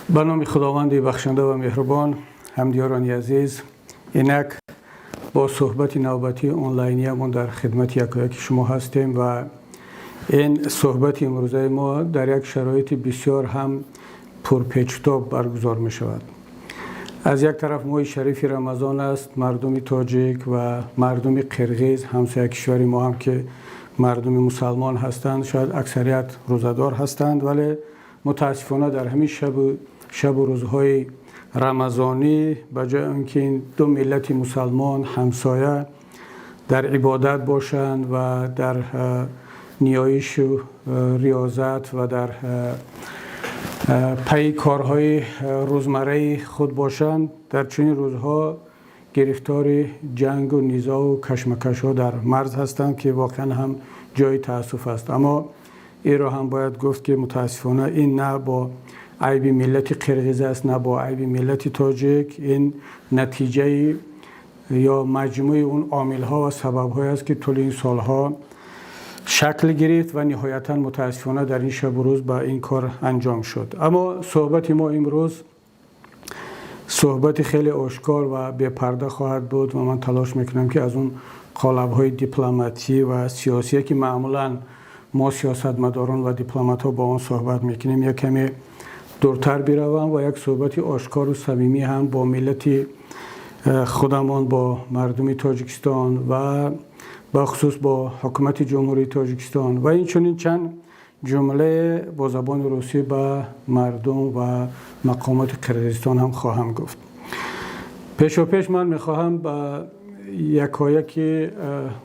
Ба номи Худованди бахшанда ва меҳрубон. Ҳамдиёрони азиз, инак бо суҳбати навбатии онлайниямон дар хидмати якояки шумо ҳастем ва ин суҳбати имрӯзаи мо дар як шароити бисёр ҳам пурпечутоб баргузор мешавад. Аз як тараф моҳи шарифи Рамазон аст, мардуми тоҷик ва мардуми қирғиз, ҳамсоя кишвари мо ҳам, ки мардуми мусалмон ҳастанд, шояд аксарият рӯзадор ҳастанд, вале мутаассифона дар ҳамин шабу рӯзҳои рамазонӣ, ба ҷои он ки ин ду миллати мусалмон ҳамсоя дар ибодат бошанд ва дар ниёишу риёзат ва дар пайи корҳои рӯзмарраи худ бошанд, дар чунин рӯзҳо гирифтори ҷангу низоу кашмакашҳо дар марз ҳастанд, ки воқеан ҳам ҷои таассуф аст. Аммо инро ҳам бояд гуфт, ки мутаассифона ин на бо айби миллати қирғиз аст, на бо айби миллати тоҷик. Ин натиҷаи ё маҷмӯи он омилҳо ва сабабҳое аст, ки тӯли ин солҳо шакл гирифт ва ниҳоятан мутаассифона дар ин шабу рӯз ба ин кор анҷом шуд. Аммо суҳбати мо имрӯз суҳбати хеле ошкор ва бепарда хоҳад буд ва ман талош мекунам, ки аз он қолабҳои дипломатӣ ва сиёсие, ки маъмулан мо сиёсатмадорон ва дипломатҳо бо он суҳбат мекунем, як каме дуртар биравам ва як суҳбати ошкору самимӣ ҳам бо миллати худамон, бо мардуми Тоҷикистон ва бахусус бо ҳукумати Ҷумҳурии Тоҷикистон ва инчунин чанд ҷумлае бо забони русӣ ба мардум ва мақомоти Қирғизистон ҳам хоҳам гуфт. Пешопеш ман мехоҳам ба якояки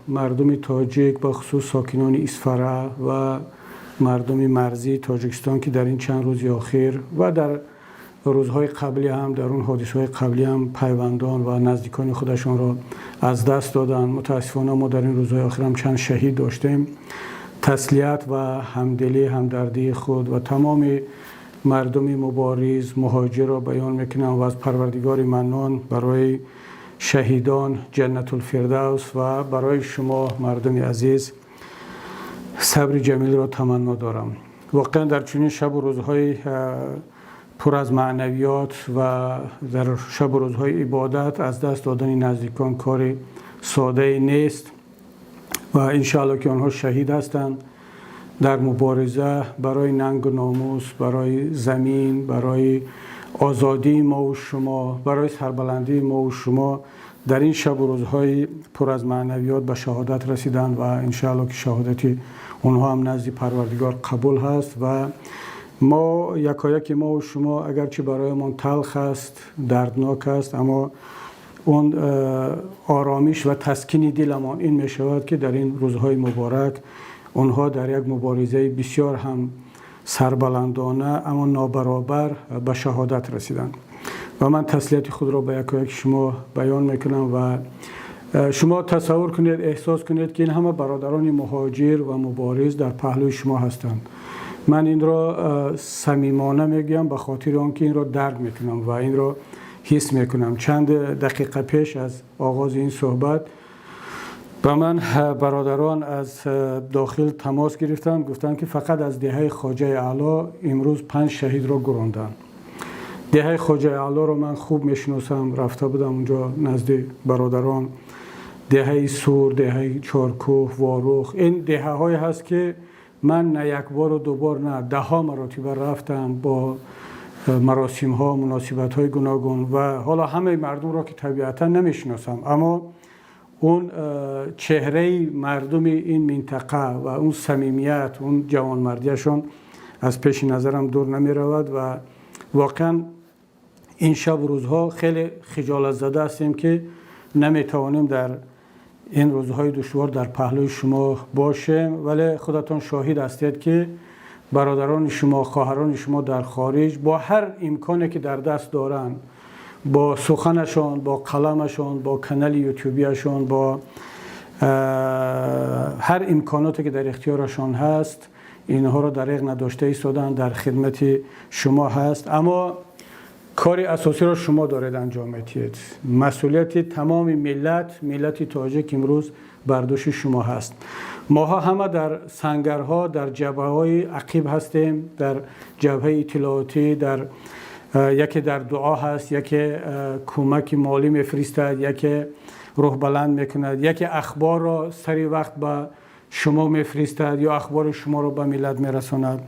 мардуми тоҷик, бахусус сокинони Исфара ва мардуми марзии Тоҷикистон, ки дар ин чанд рӯзи охир ва дар рӯзҳои қаблӣ ҳам, дар он ҳодисаҳои қаблӣ ҳам пайвандон ва наздикони худашонро аз даст доданд, мутаассифона мо дар ин рӯзҳои охир ҳам чанд шаҳид доштем, таслият ва ҳамдилӣ, ҳамдардии худ ва тамоми мардуми мубориз муҳоҷирро баён мекунам ва аз Парвардигори Маннон барои шаҳидон Ҷаннатулфирдавс ва барои шумо, мардуми азиз, сабри ҷамилро таманно дорам. Воқеан дар чунин шабу рӯзҳои пур аз маънавиёт ва дар шабу рӯзҳои ибодат аз даст додани наздикон кори содае нест ва иншоалло, ки онҳо шаҳид ҳастанд дар мубориза барои нангу номус, барои замин, барои озодии мову шумо, барои сарбаландии мову шумо дар ин шабу рӯзҳои пур аз маънавиёт ба шаҳодат расиданд ва иншоалло, ки шаҳодати онҳо ҳам назди Парвардигор қабул ҳаст. Ва мо, якояки мову шумо, агарчи бароямон талх аст, дарднок аст, аммо он оромиш ва таскини диламон ин мешавад, ки дар ин рӯзҳои муборак онҳо дар як муборизаи бисёр ҳам сарбаландона, аммо нобаробар ба шаҳодат расиданд. Ва ман таслияти худро ба якояки шумо баён мекунам ва шумо тасаввур кунед, эҳсос кунед, ки ин ҳама бародарони муҳоҷир ва мубориз дар паҳлӯи шумо ҳастанд. Ман инро самимона мегӯям, ба хотири он ки инро дарк мекунам ва инро ҳис мекунам. Чанд дақиқа пеш аз оғози ин суҳбат ба ман бародарон аз дохил тамос гирифтанд, гуфтанд, ки фақат аз деҳаи Хоҷаи Аъло имрӯз панҷ шаҳидро гуронданд. Деҳаи Хоҷаи Аълоро ман хуб мешиносам, рафта будам унҷо назди бародарон. Деҳаи Сур, деҳаи Чоркӯҳ, Ворух, ин деҳаҳое ҳаст, ки ман на як бору дубор на, даҳҳо маротиба рафтам бо маросимҳо, муносибатҳои гуногун. Ва ҳоло ҳамаи мардумро ки табиатан намешиносам, аммо он чеҳраи мардуми ин минтақа ва он самимият, он ҷавонмардиашон аз пеши назарам дур намеравад. Ва воқеан ин шабу рӯзҳо хеле хиҷолатзада ҳастем, ки наметавонем дар ин рӯзҳои душвор дар паҳлӯи шумо бошем, вале худатон шоҳид ҳастед, ки бародарони шумо, хоҳарони шумо дар хориҷ бо ҳар имконе, ки дар даст доранд, бо суханашон, бо қаламашон, бо канали ютубияшон, бо ҳар имконоте, ки дар ихтиёрашон ҳаст, инҳоро дареғ надошта истоданд, дар хидмати шумо ҳаст. Аммо кори асосиро шумо доред анҷом медиҳед. Масъулияти тамоми миллат, миллати тоҷик, имрӯз бар дӯши шумо ҳаст. Моҳо ҳама дар сангарҳо, дар ҷабҳаҳои ақиб ҳастем, дар ҷабҳаи иттилоотӣ, дар Яке дар дуо ҳаст, яке кӯмаки молӣ мефиристад, яке рӯҳбаланд мекунад, яке ахборро сари вақт ба шумо мефиристад ё ахбори шуморо ба миллат мерасонад.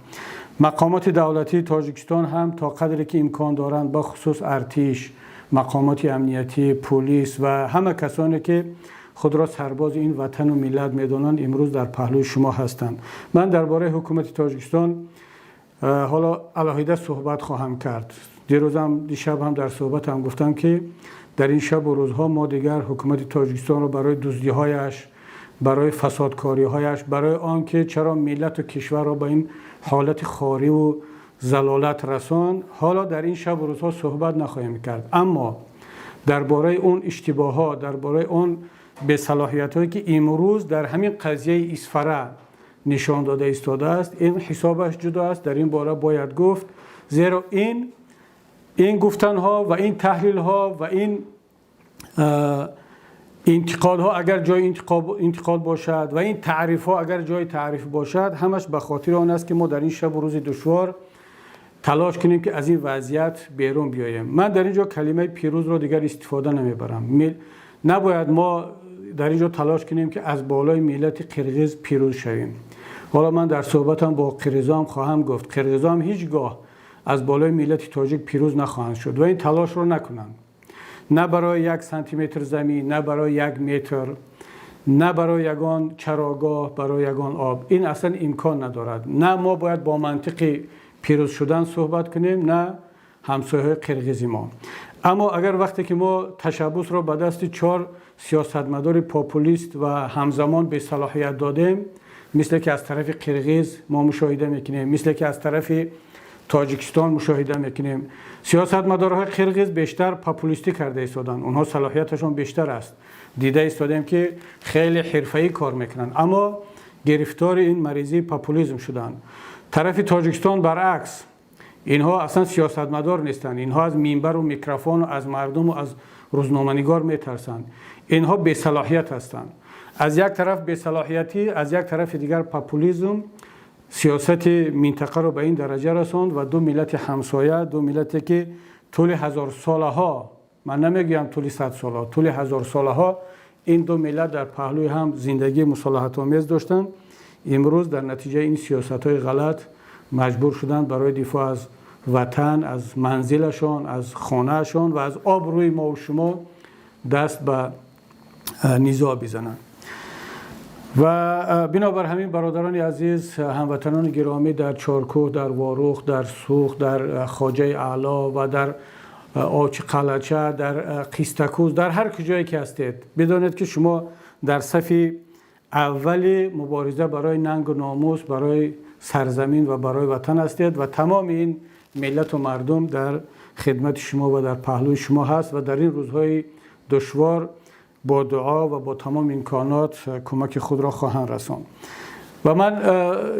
Мақомоти давлатии Тоҷикистон ҳам то қадре ки имкон доранд, бахусус артиш, мақомоти амниятӣ, полис ва ҳама касоне ки худро сарбози ин ватану миллат медонанд, имрӯз дар паҳлӯи шумо ҳастанд. Ман дар бораи ҳукумати Тоҷикистон ҳоло алоҳида суҳбат хоҳам кард. Дирӯзам, дишаб ҳам дар суҳбатам гуфтам, ки дар ин шабу рӯзҳо мо дигар ҳукумати Тоҷикистонро барои дуздиҳояш, барои фасодкориҳояш, барои он ки чаро миллату кишварро ба ин ҳолати хориву залолат расон, ҳоло дар ин шабу рӯзҳо суҳбат нахоҳем кард. Аммо дар бораи он иштибоҳҳо, дар бораи он бесалоҳиятҳое ки имрӯз дар ҳамин қазияи Исфара нишон дода истодааст, ин ҳисобаш ҷудо аст. Дар ин бора бояд гуфт, зеро ин гуфтанҳо ва ин таҳлилҳо ва ин интиқодҳо, агар ҷои интиқод бошад, ва ин таърифҳо, агар ҷои таъриф бошад, ҳамаш ба хотири он аст, ки мо дар ин шабу рӯзи душвор талош кунем, ки аз ин вазъият берун биёем. Ман дар ин ҷо калимаи пирӯзро дигар истифода намебарам. Набояд мо дар ин ҷо талош кунем, ки аз болои миллати қирғиз пирӯз шавем. Ҳоло ман дар суҳбатам бо қирғизоам хоҳам гуфт, қирғизоам ҳеҷ гоҳ аз болои миллати тоҷик пирӯз нахоҳанд шуд ва ин талошро накунанд, на барои 1 сантиметр замин, на барои 1 метр, на барои ягон чарогоҳ, барои ягон об. Ин аслан имкон надорад. На мо бояд бо мантиқи пирӯз шудан суҳбат кунем, на ҳамсояҳои қирғизи мо. Аммо агар вақте ки мо ташаббусро ба дасти чор сиёсатмадори популист ва ҳамзамон бесалоҳият додем, мисле ки аз тарафи қирғиз мо мушоҳида мекунем, мисле ки аз тарафи Тоҷикистон мушоҳида мекунем, сиёсатмадорҳои қирғиз бештар популистӣ карда истоданд, онҳо салоҳияташон бештар аст, дида истодем, ки хеле ҳирфаӣ кор мекунанд, аммо гирифтори ин маризии популизм шуданд. Тарафи Тоҷикистон баръакс, инҳо аслан сиёсатмадор нестанд, инҳо аз минбару микрофону аз мардуму аз рӯзноманигор метарсанд, инҳо бесалоҳият ҳастанд. Аз як тараф бесалоҳиятӣ, аз як тарафи дигар популизм сиёсати минтақаро ба ин дараҷа расонд ва ду миллати ҳамсоя, ду миллате ки тӯли ҳазорсолаҳо, ман намегӯям тӯли 100 солаҳо, тӯли ҳазорсолаҳо ин ду миллат дар паҳлӯи ҳам зиндагии мусолиҳатомез доштанд, имрӯз дар натиҷаи ин сиёсатҳои ғалат маҷбур шуданд барои дифоъ аз ватан, аз манзилашон, аз хонаашон ва аз обрӯи мову шумо даст ба низоъ бизананд. Ва бинобар ҳамин, бародарони азиз, ҳамватанони гиромӣ, дар Чоркӯҳ, дар Ворух, дар Суғд, дар Хоҷаи Аъло ва дар Очи Қалача, дар Қистакӯз, дар ҳар куҷое ки ҳастед, бидонед, ки шумо дар сафи аввали мубориза барои нангу номус, барои сарзамин ва барои ватан ҳастед ва тамоми ин миллату мардум дар хидмати шумо ва дар паҳлӯи шумо ҳаст ва дар ин рӯзҳои душвор бо дуо ва бо тамоми имконот кӯмаки худро хоҳанд расонд. Ва ман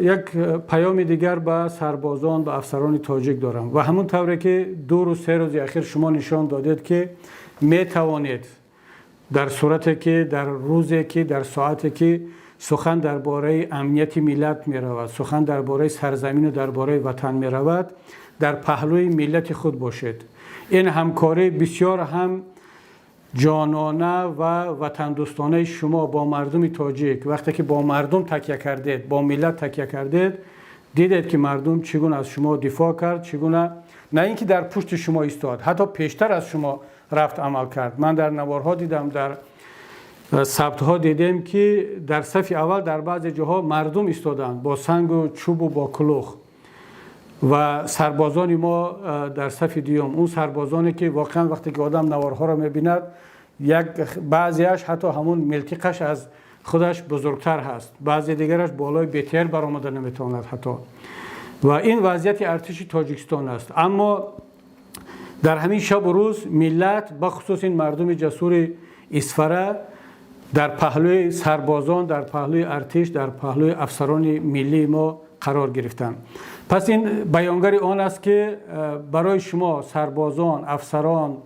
як паёми дигар ба сарбозон, ба афсарони тоҷик дорам. Ва ҳамон тавре ки 2 рӯз, 3 рӯзи ахир шумо нишон додед, ки метавонед дар сурате ки, дар рӯзе ки, дар соате ки сухан дар бораи амнияти миллат меравад, сухан дар бораи сарзамину дар бораи ватан меравад, дар паҳлӯи миллати худ бошед. Ин ҳамкорӣ бисёр ҳам ҷонона ва ватандӯстонаи шумо бо мардуми тоҷик, вақте ки бо мардум такя кардед, бо миллат такя кардед, дидед, ки мардум чӣ гуна аз шумо дифоъ кард, чӣ гуна на ин ки дар пушти шумо истод, ҳатто пештар аз шумо рафт, амал кард. Ман дар наворҳо дидам, дар сабтҳо дидем, ки дар сафи аввал дар баъзе ҷоҳо мардум истоданд бо сангу чӯбу бо кулух ва сарбозони мо дар сафи дуюм. Он сарбозоне ки воқеан вақте ки одам наворҳоро мебинад, як баъзеаш ҳатто ҳамун милтиқаш аз худаш бузургтар ҳаст, баъзе дигараш болои БТР баромада наметавонад ҳатто. Ва ин вазъияти артиши Тоҷикистон аст. Аммо дар ҳамин шабу рӯз миллат, бахусус ин мардуми ҷасури Исфара, дар паҳлӯи сарбозон, дар паҳлӯи артиш, дар паҳлӯи афсарони миллии мо қарор гирифтанд. Пас ин баёнгари он аст, ки барои шумо сарбозон, афсарон,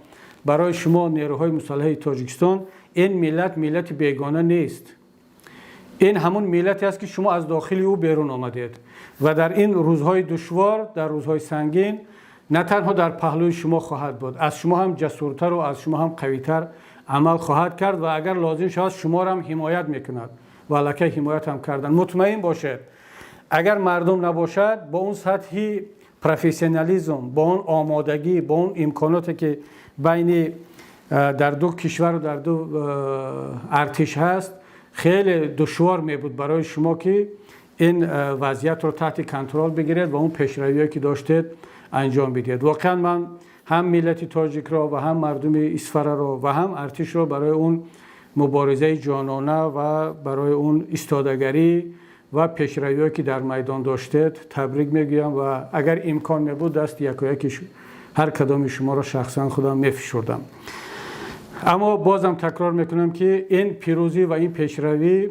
барои шумо нерӯҳои мусаллаҳи Тоҷикистон ин миллат миллати бегона нест. Ин ҳамун миллате аст, ки шумо аз дохили ӯ берун омадед ва дар ин рӯзҳои душвор, дар рӯзҳои сангин. На танҳо дар паҳлӯи шумо хоҳад буд, аз шумо ҳам ҷасуртар ва аз шумо ҳам қавитар амал хоҳад кард ва агар лозим шавад, шуморо ҳам ҳимоят мекунад ва аллакай ҳимоят ҳам карданд. Мутмаин бошед, агар мардум набошад, бо он сатҳи профессионализм, бо он омодагӣ, бо он имконоте, ки байни дар ду кишвару дар ду артиш ҳаст, хеле душвор мебуд барои шумо, ки ин вазъиятро таҳти контрол бигиред ва он пешравиҳое, ки доштед, анҷом бидиҳед. Воқеан, ман ҳам миллати тоҷикро ва ҳам мардуми Исфараро ва ҳам артишро барои он муборизаи ҷонона ва барои он истодагарӣ ва пешравиҳое, ки дар майдон доштед, табрик мегӯям ва агар имкон мебуд, дасти якояки ҳар кадоми шуморо шахсан худам мефишурдам. Аммо бозам такрор мекунам, ки ин пирӯзӣ ва ин пешравӣ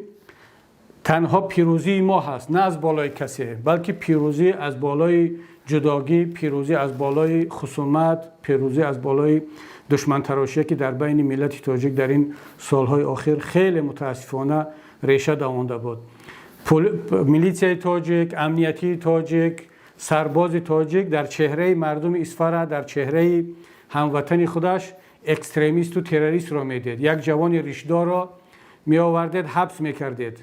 танҳо пирӯзии мо ҳаст, на аз болои касе, балки пирӯзӣ аз болои ҷудогӣ, пирӯзӣ аз болои хусумат, пирӯзӣ аз болои душмантарошие, ки дар байни миллати тоҷик дар ин солҳои охир хеле мутаассифона реша давонда буд. Милитсияи тоҷик, амниятии тоҷик, сарбози тоҷик дар чеҳраи мардуми Исфара, дар чеҳраи ҳамватани худаш экстремисту террористро медид. Як ҷавони ришдорро меовардед, ҳабс мекардед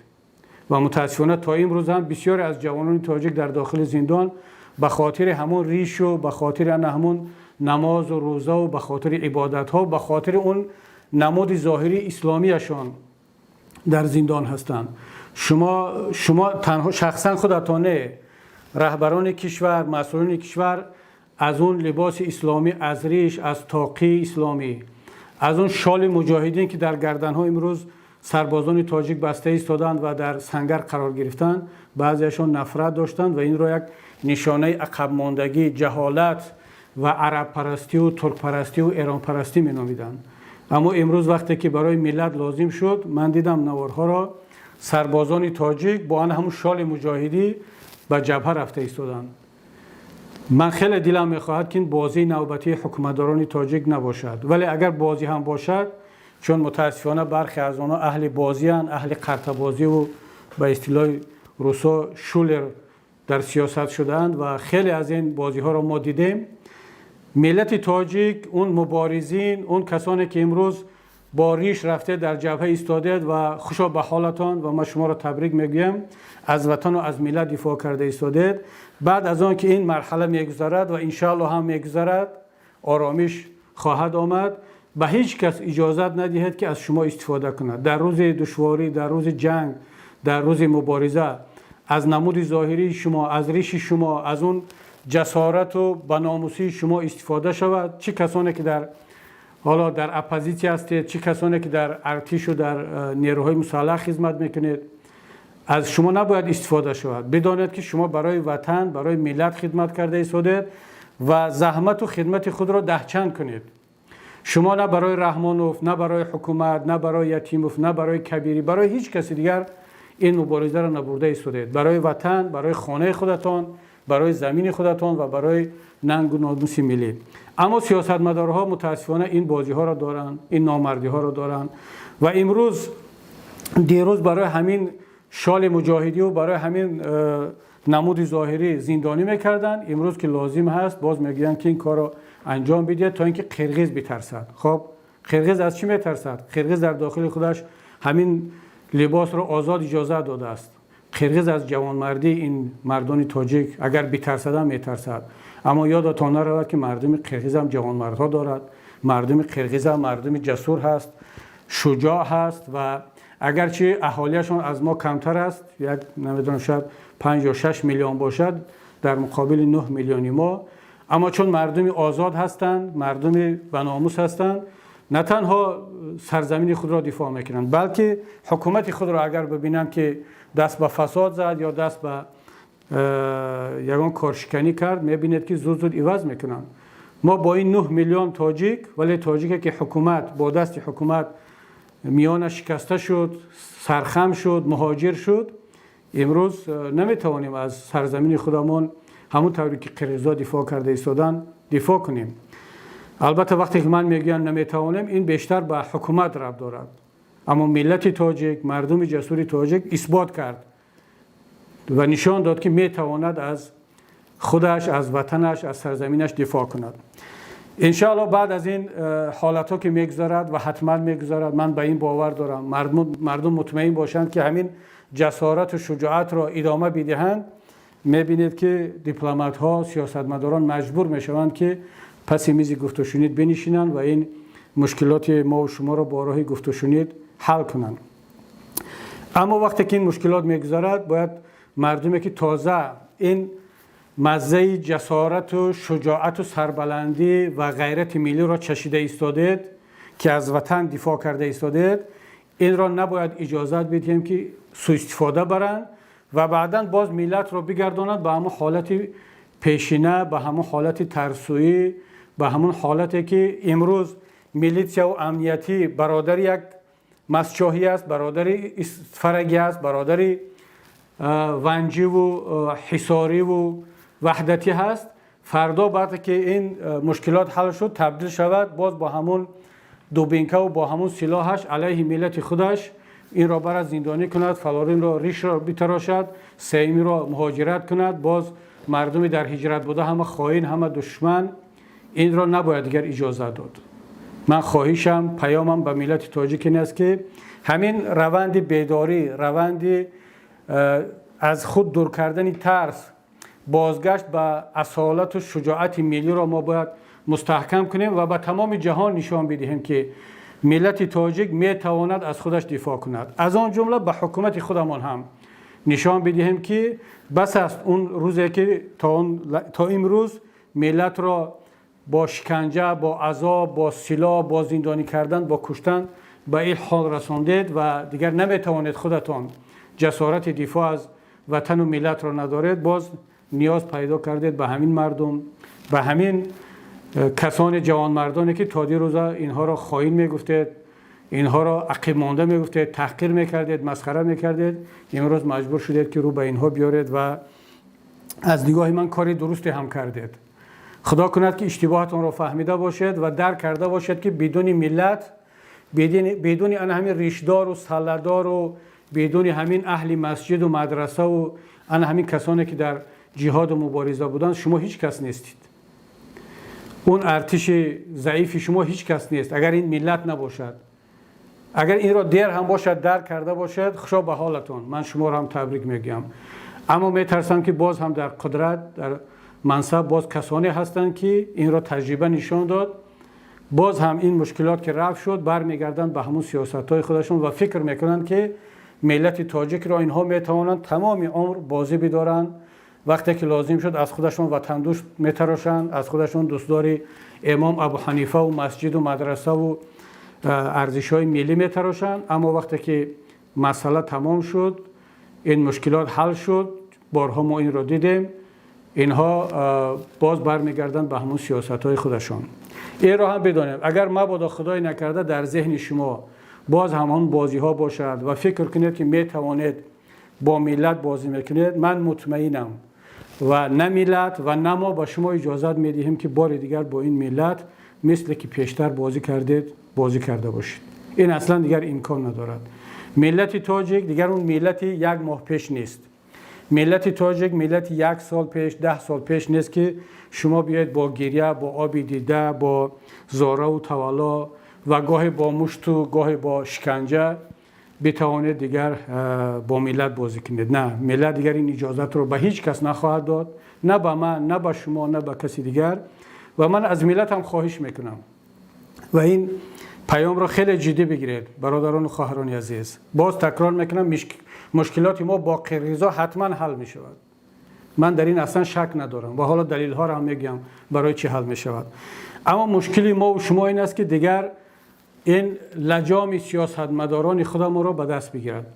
ва мутаассифона то имрӯз ҳам бисёре аз ҷавонони тоҷик дар дохили зиндон ба хотири ҳамон ришу, ба хотири ана ҳамон намозу рӯзаву ба хотири ибодатҳо, ба хотири он намуди зоҳирии исломияшон дар зиндон ҳастанд. Шумо танҳо шахсан худатон не, раҳбарони кишвар, масъулони кишвар аз он либоси исломӣ, аз риш, аз тоқии исломӣ, аз он шоли муҷоҳидин, ки дар гарданҳо имрӯз сарбозони тоҷик баста истоданд ва дар сангар қарор гирифтанд, баъзеашон нафрат доштанд ва инро як нишонаи ақабмондагӣ, ҷаҳолат ва арабпарастию туркпарастию эронпарастӣ меномиданд. Аммо имрӯз, вақте ки барои миллат лозим шуд, ман дидам наворҳоро, сарбозони тоҷик бо ан ҳамун шоли муҷоҳидӣ ба ҷабҳа рафта истоданд. Ман хеле дилам мехоҳад, ки ин бозии навбатии ҳукуматдорони тоҷик набошад, вале агар бозӣ ҳам бошад, чун мутаассифона бархе аз онҳо аҳли бозианд, аҳли қартабозиву ба истилоҳи русо шулер дар сиёсат шудаанд ва хеле аз ин бозиҳоро мо дидем. Миллати тоҷик, он муборизин, он касоне, ки имрӯз бо риш рафте дар ҷабҳа истодед ва хушо ба ҳолатон ва ман шуморо табрик мегӯям, аз ватану аз миллат дифоъ карда истодед. Баъд аз он ки ин марҳала мегузарад ва иншаалло ҳам мегузарад, оромиш хоҳад омад, ба ҳеҷ кас иҷозат надиҳед, ки аз шумо истифода кунад. Дар рӯзи душворӣ, дар рӯзи ҷанг, дар рӯзи мубориза аз намуди зоҳирии шумо, аз риши шумо, аз он ҷасорату баномусии шумо истифода шавад, чӣ касоне, ки дар ҳоло дар оппозитсия ҳастед, чӣ касоне, ки дар артишу дар нерӯҳои мусаллаҳ хизмат мекунед, аз шумо набояд истифода шавад. Бидонед, ки шумо барои ватан, барои миллат хидмат карда истодед ва заҳмату хидмати худро даҳчанд кунед. Шумо на барои Раҳмонов, на барои ҳукумат, на барои Ятимов, на барои Кабирӣ, барои ҳеҷ каси дигар ин муборизаро набурда истодед. Барои ватан, барои хонаи худатон, барои замини худатон ва барои нангу номуси миллӣ. Аммо сиёсатмадорҳо мутаассифона ин бозиҳоро доранд, ин номардиҳоро доранд ва имрӯз, дирӯз барои ҳамин шоли муҷоҳидию барои ҳамин намуди зоҳирӣ зиндонӣ мекарданд. Имрӯз, ки лозим ҳаст, боз мегӯянд, ки ин корро анҷом бидиҳед, то ин ки қирғиз битарсад. Хоб, қирғиз аз чӣ метарсад? Қирғиз дар дохили худаш ҳамин либосро озод иҷозат додааст. Қирғиз аз ҷавонмардии ин мардони тоҷик агар битарсадам, метарсад. Аммо ёдатон наравад, ки мардуми қирғизам ҷавонмардҳо дорад, мардуми қирғизам мардуми ҷасур ҳаст, шуҷоъ ҳаст ва агарчи аҳолиашон аз мо камтар аст, як намедонам, шояд 5 ё 6 миллион бошад дар муқобили 9 миллиони мо, аммо чун мардуми озод ҳастанд, мардуми баномус ҳастанд, на танҳо сарзамини худро дифоъ мекунанд, балки ҳукумати худро агар бибинанд, ки даст ба фасод зад ё даст ба ягон коршиканӣ кард, мебинед, ки зуд зуд иваз мекунанд. Мо бо ин 9 миллион тоҷик, вале тоҷике, ки ҳукумат бо дасти ҳукумат миёна шикаста шуд, сархам шуд, муҳоҷир шуд, имрӯз наметавонем аз сарзамини худамон ҳамон тавре, ки қирғизҳо дифоъ карда истоданд, дифоъ кунем. Албатта, вақте ки ман мегӯям наметавонем, ин бештар ба ҳукумат рабт дорад. Аммо миллати тоҷик, мардуми ҷасури тоҷик исбот кард ва нишон дод, ки метавонад аз Худаш, аз ватанаш, аз сарзаминаш дифоъ кунад. Иншоаллоҳ, баъд аз ин ҳолатҳо ки мегузарад, ва ҳатман мегузарад, ман ба ин бовар дорам, мардум мутмаин бошанд, ки ҳамин ҷасорат ва шуҷоатро идома бидиҳанд, мебинед, ки дипломатҳо, сиёсатмадорон маҷбур мешаванд, ки паси мизи гуфтушунид бинишинанд ва ин мушкилоти мо ва шуморо бо роҳи гуфтушунид ҳал кунанд. Аммо вақте ки ин мушкилот мегузарад, бояд мардуме, ки тоза ин маззаи ҷасорату шуҷоату сарбаландӣ ва ғайрати миллиро чашида истодед, ки аз ватан дифоъ карда истодед, инро набояд иҷозат бидиҳем, ки суистифода баранд ва баъдан боз миллатро бигардонанд ба ҳамон ҳолати пешина, ба ҳамон ҳолати тарсӯӣ, ба ҳамон ҳолате, ки имрӯз милитсияву амниятӣ бародари як мастчоҳӣ аст, бародари Исфарагӣ аст, бародари Ванҷиву Ҳисориву Ваҳдатӣ ҳаст. Фардо, баъде ки ин мушкилот ҳал шуд, табдил шавад боз бо ҳамун дубинкаву бо ҳамун силоҳаш алайҳи миллати худаш, инро барад зиндонӣ кунад, фалонинро ришро битарошад, сеюмиро муҳоҷират кунад, боз мардуми дар ҳиҷрат буда ҳама хоин, ҳама душман. Инро набояд дигар иҷозат дод. Ман хоҳишам, паёмам ба миллати тоҷик ин аст, ки ҳамин раванди бедорӣ, раванди аз худ дур кардани тарс, бозгашт ба асолату шуҷоати миллиро мо бояд мустаҳкам кунем ва ба тамоми ҷаҳон нишон бидиҳем, ки миллати тоҷик метавонад аз худаш дифоъ кунад. Аз он ҷумла ба ҳукумати худамон ҳам нишон бидиҳем, ки бас аст он рӯзе, ки то имрӯз миллатро бо шиканҷа, бо азоб, бо силоҳ, бо зиндонӣ кардан, бо куштан ба ин ҳол расондед ва дигар наметавонед, худатон ҷасорати дифоъ аз ватану миллатро надоред, боз ниёз пайдо кардед ба ҳамин мардум, ба ҳамин касони ҷавонмардоне, ки то дирӯза инҳоро хоин мегуфтед, инҳоро ақибмонда мегуфтед, таҳқир мекардед, масхара мекардед. Имрӯз маҷбур шудед, ки рӯ ба инҳо биёред ва аз нигоҳи ман кори дурусте ҳам кардед. Худо кунад, ки иштибоҳатонро фаҳмида бошед ва дарк карда бошед, ки бидуни миллат, бидуни ана ҳамин ришдору салладору, бидуни ҳамин аҳли масҷиду мадрасаву ана ҳамин касоне, ки дар ҷиҳоду мубориза буданд, шумо ҳеҷ кас нестед. Он артиши заифи шумо ҳеҷ кас нест, агар ин миллат набошад. Агар инро дер ҳам бошад дарк карда бошед, хушо ба ҳолатон, ман шуморо ҳам табрик мегӯям. Аммо метарсам, ки боз ҳам дар қудрат, дар мансаб боз касоне ҳастанд, ки инро таҷриба нишон дод, боз ҳам ин мушкилот ки рафъ шуд, бармегарданд ба ҳамун сиёсатҳои худашон ва фикр мекунанд, ки миллати тоҷикро инҳо метавонанд тамоми умр бозӣ бидоранд. Вақте ки лозим шуд, аз худашон ватандӯст метарошанд, аз худашон дӯстдори имом Абӯҳанифаву масҷиду мадрасаву арзишҳои миллӣ метарошанд. Аммо вақте ки масъала тамом шуд, ин мушкилот ҳал шуд, борҳо мо инро дидем, инҳо боз бармегарданд ба ҳамун сиёсатҳои худашон. Инро ҳам бидонем, агар мабодо, худое накарда, дар зеҳни шумо боз ҳамон бозиҳо бошад ва фикр кунед, ки метавонед бо миллат бозӣ мекунед, ман мутмаинам, ва на миллат ва на мо ба шумо иҷозат медиҳем, ки бори дигар бо ин миллат мисле ки пештар бозӣ кардед, бозӣ карда бошед. Ин аслан дигар имкон надорад. Миллати тоҷик дигар он миллати як моҳ пеш нест, миллати тоҷик миллати як сол пеш, 10 сол пеш нест, ки шумо биёед бо гиря, бо оби дида, бо зораву тавалло ва гоҳе бо мушту гоҳе бо шиканҷа битавонед дигар бо миллат бозӣ кунед. На, миллат дигар ин иҷозатро ба ҳеҷ кас нахоҳад дод, на ба ман, на ба шумо, на ба каси дигар. Ва ман аз миллатам хоҳиш мекунам ва ин паёмро хеле ҷиддӣ бигиред, бародарону хоҳарони азиз. Боз такрор мекунам, мушкилоти мо бо қирғизо ҳатман ҳал мешавад, ман дар ин аслан шак надорам ва ҳоло далелҳоро ҳам мегӯям, барои чӣ ҳал мешавад. Аммо мушкили мо шумо ин аст, ки дигар ин лаҷоми сиёсатмадорони худамонро ба даст бигирад,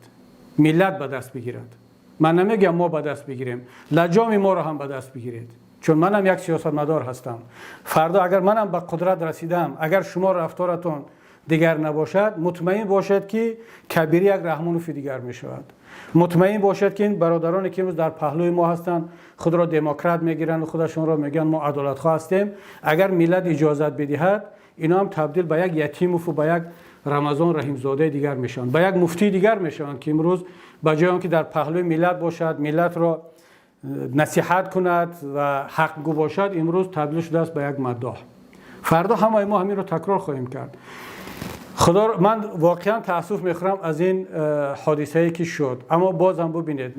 миллат ба даст бигирад. Ман намегӯям мо ба даст бигирем, лаҷоми моро ҳам ба даст бигиред, чун манам як сиёсатмадор ҳастам. Фардо агар манам ба қудрат расидам, агар шумо рафторатон дигар набошад, мутмаин бошед, ки Кабирӣ як Раҳмонофи дигар мешавад. Мутмаин бошед, ки ин бародароне, ки имрӯз дар паҳлӯи мо ҳастанд, худро демократ мегиранд, худашонро мегӯянд мо адолатхоҳ ҳастем, агар миллат иҷозат бидиҳад, ино ҳам табдил ба як Ятимову ба як Рамазон Раҳимзодаи дигар мешаванд, ба як муфтии дигар мешаванд, ки имрӯз ба ҷои он ки дар паҳлӯи миллат бошад, миллатро насиҳат кунад ва ҳақгӯ бошад, имрӯз табдил шудааст ба як маддоҳ. Фардо ҳамаи мо ҳаминро такрор хоҳем кард. Худо, ман воқеан таассуф мехӯрам аз ин ҳодисае, ки шуд, аммо бозам бубинед,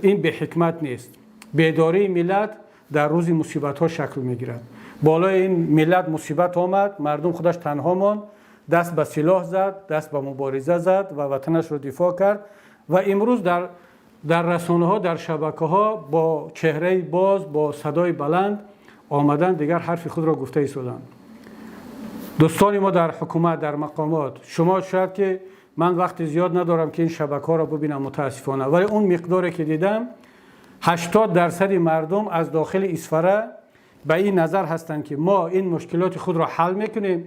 ин беҳикмат нест. Бедории миллат дар рӯзи мусибатҳо шакл мегирад. Болои ин миллат мусибат омад, мардум худаш танҳо монд, даст ба силоҳ зад, даст ба мубориза зад ва ватанашро дифоъ кард. Ва имрӯз дар расонаҳо, дар шабакаҳо бо чеҳраи боз, бо садои баланд омадан, дигар ҳарфи худро гуфта истоданд. Дӯстони мо дар ҳукумат, дар мақомот, шумо шояд ки ман вақти зиёд надорам, ки ин шабакаҳоро бубинам, мутаассифона, вале он миқдоре, ки дидам, 80 дарсади мардум аз дохили Исфара ба ин назар ҳастанд, ки мо ин мушкилоти худро ҳал мекунем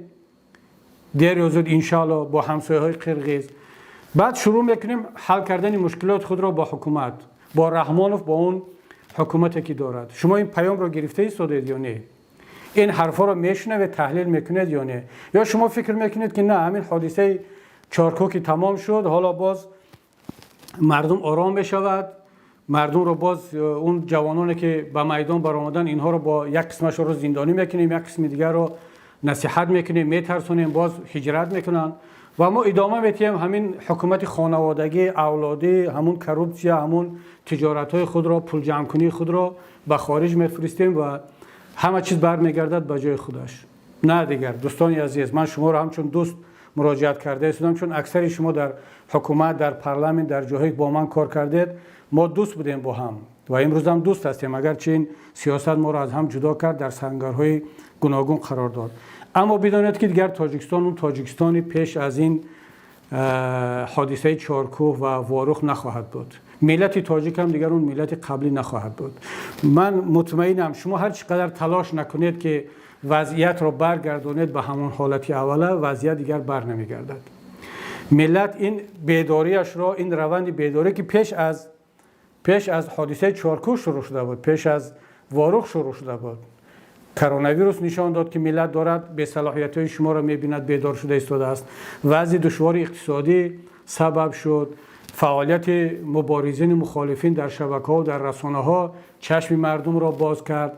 дер ё зуд, иншоалло, бо ҳамсояҳои қирғиз, баъд шурӯъ мекунем ҳал кардани мушкилоти худро бо ҳукумат, бо Раҳмонов, бо он ҳукумате, ки дорад. Шумо ин паёмро гирифта истодед ё не? Ин ҳарфҳоро мешунавед, таҳлил мекунед ё не? Ё шумо фикр мекунед, ки на, ҳамин ҳодисаи Чоркӯҳ ки тамом шуд, ҳоло боз мардум ором мешавад, мардумро боз, он ҷавононе, ки ба майдон баромаданд, инҳоро бо як қисмашонро зиндонӣ мекунем, як қисми дигарро насиҳат мекунем, метарсонем, боз ҳиҷрат мекунанд ва мо идома медиҳем ҳамин ҳукумати хонаводагӣ, авлодӣ, ҳамун коррупсия, ҳамун тиҷоратҳои худро, пулҷамъкунии худро ба хориҷ мефиристем ва ҳама чиз бармегардад ба ҷои худаш? На, дигар, дӯстони азиз, ман шуморо ҳамчун дӯст муроҷиат карда истодам, чун аксари шумо дар ҳукумат, дар парламент, дар ҷоҳое бо ман кор кардед. Мо дӯст будем бо ҳам ва имрӯзам дӯст ҳастем, агарчи ин сиёсат моро аз ҳам ҷудо кард, дар сангарҳои гуногун қарор дод. Аммо бидонед, ки дигар Тоҷикистон он Тоҷикистони пеш аз ин ҳодисаи Чоркӯҳ ва Ворух нахоҳад буд. Миллати тоҷик ҳам дигар он миллати қаблӣ нахоҳад буд. Ман мутмаинам, шумо ҳар чӣ қадар талош накунед, ки вазъиятро баргардонед ба ҳамон ҳолати аввала, вазъият дигар бар намегардад. Миллат ин бедориашро, ин раванди бедорӣ, ки пеш аз ҳодисаи Чоркӯҳ шурӯъ шуда буд, пеш аз Ворух шурӯъ шуда буд, коронавирус нишон дод, ки миллат дорад бесалоҳиятҳои шуморо мебинад, бедор шуда истодааст. Вазъи душвори иқтисодӣ сабаб шуд, фаъолияти муборизини мухолифин дар шабакаҳо, дар расонаҳо чашми мардумро боз кард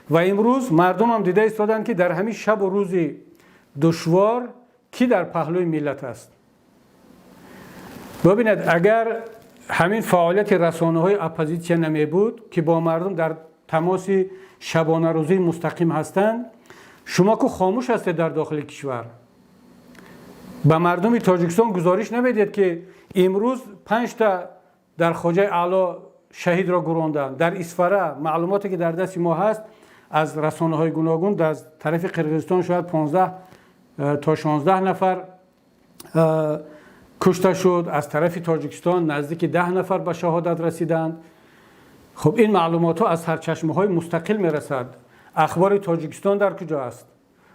ва имрӯз мардумам дида истоданд, ки дар ҳамин шабу рӯзи душвор кӣ дар паҳлӯи миллат аст. Бибинед, агар ҳамин фаъолияти расонаҳои оппозитсия намебуд, ки бо мардум дар тамоси шабонарӯзии мустақим ҳастанд, шумо ку хомӯш ҳастед дар дохили кишвар, ба мардуми Тоҷикистон гузориш намедиҳед, ки имрӯз панҷта дар Хоҷаи Аъло шаҳидро гуронданд. Дар Исфара, маълумоте, ки дар дасти мо ҳаст аз расонаҳои гуногун, дар тарафи Қирғизистон шояд 15 то 16 нафар кушта шуд, аз тарафи Тоҷикистон наздики 10 нафар ба шаҳодат расиданд. Хуб, ин маълумотҳо аз сарчашмаҳои мустақил мерасад. Ахбори Тоҷикистон дар куҷо аст?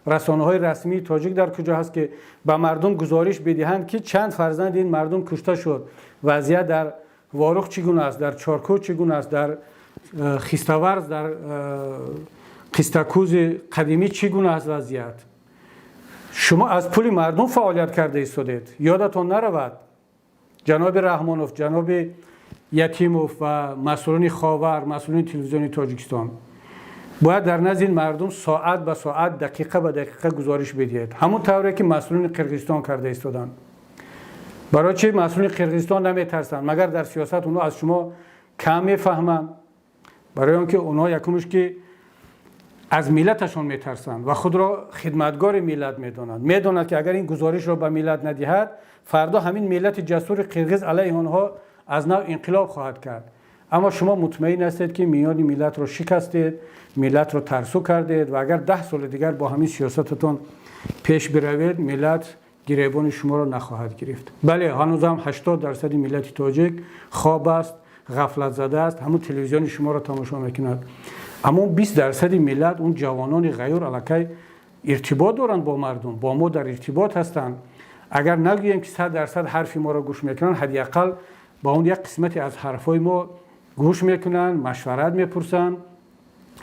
Расонаҳои расмии тоҷик дар куҷо ҳаст, ки ба мардум гузориш бидиҳанд, ки чанд фарзанди ин мардум кушта шуд, вазъият дар Ворух чӣ гуна аст, дар Чоркӯҳ чӣ гуна аст, дар Хиставарз, дар Қистакӯзи қадимӣ чӣ гуна аст вазъият? Шумо аз пули мардум фаъолият карда истодед, ёдатон наравад. Ҷаноби Раҳмонов, ҷаноби Ятимов ва масъулони Ховар, масъулони Телевизиони Тоҷикистон, бояд дар назди ин мардум соат ба соат, дақиқа ба дақиқа гузориш бидиҳед, ҳамон тавре ки масъулони Қирғизистон карда истоданд. Барои чи масъулони Қирғизистон наметарсанд? Магар дар сиёсат онҳо аз шумо кам мефаҳманд? Барои он ки онҳо, якумш, ки аз миллаташон метарсанд ва худро хидматгори миллат медонанд. Медонад, ки агар ин гузоришро ба миллат надиҳад, фардо ҳамин миллати ҷасури қирғиз алайҳи онҳо аз нав инқилоб хоҳад кард. Аммо шумо мутмаин ҳастед, ки миёни миллатро шикастед, миллатро тарсу кардед ва агар 10 соли дигар бо ҳамин сиёсататон пеш биравед, миллат гиребони шуморо нахоҳад гирифт. Бале, ҳанӯзам 80 дарсади миллати тоҷик хоб аст, ғафлатзада аст, ҳамун телевизиони шуморо тамошо мекунад. Аммо 20 дарсади миллат, он ҷавонони ғайюр, аллакай иртибот доранд бо мардум, бо мо дар иртибот ҳастанд. Агар нагӯем, ки 100 дарсад ҳарфи моро гӯш мекунанд, ҳадди ақал ба он як қисмате аз ҳарфҳои мо гӯш мекунанд, машварат мепурсанд.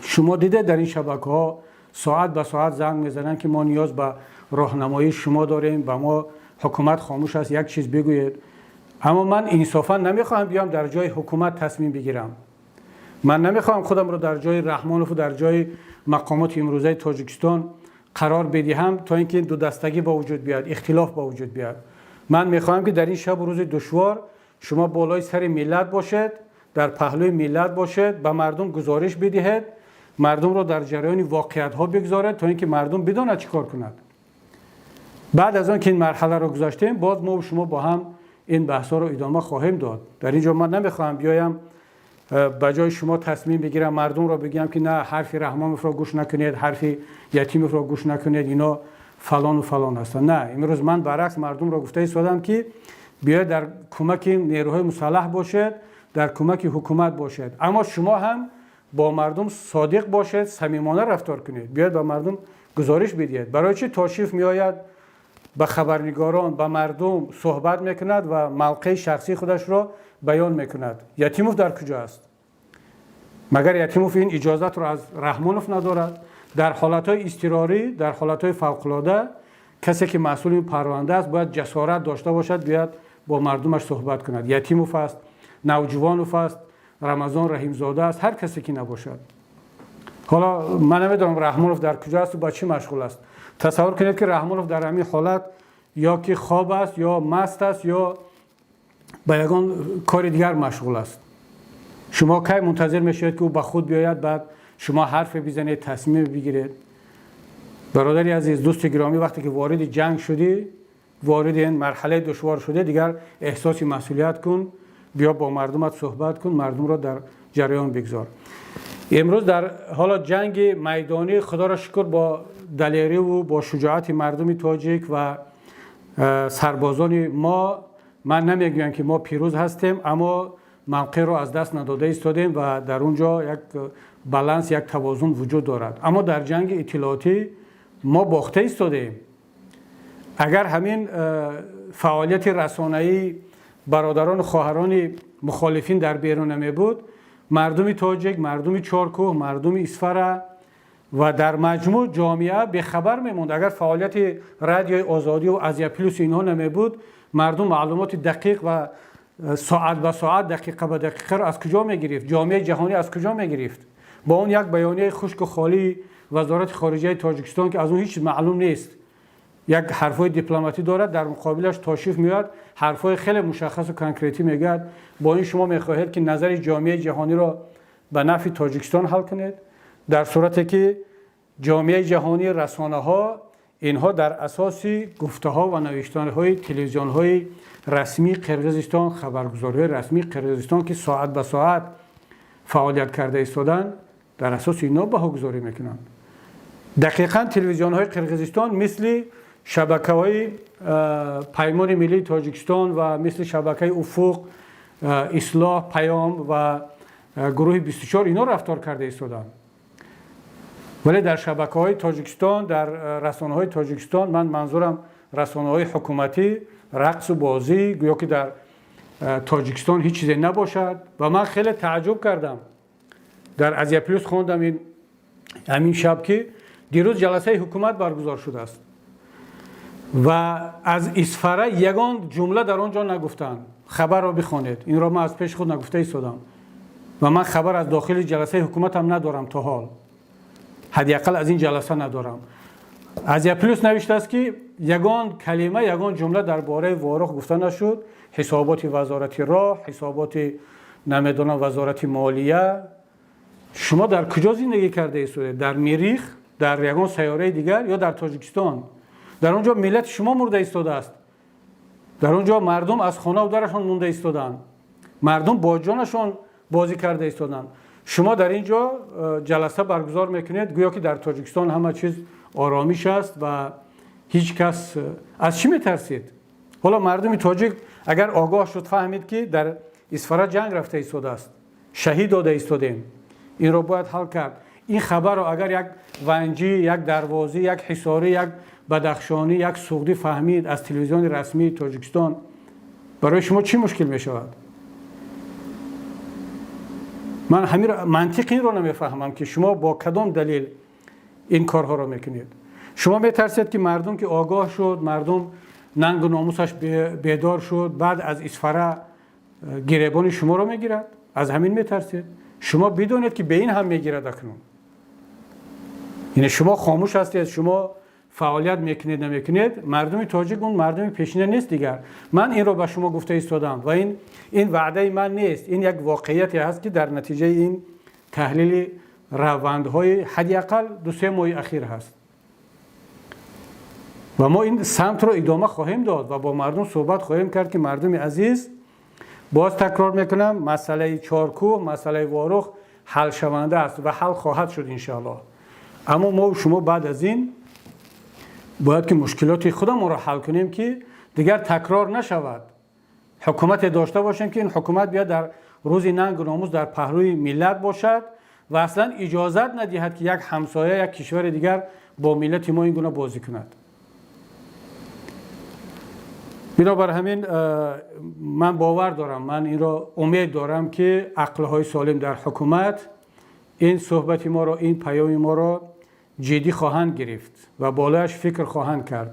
Шумо дидед, дар ин шабакаҳо соат ба соат занг мезананд, ки мо ниёз ба роҳнамоии шумо дорем, ба мо ҳукумат хомӯш аст, як чиз бигӯед. Аммо ман инсофан намехоҳам биём дар ҷои ҳукумат тасмим бигирам. Ман намехоҳам худамро дар ҷои Раҳмонов ва дар ҷои мақомоти имрӯзаи Тоҷикистон қарор бидиҳам, то ин ки дудастагӣ ба вуҷуд биёяд, ихтилоф ба вуҷуд биёяд. Ман мехоҳам, ки дар ин шабу рӯзи душвор шумо болои сари миллат бошед, дар паҳлӯи миллат бошед, ба мардум гузориш бидиҳед, мардумро дар ҷараёни воқеиятҳо бигузоред, то ин ки мардум бидонад чӣ кор кунад. Баъд аз он ки ин марҳаларо гузаштем, боз мо шумо бо ҳам ин баҳсҳоро идома хоҳем дод. Дар ин ҷо ман намехоҳам биёям, ба ҷои шумо тасмим бигирам, мардумро бигӯям, ки на, ҳарфи Раҳмоновро гӯш накунед, ҳарфи Ятимовро гӯш накунед, ино фалону фалон ҳастанд. На, имрӯз ман баръакс мардумро гуфта истодам, ки биёед, дар кӯмаки нерӯҳои мусаллаҳ бошед, дар кӯмаки ҳукумат бошед, аммо шумо ҳам бо мардум содиқ бошед, самимона рафтор кунед, биёед, ба мардум гузориш бидиҳед. Барои чӣ Тошиев меояд, ба хабарнигорон, ба мардум суҳбат мекунад ва мавқеи шахсии худашро баён мекунад? Ятимов дар куҷо аст? Магар Ятимов ин иҷозатро аз Раҳмонов надорад? Дар ҳолатҳои изтирорӣ, дар ҳолатҳои фавқулода касе ки масъули ин парванда аст, бояд ҷасорат дошта бошад, биёяд, бо мардумаш суҳбат кунад. Ятимов аст, Навҷувонов аст, Рамазон Раҳимзода аст, ҳар касе ки набошад. Ҳоло ман намедонам, Раҳмонов дар куҷо асту ба чӣ машғул аст. Тасаввур кунед, ки Раҳмонов дар ҳамин ҳолат ё ки хоб аст, ё маст аст, ё ба ягон кори дигар машғул аст. Шумо кай мунтазир мешавед, ки ӯ ба худ биёяд, баъд шумо ҳарфе бизанед, тасмиме бигиред? Бародари азиз, дӯсти гиромӣ, вақте ки вориди ҷанг шудӣ, вориди ин марҳалаи душвор шудӣ, дигар эҳсоси масъулият кун, биё, бо мардумат суҳбат кун, мардумро дар ҷараён бигзор. Имрӯз дар ҳоло ҷанги майдонӣ, худоро шукр, бо далериву бо шуҷоати мардуми тоҷик ва сарбозони мо, ман намегӯям, ки мо пирӯз ҳастем, аммо мавқеъро аз даст надода истодем ва дар он ҷо як баланс, як тавозун вуҷуд дорад. Аммо дар ҷанги иттилоотӣ мо бохта истодем. Агар ҳамин фаъолияти расонаӣ бародарону хоҳарони мухолифин дар берун намебуд, мардуми тоҷик, мардуми Чоркӯҳ, мардуми Исфара ва дар маҷмӯъ ҷомеа бехабар мемонд. Агар фаъолияти Радиои Озодӣ ва Азия Плюс инҳо намебуд, мардум маълумоти дақиқ ва соат ба соат, дақиқа ба дақиқаро аз куҷо мегирифт? Ҷомеаи ҷаҳонӣ аз куҷо мегирифт? Бо он як баёнияи хушку холии Вазорати хориҷаи Тоҷикистон, ки аз он ҳеҷ маълум нест, як ҳарфҳои дипломатӣ дорад, дар муқобилаш Тошиев меояд, ҳарфҳои хеле мушаххасу конкретӣ мегӯяд. Бо ин шумо мехоҳед, ки назари ҷомеаи ҷаҳониро ба нафъи Тоҷикистон ҳал кунед, дар сурате ки ҷомеаи ҷаҳонӣ, расонаҳо, инҳо дар асоси гуфтаҳо ва навиштаҳои телевизионҳои расмии Қирғизистон, хабаргузориҳои расмии Қирғизистон, ки соат ба соат фаъолият карда истоданд, дар асоси инҳо баҳогузорӣ мекунанд. Дақиқан телевизионҳои Қирғизистон мисли шабакаҳои Паймони миллии Тоҷикистон ва мисли шабакаи Уфуқ, Ислоҳ, Паём ва гурӯҳи 24, инҳо рафтор карда истоданд. Вале дар шабакаҳои Тоҷикистон, дар расонаҳои Тоҷикистон, ман манзурам расонаҳои ҳукуматӣ, рақсу бозӣ, гӯё ки дар Тоҷикистон ҳеҷ чизе набошад. Ва ман хеле тааҷҷуб кардам, дар Азия Плюс хондам ин ҳамин шаб, ки дирӯз ҷаласаи ҳукумат баргузор шудааст ва аз Исфара ягон ҷумла дар он ҷо нагуфтанд. Хабарро бихонед. Инро ман аз пеши худ нагуфта истодам ва ман хабар аз дохили ҷаласаи ҳукуматам надорам то ҳол, ҳадди ақал аз ин ҷаласа надорам. Азия Плюс навиштааст, ки ягон калима, ягон ҷумла дар бораи Ворух гуфта нашуд. Ҳисоботи Вазорати роҳ, ҳисоботи, намедонам, Вазорати молия. Шумо дар куҷо зиндагӣ карда истодед? Дар Мирих, дар ягон сайёраи дигар ё дар Тоҷикистон? Дар он ҷо миллати шумо мурда истодааст, дар он ҷо мардум аз хонаву дарашон монда истодаанд, мардум бо ҷонашон бозӣ карда истоданд. Шумо дар ин ҷо ҷаласа баргузор мекунед, гӯё ки дар Тоҷикистон ҳама чиз оромиш аст ва ҳеҷ кас. Аз чӣ метарсед? Ҳоло мардуми тоҷик агар огоҳ шуд, фаҳмид, ки дар Исфара ҷанг рафта истодааст, шаҳид дода истодем, инро бояд ҳал кард. Ин хабарро агар як ванҷӣ, як дарвозӣ, як ҳисорӣ, як бадахшонӣ, як суғдӣ фаҳмид аз телевизиони расмии Тоҷикистон, барои шумо чӣ мушкил мешавад? Ман ҳамин мантиқи инро намефаҳмам, ки шумо бо кадом далел ин корҳоро мекунед. Шумо метарсед, ки мардум ки огоҳ шуд, мардум нангу номусаш бедор шуд, баъд аз Исфара гиребони шуморо мегирад. Аз ҳамин метарсед. Шумо бидонед, ки ба ин ҳам мегирад акнун. Яъне шумо хомӯш ҳастед, шумо фаъолият мекунед, намекунед, мардуми тоҷик он мардуми пешина нест дигар. Ман инро ба шумо гуфта истодам ва ин ваъдаи ман нест, ин як воқеияте ҳаст, ки дар натиҷаи ин таҳлили равандҳои ҳадди ақал 2-3 моҳи ахир ҳаст. Ва мо ин самтро идома хоҳем дод ва бо мардум суҳбат хоҳем кард, ки мардуми азиз, боз такрор мекунам, масъалаи Чоркӯҳ, масъалаи Ворух ҳалшаванда аст ва ҳал хоҳад шуд, иншоаллоҳ. Аммо мо шумо баъд аз ин бояд ки мушкилоти худамонро ҳал кунем, ки дигар такрор нашавад. Ҳукумате дошта бошем, ки ин ҳукумат биёд, дар рӯзи нангу номус дар паҳлӯи миллат бошад ва аслан иҷозат надиҳад, ки як ҳамсоя, як кишвари дигар бо миллати мо ин гуна бозӣ кунад. Бинобар ҳамин ман бовар дорам, ман инро умед дорам, ки ақлҳои солим дар ҳукумат ин суҳбати моро, ин паёми моро ҷиддӣ хоҳанд гирифт ва болояш фикр хоҳанд кард.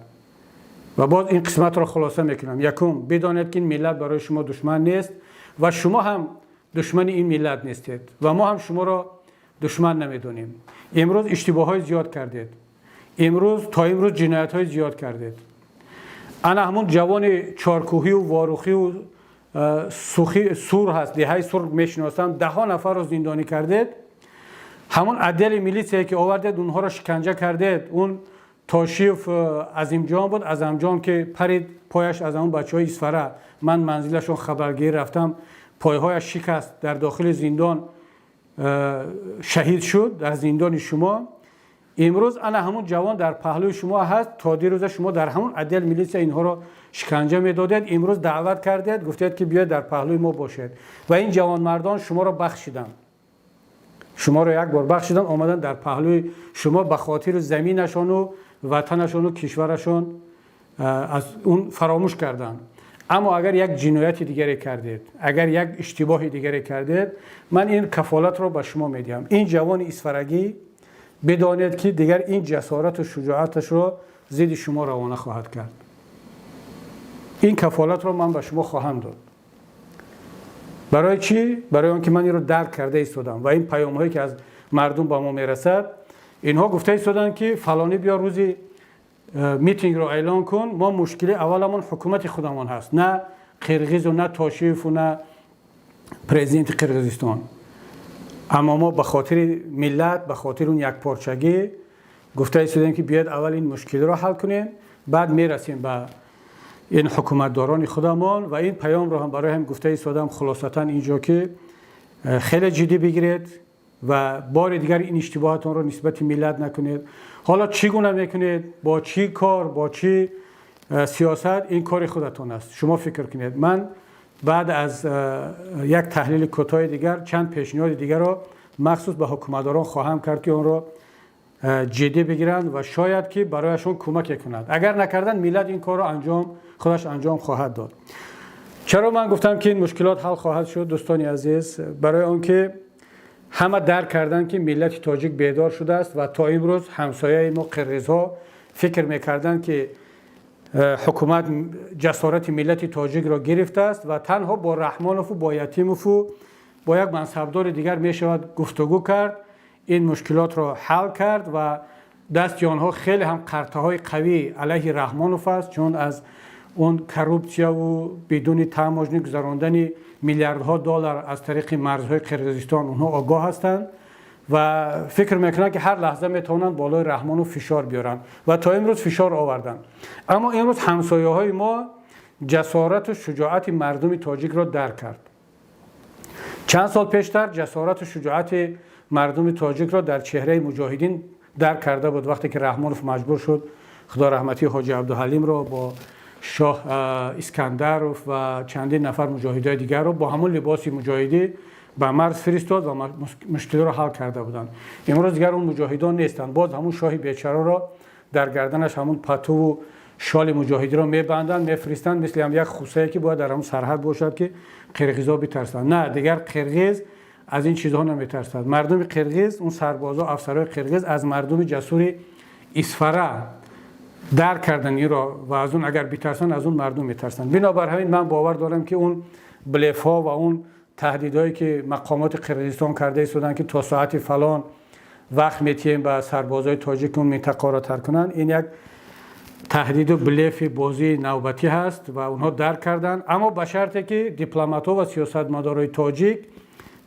Ва боз ин қисматро хулоса мекунам. Якум, бидонед, ки ин миллат барои шумо душман нест ва шумо ҳам душмани ин миллат нестед ва мо ҳам шуморо душман намедонем. Имрӯз иштибоҳҳои зиёд кардед, имрӯз то имрӯз ҷиноятҳои зиёд кардед. Ана ҳамун ҷавони Чоркӯҳию Ворухию Сухи Сур ҳаст, деҳаи Сур мешиносам, даҳҳо нафарро зиндонӣ кардед. Ҳамон отдели милитсия, ки овардед, онҳоро шиканҷа кардед. Он Тошиев Азимҷон буд, Азамҷон, ки парид, пояш аз ҳамон бачаҳои Исфара, ман манзилашон хабаргирӣ рафтам, пойҳояш шикаст, дар дохили зиндон шаҳид шуд, дар зиндони шумо. Имрӯз ана ҳамун ҷавон дар паҳлӯи шумо ҳаст. То дирӯза шумо дар ҳамон отдел милитсия инҳоро шиканҷа медодед. Имрӯз даъват кардед, гуфтед, ки биёед, дар паҳлӯи мо бошед, ва ин ҷавонмардон шуморо бахшиданд, шуморо як бор бахшиданд, омаданд дар паҳлӯи шумо, ба хотири заминашону ватанашону кишварашон аз он фаромӯш карданд. Аммо агар як ҷинояти дигаре кардед, агар як иштибоҳи дигаре кардед, ман ин кафолатро ба шумо медиҳам: ин ҷавони исфарагӣ, бидонед, ки дигар ин ҷасорату шуҷоаташро зидди шумо равона хоҳад кард. Ин кафолатро ман ба шумо хоҳам дод. Барои чӣ? Барои он ки ман инро дарк карда истодам ва ин паёмҳое, ки аз мардум ба мо мерасад, инҳо гуфта истоданд, ки фалонӣ, биё, рӯзи митингро эълон кун. Мо мушкили авваламон ҳукумати худамон ҳаст, на қирғизу, на Тошиеву, на президенти Қирғизистон. Аммо мо ба хотири миллат, ба хотири он якпорчагӣ гуфта истодем, ки биёед, аввал ин мушкилиро ҳал кунем, баъд мерасем ба ин ҳукуматдорони худамон. Ва ин паёмро ҳам барои ҳам гуфта истодам хулосатан инҷо, ки хеле ҷиддӣ бигиред ва бори дигар ин иштибоҳатонро нисбати миллат накунед. Ҳоло чӣ гуна мекунед, бо чӣ кор, бо чӣ сиёсат, ин кори худатон аст, шумо фикр кунед. Ман баъд аз як таҳлили кӯтоҳи дигар чанд пешниҳоди дигарро махсус ба ҳукуматдорон хоҳам кард, ки онро ҷиддӣ бигиранд ва шояд ки барояшон кӯмаке кунад. Агар накарданд, миллат ин корро анҷом худаш анҷом хоҳад дод. Чаро ман гуфтам, ки ин мушкилот ҳал хоҳад шуд, дӯстони азиз? Барои он ки ҳама дарк карданд, ки миллати тоҷик бедор шудааст. Ва то имрӯз ҳамсояи мо қирғизҳо фикр мекарданд, ки ҳукумат ҷасорати миллати тоҷикро гирифтааст ва танҳо бо Раҳмонову бо Ятимову бо як мансабдори дигар мешавад гуфтугӯ кард, ин мушкилотро ҳал кард. Ва дасти онҳо хеле ҳам қартаҳои қавӣ алайҳи Раҳмонов аст, чун аз он коррупсияву бидуни таможня гузарондани миллиардҳо доллар аз тариқи марзҳои Қирғизистон онҳо огоҳ ҳастанд ва фикр мекунанд, ки ҳар лаҳза метавонанд болои Раҳмонов фишор биёранд ва то имрӯз фишор оварданд. Аммо имрӯз ҳамсояҳои мо ҷасорату шуҷоати мардуми тоҷикро дарк кард. Чанд сол пештар ҷасорату шуҷоати мардуми тоҷикро дар чеҳраи муҷоҳидин дарк карда буд, вақте ки Раҳмонов маҷбур шуд худо раҳматии Ҳоҷи Абдуҳалимро бо Шоҳ Искандаров ва чандин нафар муҷоҳидои дигарро бо ҳамон либоси муҷоҳидӣ ба марз фиристод ва мушкилиро ҳал карда буданд. Имрӯз дигар он муҷоҳидон нестанд. Боз ҳамун шоҳи бечараро дар гарданаш ҳамун патуву шоли муҷоҳидиро мебанданд, мефиристанд, мисли ҳам як хусае, ки бояд дар ҳамун сарҳад бошад, ки қирғизо битарсанд. На, дигар қирғиз аз ин чизҳо наметарсад. Мардуми қирғиз, он сарбозо, афсарои қирғиз аз мардуми ҷасури Исфара дарк кардан инро ва аз он агар битарсанд, аз он мардум метарсанд. Бинобар ҳамин ман бовар дорам, ки он блефҳо ва он Таҳдидҳое, ки мақомоти Қирғизистон карда истоданд, ки то соати фалон вақт метиҳем ба сарбозои тоҷик, он минтақаро тарк кунанд, ин як таҳдиду блефи бозии навбатӣ ҳаст ва онҳо дарк карданд, аммо ба шарте, ки дипломатҳо ва сиёсатмадорои тоҷик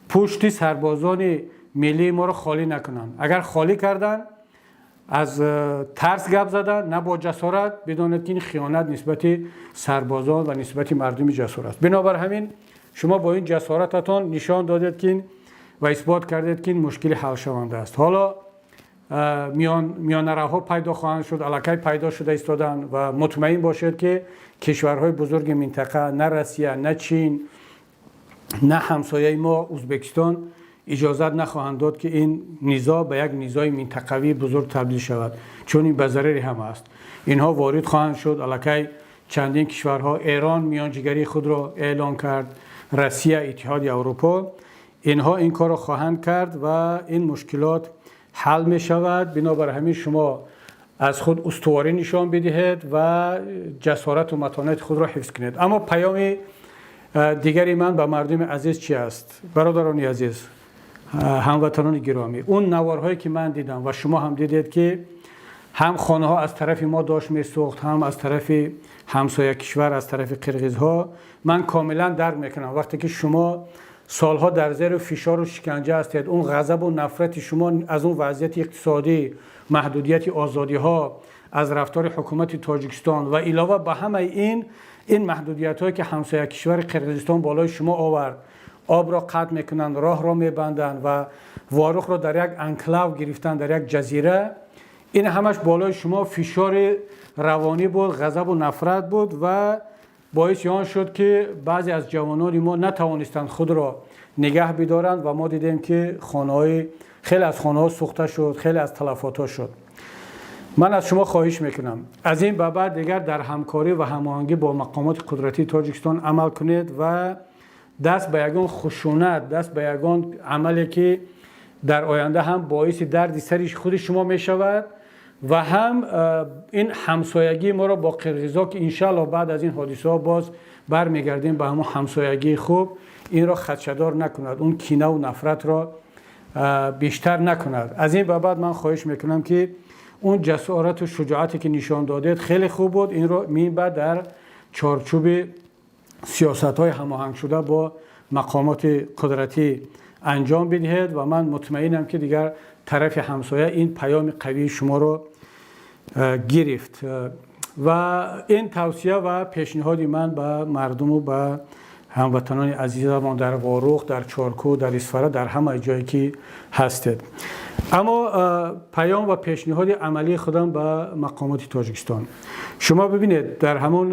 пушти сарбозони миллии моро холӣ накунанд. Агар холӣ карданд, аз тарс гап задан, на бо ҷасорат, бидонед, ки ин хиёнат нисбати сарбозон ва нисбати мардуми ҷасур аст. Бинобар ҳамин шумо бо ин ҷасорататон нишон додед, ки ва исбот кардед, ки ин мушкили ҳалшаванда аст. Ҳоло миёнаравҳо пайдо хоҳанд шуд, аллакай пайдо шуда истоданд ва мутмаин бошед, ки кишварҳои бузурги минтақа, на Россия, на Чин, на ҳамсояи мо Ӯзбекистон, иҷозат нахоҳанд дод, ки ин низоъ ба як низои минтақавии бузург табдил шавад, чун ин ба зарари ҳама аст. Инҳо ворид хоҳанд шуд. Аллакай чандин кишварҳо, Эрон миёнҷигарии худро эълон кард, Россия, Иттиҳоди Аврупо, инҳо ин корро хоҳанд кард ва ин мушкилот ҳал мешавад. Бинобар ҳамин шумо аз худ устуворӣ нишон бидиҳед ва ҷасорату матонати худро ҳифз кунед. Аммо паёми дигари ман ба мардуми азиз чи аст? Бародарони азиз, ҳамватанони гиромӣ, он наворҳое, ки ман дидам ва шумо ҳам дидед, ки ҳам хонаҳо аз тарафи мо дошт месӯхт, ҳам аз тарафи ҳамсоя кишвар, аз тарафи қирғизҳо, ман комилан дарк мекунам. Вақте ки шумо солҳо дар зери фишору шиканҷа ҳастед, он ғазабу нафрати шумо аз он вазъияти иқтисодӣ, маҳдудияти озодиҳо, аз рафтори ҳукумати Тоҷикистон ва илова ба ҳамаи ин маҳдудиятҳое, ки ҳамсоя кишвари Қирғизистон болои шумо овард, обро қатъ мекунанд, роҳро мебанданд ва Ворухро дар як анклав гирифтан, дар як ҷазира, ин ҳамаш болои шумо фишори равонӣ буд, ғазабу нафрат буд ва боиси он шуд, ки баъзе аз ҷавонони мо натавонистанд худро нигаҳ бидоранд ва мо дидем, ки хонаҳои хеле аз хонаҳо сӯхта шуд, хеле аз талафотҳо шуд. Ман аз шумо хоҳиш мекунам, аз ин ба баъд дигар дар ҳамкорӣ ва ҳамоҳангӣ бо мақомоти қудратии Тоҷикистон амал кунед ва даст ба ягон хушунат, даст ба ягон амале, ки дар оянда ҳам боиси дарди сари худи шумо мешавад ва ҳам ин ҳамсоягии моро бо қирғизо, ки иншаалло баъд аз ин ҳодисаҳо боз бармегардем ба ҳамон ҳамсоягии хуб, инро хадшадор накунад, он кинаву нафратро бештар накунад. Аз ин ба баъд ман хоҳиш мекунам, ки он ҷасорату шуҷоате, ки нишон додед, хеле хуб буд, инро минбаъд дар чорчӯби сиёсатҳои ҳамоҳангшуда бо мақомоти қудратӣ анҷом бидиҳед ва ман мутмаинам, ки дигар тарафи ҳамсоя ин паёми қавии шуморо гирифт. Ва ин тавсия ва пешниҳоди ман ба мардуму ба ҳамватанони азизамон дар Ворух, дар Чоркӯ, дар Исфара, дар ҳама ҷое, ки ҳастед. Аммо паём ва пешниҳоди амалии худам ба мақомоти Тоҷикистон. Шумо бибинед, дар ҳамон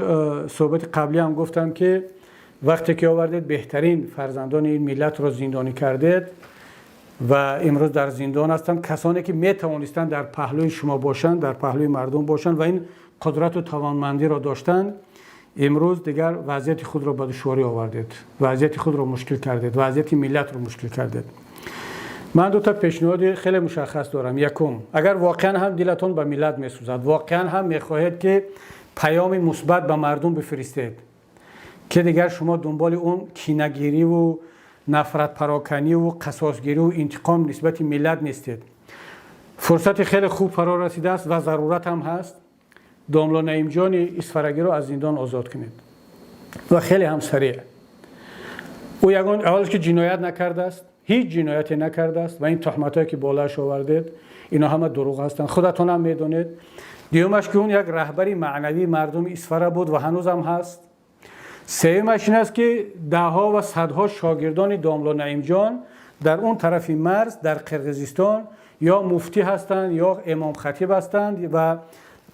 суҳбати қаблӣ ҳам гуфтам, ки вақте ки овардед, беҳтарин фарзандони ин миллатро зиндонӣ кардед ва имрӯз дар зиндон ҳастанд, касоне, ки метавонистанд дар паҳлӯи шумо бошанд, дар паҳлӯи мардум бошанд ва ин қудрату тавонмандиро доштанд, имрӯз дигар вазъияти худро ба душворӣ овардед, вазъияти худро мушкил кардед, вазъияти миллатро мушкил кардед. Ман дута пешниҳоди хеле мушаххас дорам. Якум, агар воқеан ҳам дилатон ба миллат месӯзад, воқеан ҳам мехоҳед, ки паёми мусбат ба мардум бифиристед, ки дигар шумо дунболи он кинагириву нафратпароканиву қасосгириву интиқом нисбати миллат нестед, фурсати хеле хуб фаро расидааст ва зарурат ҳам ҳаст: домло Наимҷони Исфарагиро аз зиндон озод кунед ва хеле ҳам сариъ. Ӯ ягон аввалш ки ҷиноят накардааст, ҳеҷ ҷинояте накардааст ва ин туҳматҳое, ки болааш овардед, ино ҳама дурӯғ ҳастанд, худатон ҳам медонед. Дуюмаш, ки он як раҳбари маънавии мардуми Исфара буд ва ҳанӯзам ҳаст. Сеюмаш ин аст, ки даҳҳо ва садҳо шогирдони домло Наимҷон дар он тарафи марз, дар Қирғизистон, ё муфтӣ ҳастанд, ё имомхатиб ҳастанд ва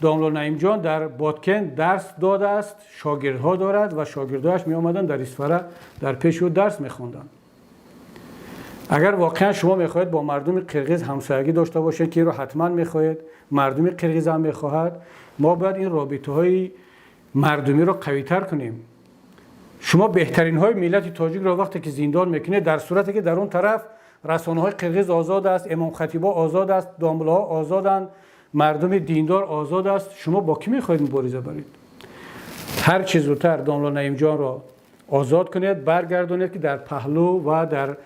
домло Наимҷон дар Боткен дарс додааст, шогирдҳо дорад ва шогирдҳояш меомаданд, дар Исфара дар пеши ӯ дарс мехонданд. Агар воқеан шумо мехоҳед бо мардуми қирғиз ҳамсоягӣ дошта бошед, ки инро ҳатман мехоҳед, мардуми қирғиз ҳам мехоҳад, мо бояд ин робитаҳои мардумиро қавитар кунем. Шумо беҳтаринҳои миллати тоҷикро вақте ки зиндон мекунед, дар сурате ки дар он тараф расонаҳои қирғиз озод аст, имомхатибо озод аст, домлаҳо озоданд, мардуми диндор озод аст, шумо бо кӣ мехоҳед мубориза баред? Ҳар чӣ зудтар домло Наимҷонро озод кунед, баргардонед, ки дар паҳлӯ ва дар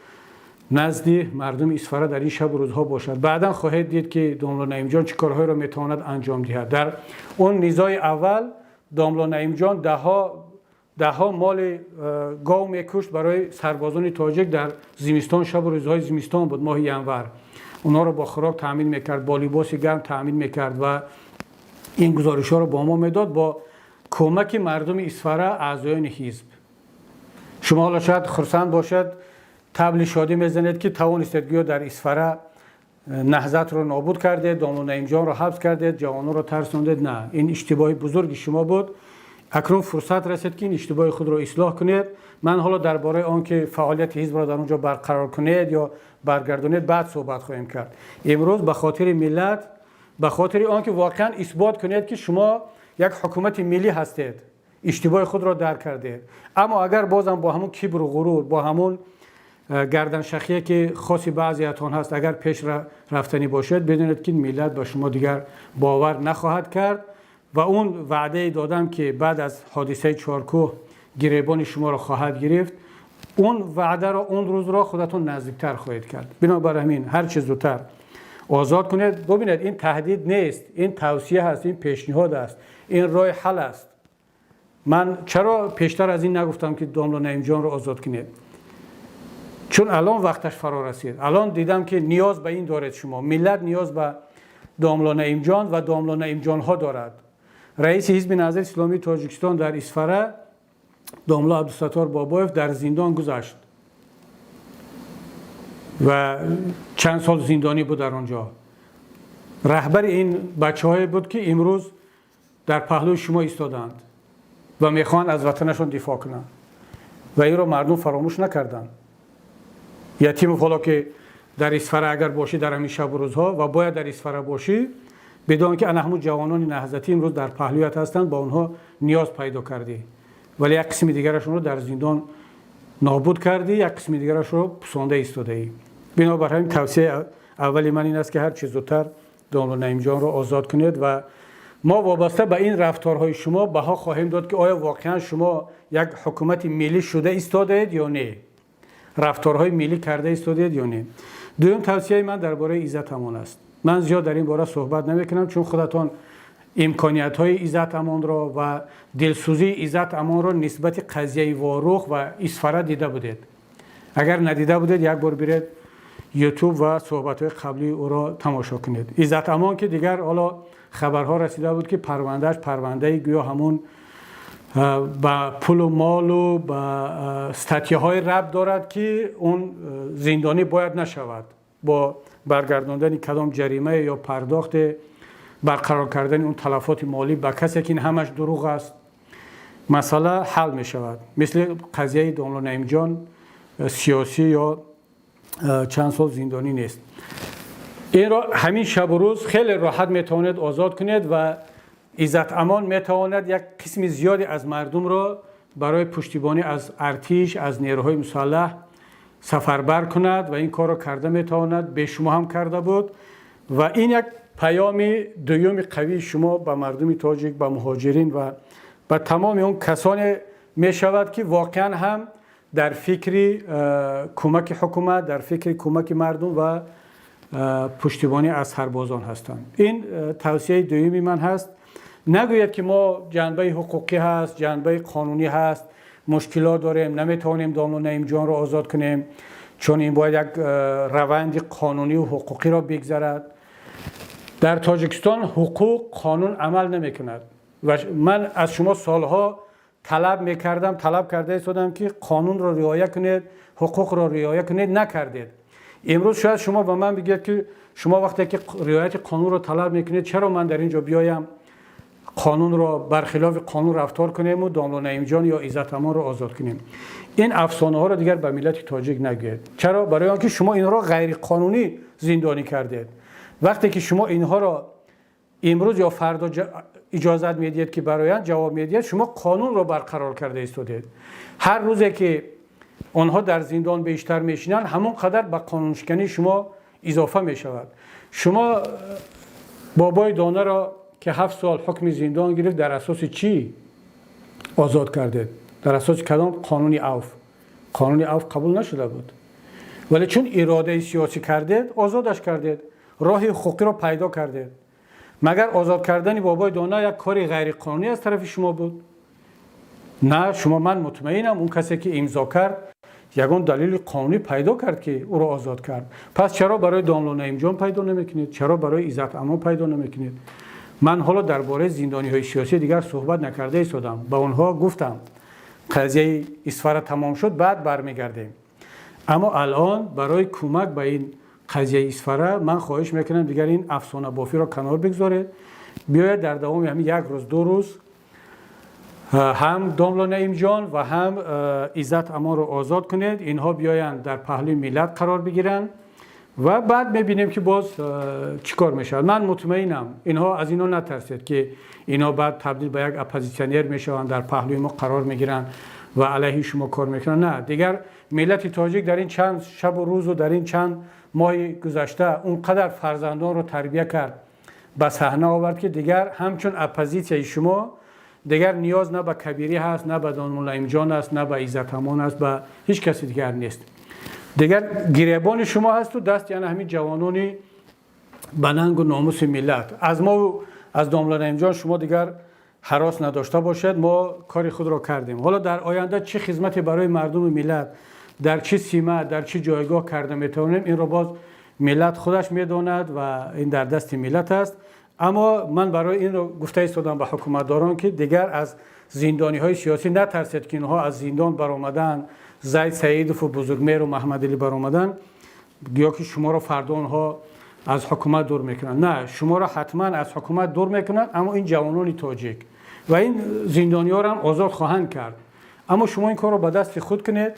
назди мардуми Исфара дар ин шабу рӯзҳо бошад. Баъдан хоҳед дид, ки домло Наимҷон чӣ корҳоеро метавонад анҷом диҳад. Дар он низои аввал домло Наимҷон даҳҳо даҳҳо моли гов мекушт барои сарбозони тоҷик дар зимистон, шабу рӯзҳои зимистон буд, моҳи январ. Онҳоро бо хӯрок таъмин мекард, бо либоси гарм таъмин мекард ва ин гузоришҳоро бо мо медод бо кӯмаки мардуми Исфара, аъзоёни ҳизб. Шумо ҳоло шояд хурсанд бошед, табли шодӣ мезанед, ки тавонистед гӯё дар Исфара наҳзатро нобуд кардед, домло Наимҷонро ҳабс кардед, ҷавононро тарсондед. На, ин иштибоҳи бузурги шумо буд. Акнун фурсат расид, ки ин иштибоҳи худро ислоҳ кунед. Ман ҳоло дар бораи он ки фаъолияти ҳизбро дар он ҷо барқарор кунед ё баргардонед, баъд суҳбат хоҳем кард. Имрӯз ба хотири миллат, ба хотири он ки воқеан исбот кунед, ки шумо як ҳукумати миллӣ ҳастед, иштибоҳи худро дарк кардед. Аммо агар бозам бо ҳамун кибру ғурур, бо ҳамун гарданшахие, ки хоси баъзеятон ҳаст, агар пеш рафтанӣ бошед, бидонед, ки миллат ба шумо дигар бовар нахоҳад кард ва он ваъдае додам, ки баъд аз ҳодисаи Чоркӯҳ гиребони шуморо хоҳад гирифт, он ваъдаро, он рӯзро худатон наздиктар хоҳед кард. Бинобар ҳамин ҳар чӣ зудтар озод кунед. Бубинед, ин таҳдид нест, ин тавсия ҳаст, ин пешниҳод аст, ин роҳи ҳал аст. Ман чаро пештар аз ин нагуфтам, ки домло Наимҷонро озод кунед? Чун алон вақташ фаро расид. Алон дидам, ки ниёз ба ин доред шумо. Миллат ниёз ба домло Наимҷон ва домло Наимҷонҳо дорад. Раиси Ҳизби Наҳзати Исломии Тоҷикистон дар Исфара, домло Абдусаттор Бобоев, дар зиндон гузашт ва чанд сол зиндонӣ буд дар он ҷо. Раҳбари ин бачаҳое буд, ки имрӯз дар паҳлӯи шумо истодаанд ва мехоҳанд аз ватанашон дифоъ кунанд, ва инро мардум фаромӯш накарданд. Ятимов, ҳоло ки дар Исфара агар бошӣ дар ҳамин шабу рӯзҳо ва бояд дар Исфара бошӣ, бидон, ки ана ҳамун ҷавонони наҳзатӣ имрӯз дар паҳлӯят ҳастанд. Ба онҳо ниёз пайдо кардӣ, вале як қисми дигарашонро дар зиндон нобуд кардӣ, як қисми дигарашро пусонда истодаӣ. Бинобар ҳамин тавсияи аввали ман ин аст, ки ҳар чӣ зудтар домло Наимҷонро озод кунед ва мо вобаста ба ин рафторҳои шумо баҳо хоҳем дод, ки оё воқеан шумо як ҳукумати миллӣ шуда истодаед ё не, рафторҳои миллӣ карда истодаед ё не. Дуюм тавсияи ман дар бораи Иззат Амон аст. Ман зиёд дар ин бора суҳбат намекунам, чун худатон имкониятҳои Иззат Амонро ва дилсӯзии Иззат Амонро нисбати қазияи Ворух ва Исфара дида будед. Агар надида будед, як бор биред Ютуб ва суҳбатҳои қаблии ӯро тамошо кунед. Иззат Амон, ки дигар ҳоло хабарҳо расида буд, ки парвандааш парвандаи гӯё ҳамун ба пулу молу ба статьяҳои рабт дорад, ки он зиндонӣ бояд нашавад, бо баргардондани кадом ҷаримае ё пардохте, барқарор кардани он талафоти молӣ ба касе, ки ин ҳамаш дурӯғ аст, масъала ҳал мешавад. Мисли қазияи домло Наимҷон сиёсӣ ё чанд сол зиндонӣ нест. Инро ҳамин шабу рӯз хеле роҳат метавонед озод кунед ва Иззат Амон метавонад як қисми зиёде аз мардумро барои пуштибонӣ аз артиш, аз нерӯҳои мусаллаҳ сафарбар кунад ва ин корро карда метавонад, бе шумо ҳам карда буд. Ва ин як паёми дуюми қавии шумо ба мардуми тоҷик, ба муҳоҷирин ва ба тамоми он касоне мешавад, ки воқеан ҳам дар фикри кӯмаки ҳукумат, дар фикри кӯмаки мардум ва пуштибонӣ аз сарбозон ҳастанд. Ин тавсияи дуюми ман ҳаст. Нагӯяд, ки мо ҷанбаи ҳуқуқӣ ҳаст, ҷанбаи қонунӣ ҳаст, мушкилот дорем, наметавонем домло Наимҷонро озод кунем, чун ин бояд як раванди қонунию ҳуқуқиро бигзарад. Дар Тоҷикистон ҳуқуқ, қонун амал намекунад ва ман аз шумо солҳо талаб мекардам, талаб карда истодам, ки қонунро риоя кунед, ҳуқуқро риоя кунед, накардед. Имрӯз шояд шумо ба ман бигӯед, ки шумо вақте ки риояти қонунро талаб мекунед, чаро ман дар ин ҷо биёям, қонунро, бархилофи қонун рафтор кунему домло Наимҷон ё Иззат Амонро озод кунем? Ин афсонаҳоро дигар ба миллати тоҷик нагӯед. Чаро? Барои он ки шумо инҳоро ғайриқонунӣ зиндонӣ кардед. Вақте ки шумо инҳоро имрӯз ё фардо иҷозат медиҳед, ки бароянд, ҷавоб медиҳед, шумо қонунро барқарор карда истодед. Ҳар рӯзе ки онҳо дар зиндон бештар мешинанд, ҳамон қадар ба қонуншикании шумо изофа мешавад. Шумо Бобои Донаро, ки 7 сол ҳукми зиндон гирифт, дар асоси чӣ озод кардед? Дар асоси кадом қонуни авф? Қонуни авф қабул нашуда буд, вале чун иродаи сиёсӣ кардед, озодаш кардед, роҳи ҳуқуқиро пайдо кардед. Магар озод кардани Бобои Дона як кори ғайриқонунӣ аз тарафи шумо буд? На, шумо, ман мутмаинам, он касе ки имзо кард, ягон далели қонунӣ пайдо кард, ки ӯро озод кард. Пас чаро барои домло Наимҷон пайдо намекунед? Чаро барои Иззат Амон пайдо намекунед? Ман ҳоло дар бораи зиндониҳои сиёсии дигар суҳбат накарда истодам. Ба онҳо гуфтам, қазияи Исфара тамом шуд, баъд бармегардем. Аммо алон барои кӯмак ба ин қазияи Исфара ман хоҳиш мекунам, дигар ин афсонабофиро канор бигзоред, биёед, дар давоми ҳамин як рӯз, 2 рӯз ҳам домло Наимҷон ва ҳам Иззат Амонро озод кунед. Инҳо биёянд, дар паҳлӯи миллат қарор бигиранд ва баъд мебинем, ки боз чӣ кор мешавад. Ман мутмаинам, инҳо, аз инҳо натарсед, ки инҳо баъд табдил ба як оппозитсионер мешаванд, дар паҳлӯи мо қарор мегиранд ва алайҳи шумо кор мекунанд. На, дигар миллати тоҷик дар ин чанд шабу рӯзу дар ин чанд моҳи гузашта он қадар фарзандонро тарбия кард, ба саҳна овард, ки дигар ҳамчун оппозитсияи шумо дигар ниёз на ба Кабирӣ ҳаст, на ба домло Наимҷон аст, на ба Иззат Амон аст, ба ҳеҷ каси дигар нест. Дигар гиребони шумо ҳасту дасти ана ҳамин ҷавонони ба нангу номуси миллат. Аз мо, аз домло Наимҷон шумо дигар ҳарос надошта бошед. Мо кори худро кардем. Ҳоло дар оянда чӣ хизмате барои мардуми миллат, дар чӣ сима, дар чӣ ҷойгоҳ карда метавонем, инро боз миллат худаш медонад ва ин дар дасти миллат аст. Аммо ман барои инро гуфта истодам ба ҳукуматдорон, ки дигар аз зиндониҳои сиёсӣ натарсед, ки инҳо аз зиндон баромадан, Зайд Саидову Бузургмеру Маҳмадалӣ баромадан, ё ки шуморо фардо онҳо аз ҳукумат дур мекунанд. На, шуморо ҳатман аз ҳукумат дур мекунанд, аммо ин ҷавонони тоҷик ва ин зиндониҳоро ҳам озод хоҳанд кард. Аммо шумо ин корро ба дасти худ кунед,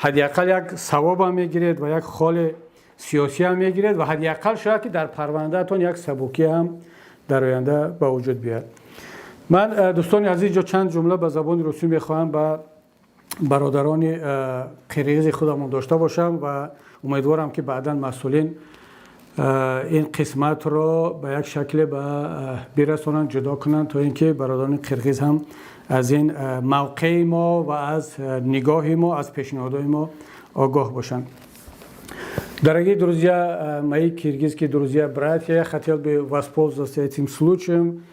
ҳадди ақал як савобам мегиред ва як холи сиёсӣ ҳам мегиред ва ҳадди ақал шояд, ки дар парвандаатон як сабукӣ ҳам дар оянда ба вуҷуд биёяд. Ман, дӯстони азиз, ҷо чанд ҷумла ба забони русӣ мехоҳам ба бародарони қирғизи худамон дошта бошам ва умедворам, ки баъдан масъулин ин қисматро ба як шакле ба бирасонанд, ҷудо кунанд, то ин ки бародарони қирғиз ҳам аз ин мавқеи мо ва аз нигоҳи мо, аз пешниҳодҳои мо огоҳ бошанд. Дорогие друзья, мои киргизские друзья, братья, я хотел бы воспользоваться этим случаем,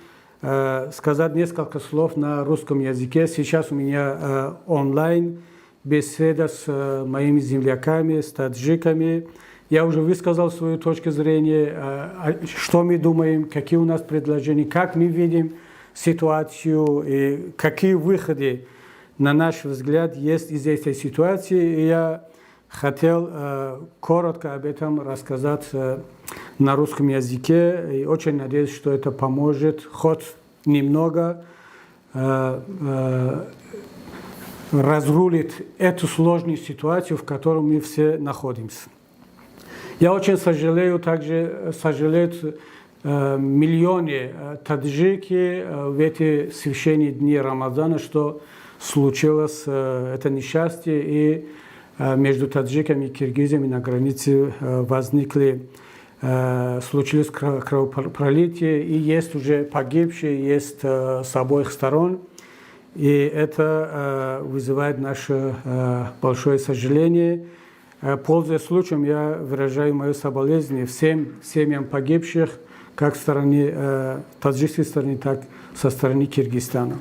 сказать несколько слов на русском языке. Сейчас у меня онлайн беседа с моими земляками, с таджиками. Я уже высказал свою точку зрения, что мы думаем, какие у нас предложения, как мы видим ситуацию и какие выходы, на наш взгляд, есть из этой ситуации. И я хотел коротко об этом рассказать на русском языке. И очень надеюсь, что это поможет хоть немного разрулит эту сложную ситуацию, в которой мы все находимся. Я очень сожалею, также сожалеют миллионы таджики в эти священные дни Рамазана, что случилось это несчастье, и между таджиками и киргизами на границе возникли, случилось кровопролитие, и есть уже погибшие, есть с обоих сторон. И это вызывает наше большое сожаление. Пользуясь случаем, я выражаю мое соболезнование всем семьям погибших, как в стороне таджикской стороны, так со стороны Киргизстана.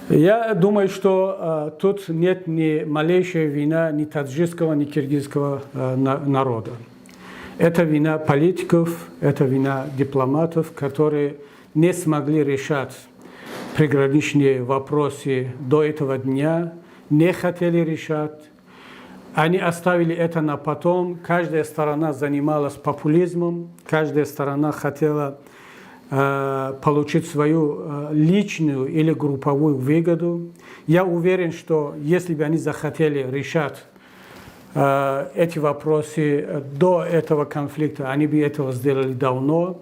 Я думаю, что тут нет ни малейшей вины ни таджикского, ни киргизского народа. Это вина политиков, это вина дипломатов, которые не смогли решать приграничные вопросы до этого дня, не хотели решать. Они оставили это на потом. Каждая сторона занималась популизмом, каждая сторона хотела получить свою личную или групповую выгоду. Я уверен, что если бы они захотели решать эти вопросы до этого конфликта, они бы этого сделали давно.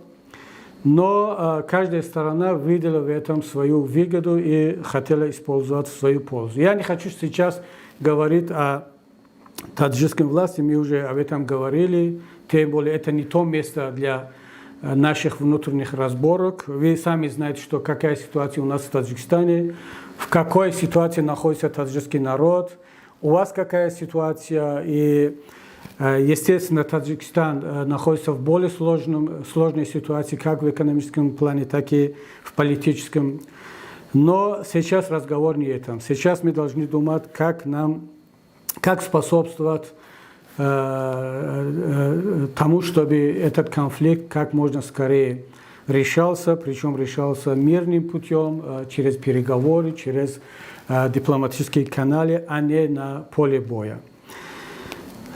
Но каждая сторона видела в этом свою выгоду и хотела использовать в свою пользу. Я не хочу сейчас говорить о таджикском власти, мы уже об этом говорили, тем более это не то место для наших внутренних разборок. Вы сами знаете, что какая ситуация у нас в Таджикистане, в какой ситуации находится таджикский народ, у вас какая ситуация. И, естественно, Таджикистан находится в более сложной ситуации как в экономическом плане, так и в политическом. Но сейчас разговор не этом. Сейчас мы должны думать, как способствовать тому, чтобы этот конфликт как можно скорее решался, причем решался мирным путем, через переговоры, через дипломатические каналы, а не на поле боя.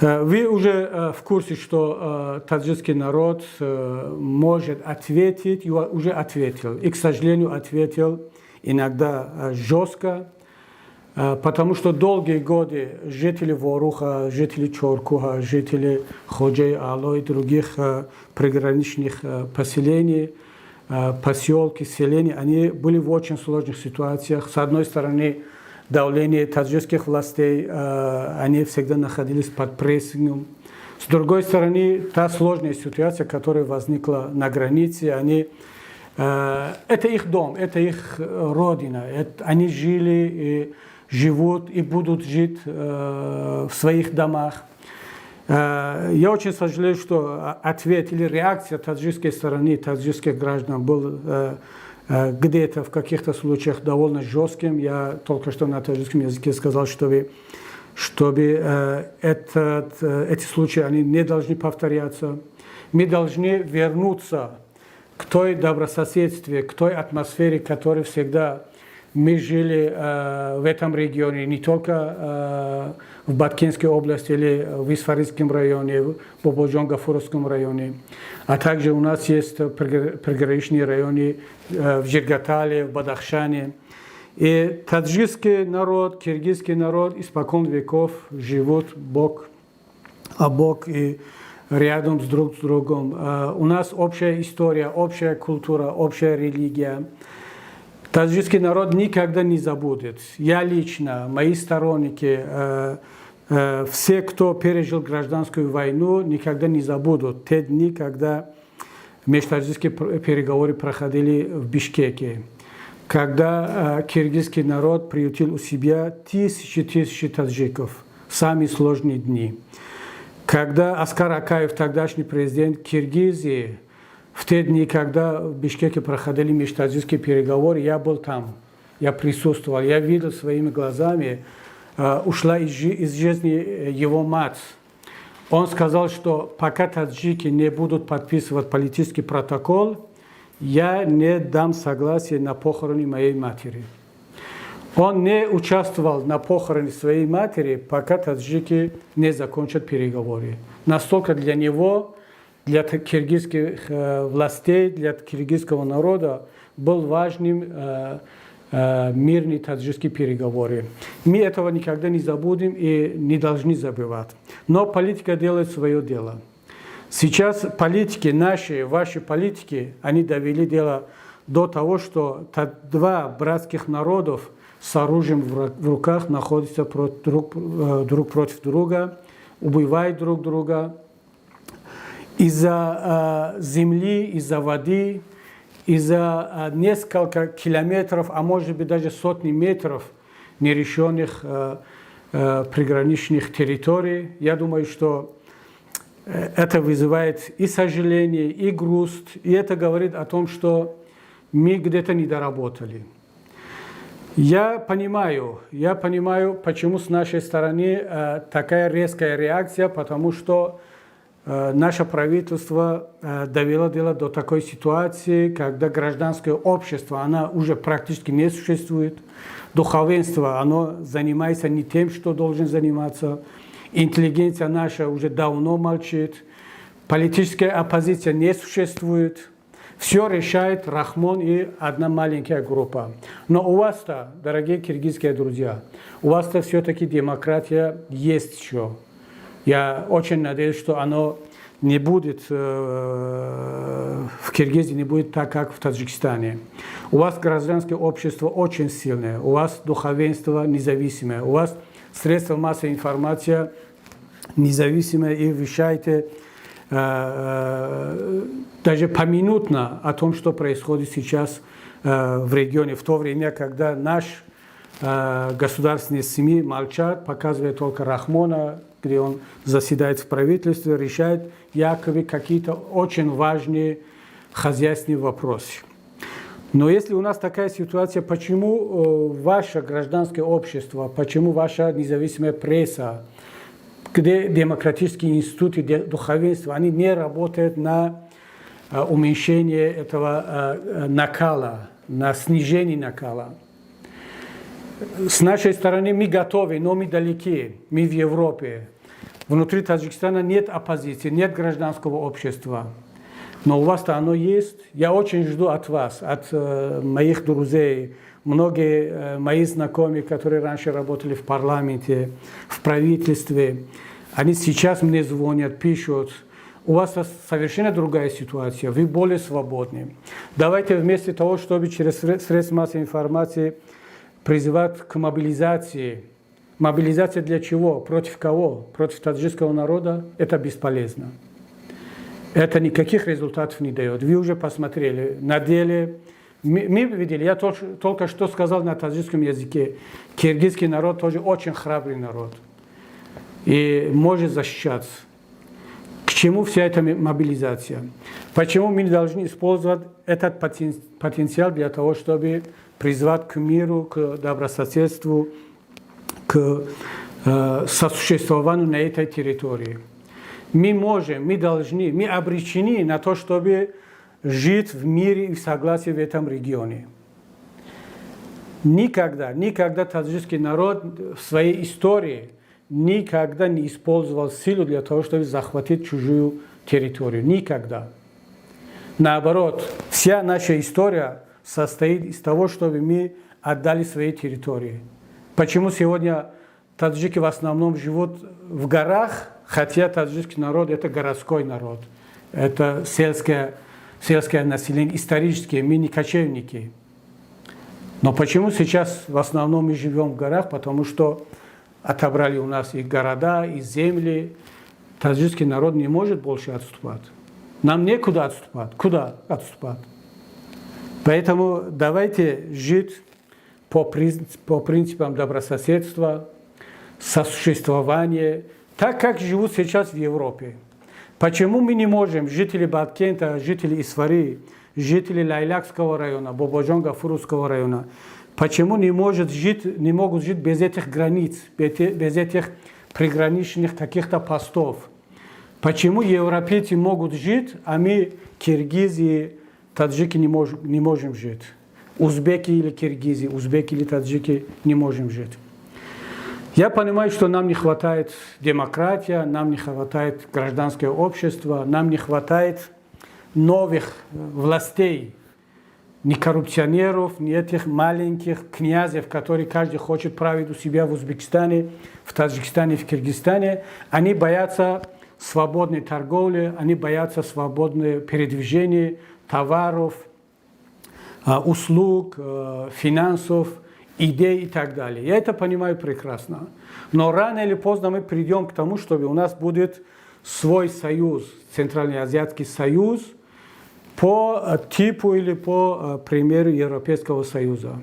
Вы уже в курсе, что таджикский народ может ответить, и уже ответил. И, к сожалению, ответил иногда жестко, потому что долгие годы жители Воруха, жители Чоркуха, жители Ходжаи Аъло и других приграничных поселений, поселки, селений, они были в очень сложных ситуациях. С одной стороны, давление таджикских властей, они всегда находились под прессингом. С другой стороны, та сложная ситуация, которая возникла на границе, это их дом, это их родина. Это, они жили и живут и будут жить в своих домах. Я очень сожалею, что ответ или реакция таджикской стороны, таджикских граждан был где-то в каких-то случаях довольно жестким. Я только что на таджикском языке сказал, чтобы эти случаи, они не должны повторяться. Мы должны вернуться к той добрососедстве, к той атмосфере, которой всегда мы жили в этом регионе, не только в Баткенской области или в Исфаринском районе, в Бободжон Гафуровском районе, а также у нас есть приграничные районы в Жиргатале, в Бадахшане. И таджикский народ, киргизский народ испокон веков живут бок о бок и рядом с друг с другом. У нас общая история, общая культура, общая религия. Таджикский народ никогда не забудет. Я лично, мои сторонники, все, кто пережил гражданскую войну, никогда не забудут те дни, когда межтаджикские переговоры проходили в Бишкеке, когда киргизский народ приютил у себя тысячи, тысячи таджиков в самые сложные дни. Когда Аскар Акаев, тогдашний президент Киргизии, в те дни, когда в Бишкеке проходили межтаджикские переговоры, я был там, я присутствовал, я видел своими глазами, ушла из жизни его мать. Он сказал, что пока таджики не будут подписывать политический протокол, я не дам согласия на похороны моей матери. Он не участвовал на похороне своей матери, пока таджики не закончат переговоры. Настолько для него, для киргизских властей, для киргизского народа был важным мирные таджикские переговоры. Мы этого никогда не забудем и не должны забывать. Но политика делает свое дело. Сейчас политики наши, ваши политики, они довели дело до того, что два братских народов с оружием в руках находятся друг против друга, убивают друг друга. Из-за земли, из-за воды, из-за несколько километров, а может быть, даже сотни метров нерешенных приграничных территорий. Я думаю, что это вызывает и сожаление, и грусть, и это говорит о том, что мы где-то не доработали. Я понимаю, почему с нашей стороны такая резкая реакция, потому что наше правительство довело дело до такой ситуации, когда гражданское общество, оно уже практически не существует, духовенство, оно занимается не тем, что должен заниматься, интеллигенция наша уже давно молчит, политическая оппозиция не существует. Все решает Рахмон и одна маленькая группа. Но у вас-то, дорогие киргизские друзья, у вас-то все-таки демократия есть еще. Я очень надеюсь, что оно не будет в Киргизии, не будет так, как в Таджикистане. У вас гражданское общество очень сильное, у вас духовенство независимое, у вас средства массовой информации независимые, и вещаете даже поминутно о том, что происходит сейчас в регионе, в то время, когда наш государственные СМИ молчат, показывая только Рахмона, где он заседает в правительстве, решает якобы какие-то очень важные хозяйственные вопросы. Но если у нас такая ситуация, почему ваше гражданское общество, почему ваша независимая пресса, где демократические институты, духовенство, они не работают на уменьшение этого накала, на снижение накала? С нашей стороны мы готовы, но мы далеки, мы в Европе. Внутри Таджикистана нет оппозиции, нет гражданского общества. Но у вас-то оно есть. Я очень жду от вас, от моих друзей, многие мои знакомые, которые раньше работали в парламенте, в правительстве, они сейчас мне звонят, пишут: «У вас совершенно другая ситуация, вы более свободны. Давайте вместо того, чтобы через средства массовой информации призывать к мобилизации». Мобилизация для чего? Против кого? Против таджикского народа? Это бесполезно. Это никаких результатов не дает. Вы уже посмотрели на деле. Мы видели, я только что сказал на таджикском языке, киргизский народ тоже очень храбрый народ и может защищаться. К чему вся эта мобилизация? Почему мы не должны использовать этот потенциал для того, чтобы призвать к миру, к добрососедству, к сосуществованию на этой территории? Мы можем, мы должны, мы обречены на то, чтобы жить в мире и в согласии в этом регионе. Никогда, никогда таджикский народ в своей истории никогда не использовал силу для того, чтобы захватить чужую территорию. Никогда. Наоборот, вся наша история состоит из того, чтобы мы отдали свои территории. Почему сегодня таджики в основном живут в горах, хотя таджикский народ – это городской народ, это сельское население, исторические, мы не кочевники. Но почему сейчас в основном мы живем в горах? Потому что отобрали у нас и города, и земли. Таджикский народ не может больше отступать. Нам некуда отступать. Куда отступать? Поэтому давайте жить по принципам добрососедства, сосуществования, так, как живут сейчас в Европе. Почему мы не можем, жители Баткента, жители Исфары, жители Лайлакского района, Бободжон Гафуровского района, почему не могут жить без этих границ, без этих приграничных каких-то постов? Почему европейцы могут жить, а мы, киргизы, таджики, не можем жить? Узбеки или киргизы, узбеки или таджики не можем жить. Я понимаю, что нам не хватает демократия, нам не хватает гражданское общество, нам не хватает новых властей, ни коррупционеров, ни этих маленьких князев, которые каждый хочет править у себя в Узбекистане, в Таджикистане, в Киргизстане. Они боятся свободной торговли, они боятся свободного передвижения товаров, услуг, финансов, идей и так далее. Я это понимаю прекрасно. Но рано или поздно мы придем к тому, чтобы у нас будет свой союз, Центральноазиатский союз, по типу или по примеру Европейского союза.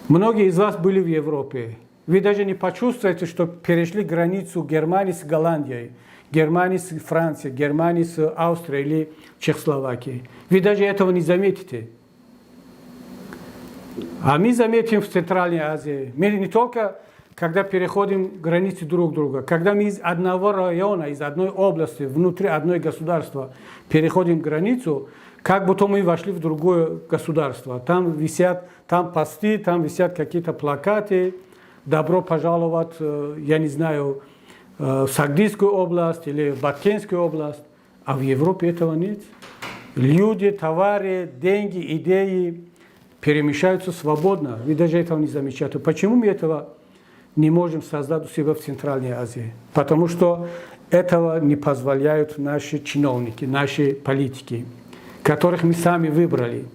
Многие из вас были в Европе. Вы даже не почувствуете, что перешли границу Германии с Голландией, Германии с Францией, Германии с Австрией или Чехословакией. Вы даже этого не заметите. А мы заметим в Центральной Азии. Мы не только когда переходим границы друг друга, когда мы из одного района, из одной области, внутри одной государства переходим границу, как будто мы вошли в другое государство. Там висят, там посты, там висят какие-то плакаты: «Добро пожаловать», я не знаю, в Согдийскую область или в Баткенскую область. А в Европе этого нет. Люди, товары, деньги, идеи перемещаются свободно. Вы даже этого не замечаете. Почему мы этого не можем создать у себя в Центральной Азии? Потому что этого не позволяют наши чиновники, наши политики, которых мы сами выбрали.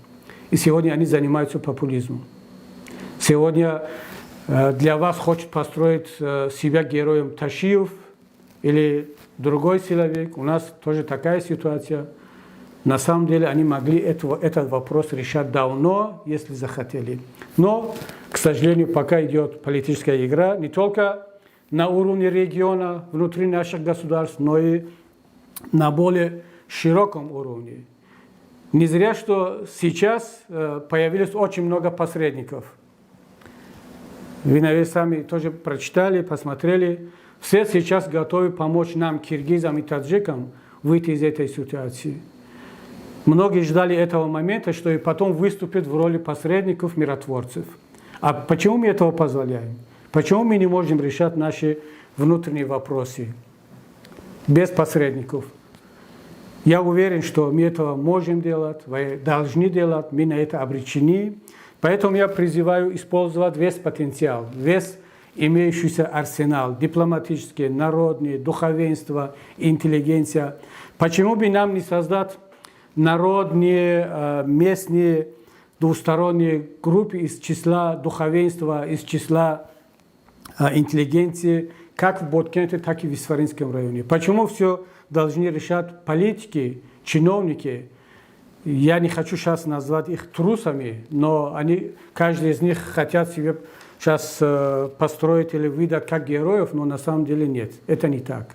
И сегодня они занимаются популизмом. Сегодня для вас хочет построить себя героем Ташиев. или другой силовик, у нас тоже такая ситуация. На самом деле они могли этот вопрос решать давно, если захотели. Но, к сожалению, пока идет политическая игра не только на уровне региона, внутри наших государств, но и на более широком уровне. Не зря, что сейчас появилось очень много посредников. Вы, наверное, сами тоже прочитали, посмотрели. Все сейчас готовы помочь нам, киргизам и таджикам, выйти из этой ситуации. Многие ждали этого момента, что и потом выступят в роли посредников, миротворцев. А почему мы этого позволяем? Почему мы не можем решать наши внутренние вопросы без посредников? Я уверен, что мы этого можем делать, должны делать, мы на это обречены. Поэтому я призываю использовать весь потенциал, весь имеющийся арсенал, дипломатический, народный, духовенство, интеллигенция. Почему бы нам не создать народные, местные, двусторонние группы из числа духовенства, из числа интеллигенции, как в Боткенте, так и в Исфаринском районе? Почему все должны решать политики, чиновники? Я не хочу сейчас назвать их трусами, но они, каждый из них хотят себе сейчас построить или выдать как героев, но на самом деле нет, это не так.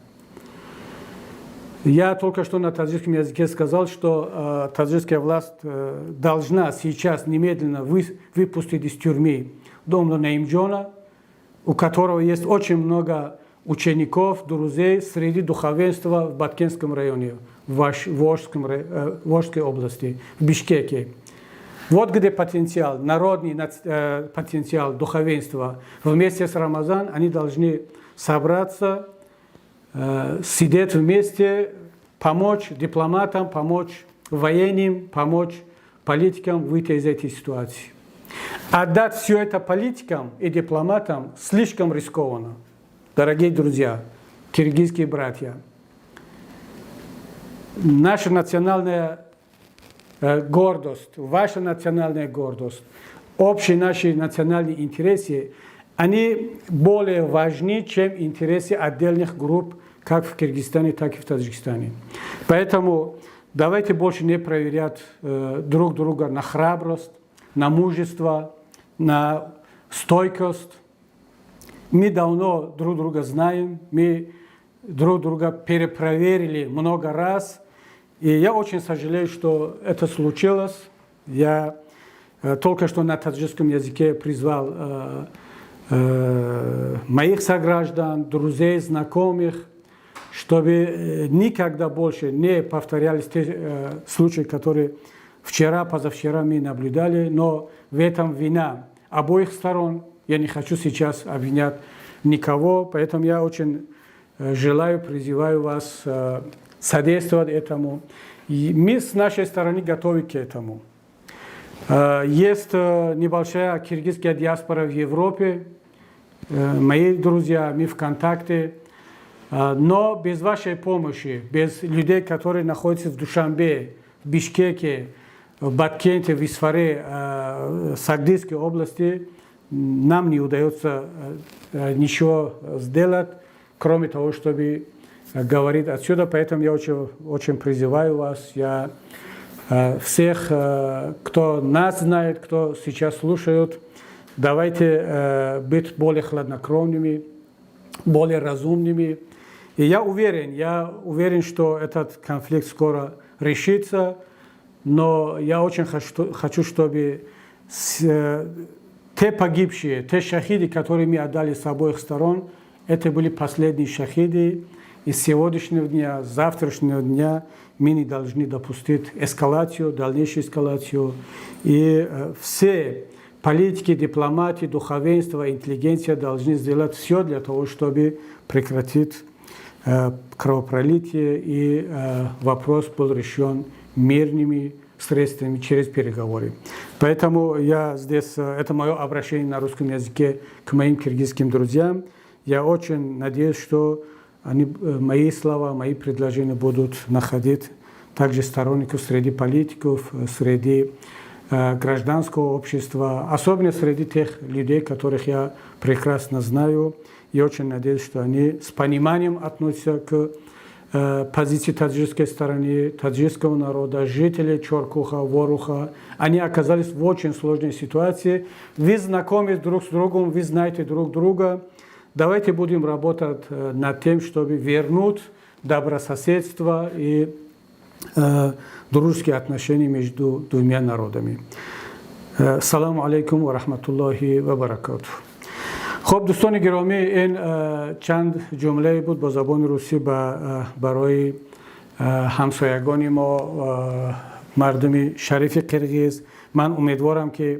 Я только что на таджикском языке сказал, что таджикская власть должна сейчас немедленно выпустить из тюрьмы домла Наимджона, у которого есть очень много учеников, друзей среди духовенства в Баткенском районе, в Ошской области, в Бишкеке. Вот где потенциал, народный потенциал духовенства. Вместе с Рамазан они должны собраться, сидеть вместе, помочь дипломатам, помочь военным, помочь политикам выйти из этой ситуации. Отдать все это политикам и дипломатам слишком рискованно. Дорогие друзья, киргизские братья, наша национальная гордость, ваша национальная гордость, общие наши национальные интересы, они более важны, чем интересы отдельных групп, как в Киргизстане, так и в Таджикистане. Поэтому давайте больше не проверять друг друга на храбрость, на мужество, на стойкость. Мы давно друг друга знаем, мы друг друга перепроверили много раз. И я очень сожалею, что это случилось. Я только что на таджикском языке призвал моих сограждан, друзей, знакомых, чтобы никогда больше не повторялись те случаи, которые вчера, позавчера мы наблюдали. Но в этом вина обоих сторон. Я не хочу сейчас обвинять никого, поэтому я очень желаю, призываю вас содействовать этому. И мы с нашей стороны готовы к этому. Есть небольшая киргизская диаспора в Европе, мои друзья, мы в контакте, но без вашей помощи, без людей, которые находятся в Душанбе, в Бишкеке, в Баткенте, в Исфаре, в Согдийской области, нам не удается ничего сделать, кроме того, чтобы говорить отсюда. Поэтому я очень, очень призываю вас, я всех, кто нас знает, кто сейчас слушает, давайте быть более хладнокровными, более разумными. И я уверен, что этот конфликт скоро решится, но я очень хочу, чтобы те погибшие, те шахиды, которые мы отдали с обоих сторон, это были последние шахиды. И с сегодняшнего дня, с завтрашнего дня мы не должны допустить эскалацию, дальнейшую эскалацию. И все политики, дипломаты, духовенство, интеллигенция должны сделать все для того, чтобы прекратить кровопролитие и вопрос был решен мирными средствами через переговоры. Поэтому я здесь, это мое обращение на русском языке к моим киргизским друзьям. Я очень надеюсь, что они, мои слова, мои предложения будут находить также сторонников среди политиков, среди гражданского общества, особенно среди тех людей, которых я прекрасно знаю. Я очень надеюсь, что они с пониманием относятся к позиции таджикской стороны, таджикского народа, жителей Чоркуха, Воруха. Они оказались в очень сложной ситуации. Вы знакомы друг с другом, вы знаете друг друга. Давайте будем работать над тем, чтобы вернуть добрососедство и дружеские отношения между двумя народами. Саламу алайкум ва раҳматуллоҳи ва баракатуҳ. Хуб, дӯстони гиромӣ, ин чанд ҷумлае буд бо забони русӣ барои ҳамсоягони мо, мардуми шарифи қирғиз. Ман умедворам, ки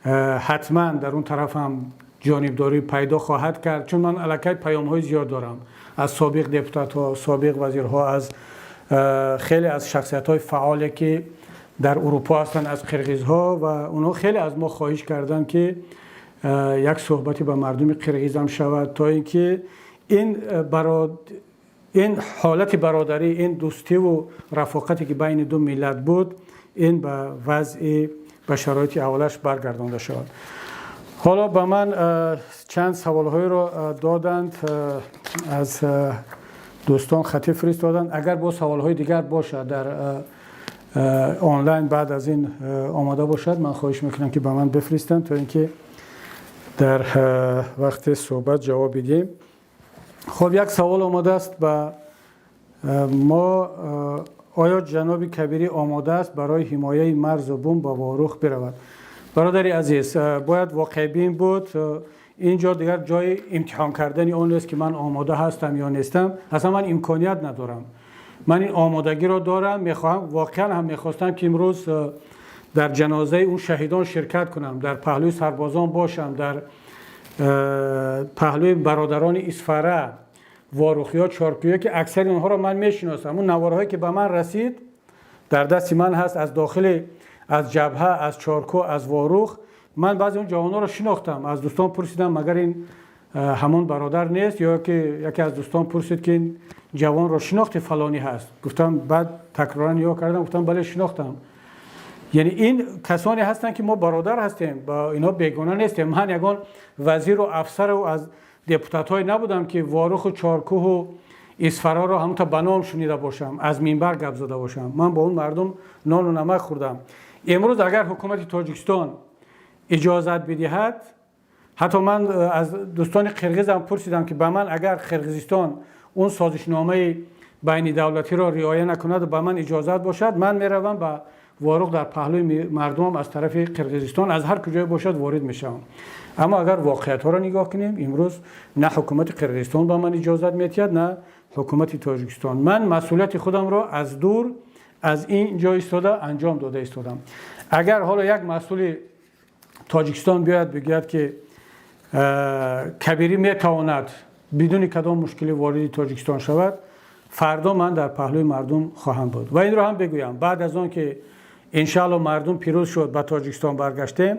ҳатман дар он тараф ҳам ҷонибдорӣ пайдо хоҳад кард, чун ман аллакай паёмҳои зиёд дорам аз собиқ депутатҳо, собиқ вазирҳо, аз хеле аз шахсиятҳои фаъоле, ки дар Урупо ҳастанд, аз қирғизҳо, ва онҳо хеле аз мо хоҳиш карданд, ки як суҳбате ба мардуми қирғизам шавад, то ин ки ин ҳолати бародарӣ, ин дӯстиву рафоқате, ки байни ду миллат буд, ин ба вазъи, ба шароити аввалаш баргардонда шавад. Ҳоло ба ман чанд саволҳоеро доданд, аз дӯстон хатӣ фиристоданд. Агар боз саволҳои дигар бошад, дар онлайн баъд аз ин омода бошад, ман хоҳиш мекунам, ки ба ман бифиристанд, то ин ки дар вақти суҳбат ҷавоб бидиҳем. Хуб, як савол омадааст ба мо: оё ҷаноби Кабирӣ омода аст барои ҳимояи марзу бум ба Ворух биравад? Бародари азиз, бояд воқеъбин буд. Ин ҷо дигар ҷои имтиҳон кардани он нест, ки ман омода ҳастам ё нестам. Аслан ман имконият надорам. Ман ин омодагиро дорам, мехоҳам, воқеан ҳам мехостам, ки имрӯз дар ҷанозаи он шаҳидон ширкат кунам, дар паҳлӯи сарбозон бошам, дар паҳлӯи бародарони Исфара, ворухиё, чоркӯё, ки аксари онҳоро ман мешиносам. Он наворҳое, ки ба ман расид, дар дасти ман ҳаст, аз дохили, аз ҷабҳа, аз Чоркӯ, аз Ворух. Ман баъзе он ҷавонҳоро шинохтам, аз дӯстон пурсидам, магар ин ҳамон бародар нест? Ё ки яке аз дӯстон пурсид, ки ин ҷавонро шинохти, фалонӣ ҳаст? Гуфтам, баъд такроран нигоҳ кардам, гуфтам: бале, шинохтам. Яъне ин касоне ҳастанд, ки мо бародар ҳастем, ба инҳо бегона нестем. Ман ягон вазиру афсару аз депутатҳое набудам, ки Воруху Чоркӯҳу Исфараро ҳамта ба ном шунида бошам, аз минбар гап зада бошам. Ман бо он мардум нону намак хӯрдам. Имрӯз агар ҳукумати Тоҷикистон иҷозат бидиҳад, ҳатто ман аз дӯстони қирғизам пурсидам, ки ба ман агар Қирғизистон он созишномаи байнидавлатиро риоя накунаду ба ман иҷозат бошад, ман меравам ба Ворух, дар паҳлӯи мардумам аз тарафи Қирғизистон, аз ҳар куҷое бошад, ворид мешавам. Аммо агар воқеиятҳоро нигоҳ кунем, имрӯз на ҳукумати Қирғизистон ба ман иҷозат медиҳад, на ҳукумати Тоҷикистон. Ман масъулияти худамро аз дур, аз ин ҷо истода анҷом дода истодам. Агар ҳоло як масъули Тоҷикистон биёяд, бигӯяд, ки Кабирӣ метавонад бидуни кадом мушкилӣ вориди Тоҷикистон шавад, фардо ман дар паҳлӯи мардум хоҳам буд. Ва инро ҳам бигӯям: баъд аз он ки иншаалло мардум пирӯз шуд, ба Тоҷикистон баргаштем,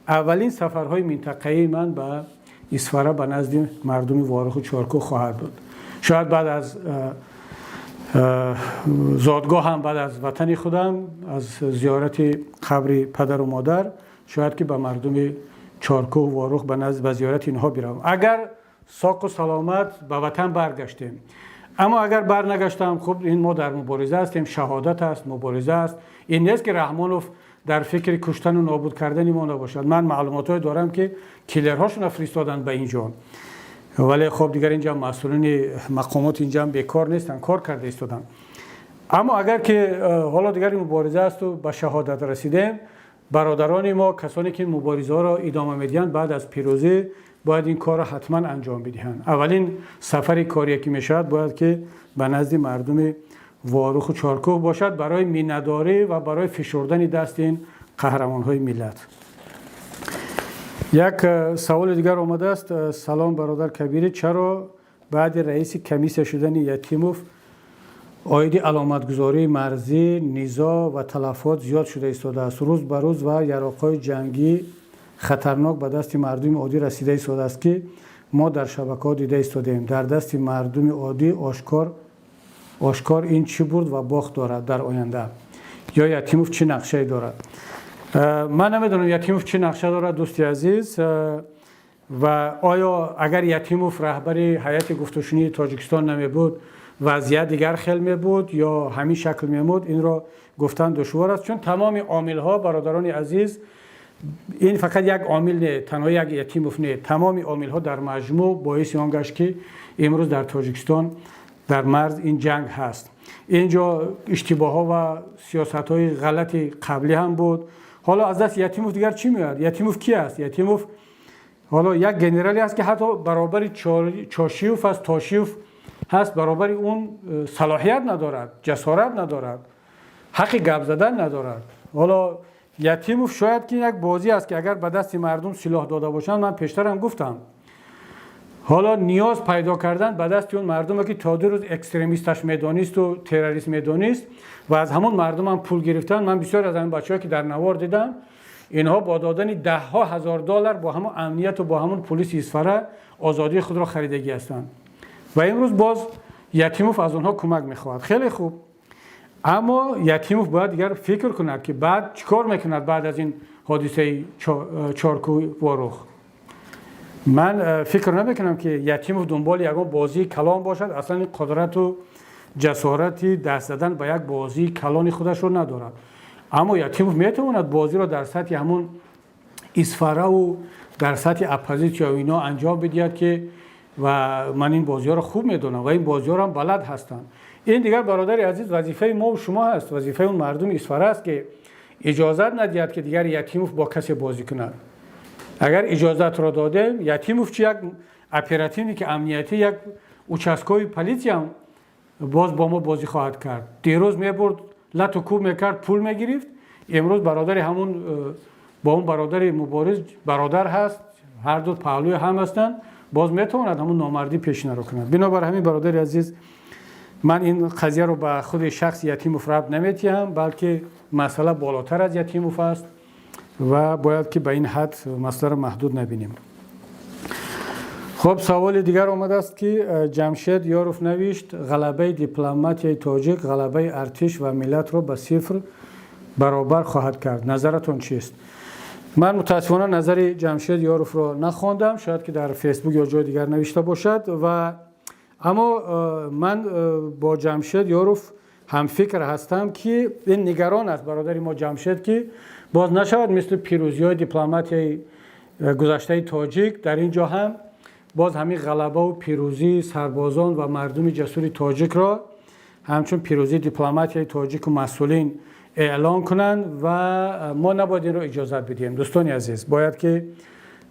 аввалин сафарҳои минтақаии ман ба Исфара, ба назди мардуми Воруху Чоркӯ хоҳад буд. Шояд баъд аз зодгоҳам, баъд аз ватани худам, аз зиёрати қабри падару модар, шояд ки ба мардуми Чоркӯҳ, Ворух, ба назд, ба зиёрати инҳо биравам, агар соқу саломат ба ватан баргаштем. Аммо агар барнагаштам, хуб, ин мо дар мубориза ҳастем, шаҳодат аст, мубориза аст. Ин нест, ки Раҳмонов дар фикри куштану нобуд кардани мо набошад. Ман маълумотҳое дорам, ки киллерҳошонро фиристоданд ба ин ҷо, вале хоб, дигар инҷа масъулини мақомот инҷа бекор нестанд, кор карда истоданд. Аммо агар ки ҳоло дигар мубориза асту ба шаҳодат расидем, бародарони мо, касоне ки муборизаҳоро идома медиҳанд, баъд аз пирӯзӣ бояд ин корро ҳатман анҷом бидиҳанд. Аввалин сафари корие, ки мешавад, бояд ки ба назди мардуми Воруху Чоркӯҳ бошад, барои миннатдорӣ ва барои фишурдани дасти ин қаҳрамонҳои миллат. Як саволи дигар омадааст: салом, бародар Кабирӣ, чаро баъди раиси комиссия шудани Ятимов оиди аломатгузории марзӣ низоъ ва талафот зиёд шуда истодааст рӯз ба рӯз ва яроқҳои ҷангӣ хатарнок ба дасти мардуми оддӣ расида истодааст, ки мо дар шабакаҳо дида истодем, дар дасти мардуми оддӣ ошкор ошкор? Ин чӣ бурд ва бохт дорад дар оянда ё Ятимов чӣ нақшае дорад? Ман намедонам, Ятимов чӣ нақша дорад, дӯсти азиз. Ва оё агар Ятимов раҳбари ҳайати гуфтушунии Тоҷикистон намебуд, вазъият дигар хел мебуд ё ҳамин шакл мемуд, инро гуфтан душвор аст, чун тамоми омилҳо, бародарони азиз, ин фақат як омил не, танҳо як Ятимов не, тамоми омилҳо дар маҷмӯъ боиси он гашт, ки имрӯз дар Тоҷикистон дар марз ин ҷанг ҳаст. Инҷо иштибоҳҳо ва сиёсатҳои ғалати қаблӣ ҳам буд. Ҳоло аз дасти Ятимов дигар чӣ меояд? Ятимов ки аст? Ятимов ҳоло як генерале аст, ки ҳатто баробари Чошиев аст, Тошиев ҳаст, баробари он салоҳият надорад, ҷасорат надорад, ҳаққи гап задан надорад. Ҳоло Ятимов шояд ки як бозӣ аст, ки агар ба дасти мардум силоҳ дода бошанд, ман пештарам гуфтам, ҳоло ниёз пайдо кардан ба дасти он мардуме, ки то 2 рӯз экстремисташ медонисту террорист медонист, ва аз ҳамон мардумам пул гирифтан. Ман бисёр аз ҳамин бачаҳое, ки дар навор дидам, инҳо бо додани даҳҳо ҳазор доллар бо ҳамон амнияту бо ҳамон пулиси Исфара озодии худро харидагӣ ҳастанд ва имрӯз боз Ятимов аз онҳо кӯмак мехоҳад. Хеле хуб, аммо Ятимов бояд дигар фикр кунад, ки баъд чӣ кор мекунад. Баъд аз ин ҳодисаи Чоркӯ, Ворух, ман фикр намекунам, ки Ятимов дунболи ягон бозии калон бошад. Аслан ин қудрату ҷасорати даст задан ба як бозии калони худашро надорад. Аммо Ятимов метавонад бозиро дар сатҳи ҳамун Исфараву дар сатҳи оппозитсия ино анҷом бидиҳад, ки ва ман ин бозиҳоро хуб медонам ва ин бозиҳоро ҳам балад ҳастам. Ин дигар, бародари азиз, вазифаи мову шумо ҳаст, вазифаи он мардуми Исфара аст, ки иҷозат надиҳад, ки дигар Ятимов бо касе бозӣ кунад. Агар иҷозатро додем, Ятимов чи, як оперативники амниятӣ, як участковый полисиям боз бо мо бозӣ хоҳад кард. Дирӯз мебурд, лату кӯб мекард, пул мегирифт, имрӯз бародари ҳамун бо он бародари мубориз бародар ҳаст, ҳарду паҳлӯи ҳам ҳастанд, боз метавонад ҳамун номардӣ пешинаро кунад. Бинобар ҳамин, бародари азиз, ман ин қазияро ба худи шахси Ятимов рабт наметиҳам, балки масъала болотар аз Ятимов аст ва бояд ки ба ин ҳад масъаларо маҳдуд набинем. Хуб, саволи дигар омадааст, ки Ҷамшед Ёров навишт: ғалабаи дипломатияи тоҷик ғалабаи артиш ва миллатро ба сифр баробар хоҳад кард, назаратон чист? Ман мутаассифона назари Ҷамшед Ёровро нахондам, шояд ки дар Фейсбук ё ҷои дигар навишта бошад. Ва аммо ман бо Ҷамшед Ёров ҳамфикр ҳастам, ки ин нигарон аст бародари мо Ҷамшед, ки боз нашавад мисли пирӯзиҳои дипломатияи гузаштаи тоҷик дар ин ҷо ҳам боз ҳамин ғалабаву пирӯзии сарбозон ва мардуми ҷасури тоҷикро ҳамчун пирӯзии дипломатияи тоҷику масъулин эълон кунанд. Ва мо набояд инро иҷозат бидиҳем. Дӯстони азиз, бояд ки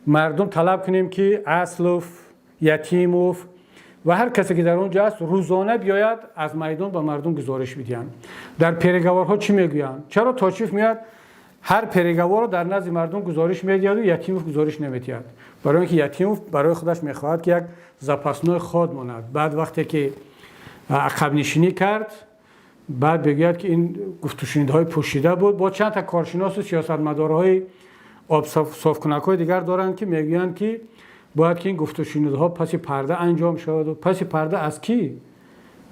мардум талаб кунем, ки Аслов, Ятимов ва ҳар касе, ки дар он ҷо аст, рӯзона биёяд, аз майдон ба мардум гузориш бидиҳанд, дар переговорҳо чӣ мегӯянд. Чаро Точиев меояд, ҳар переговорро дар назди мардум гузориш медиҳаду Ятимов гузориш намедиҳад? Барои он ки Ятимов барои худаш мехоҳад, ки як запасной ход монад. Баъд вақте ки ақабнишинӣ кард, баъд бигӯяд, ки ин гуфтушунидҳои пӯшида буд. Бо чанд та коршиносу сиёсатмадорҳои обсофкунакҳои дигар доранд, ки мегӯянд, ки бояд ки ин гуфтушунидҳо паси парда анҷом шаваду паси парда аз кӣ?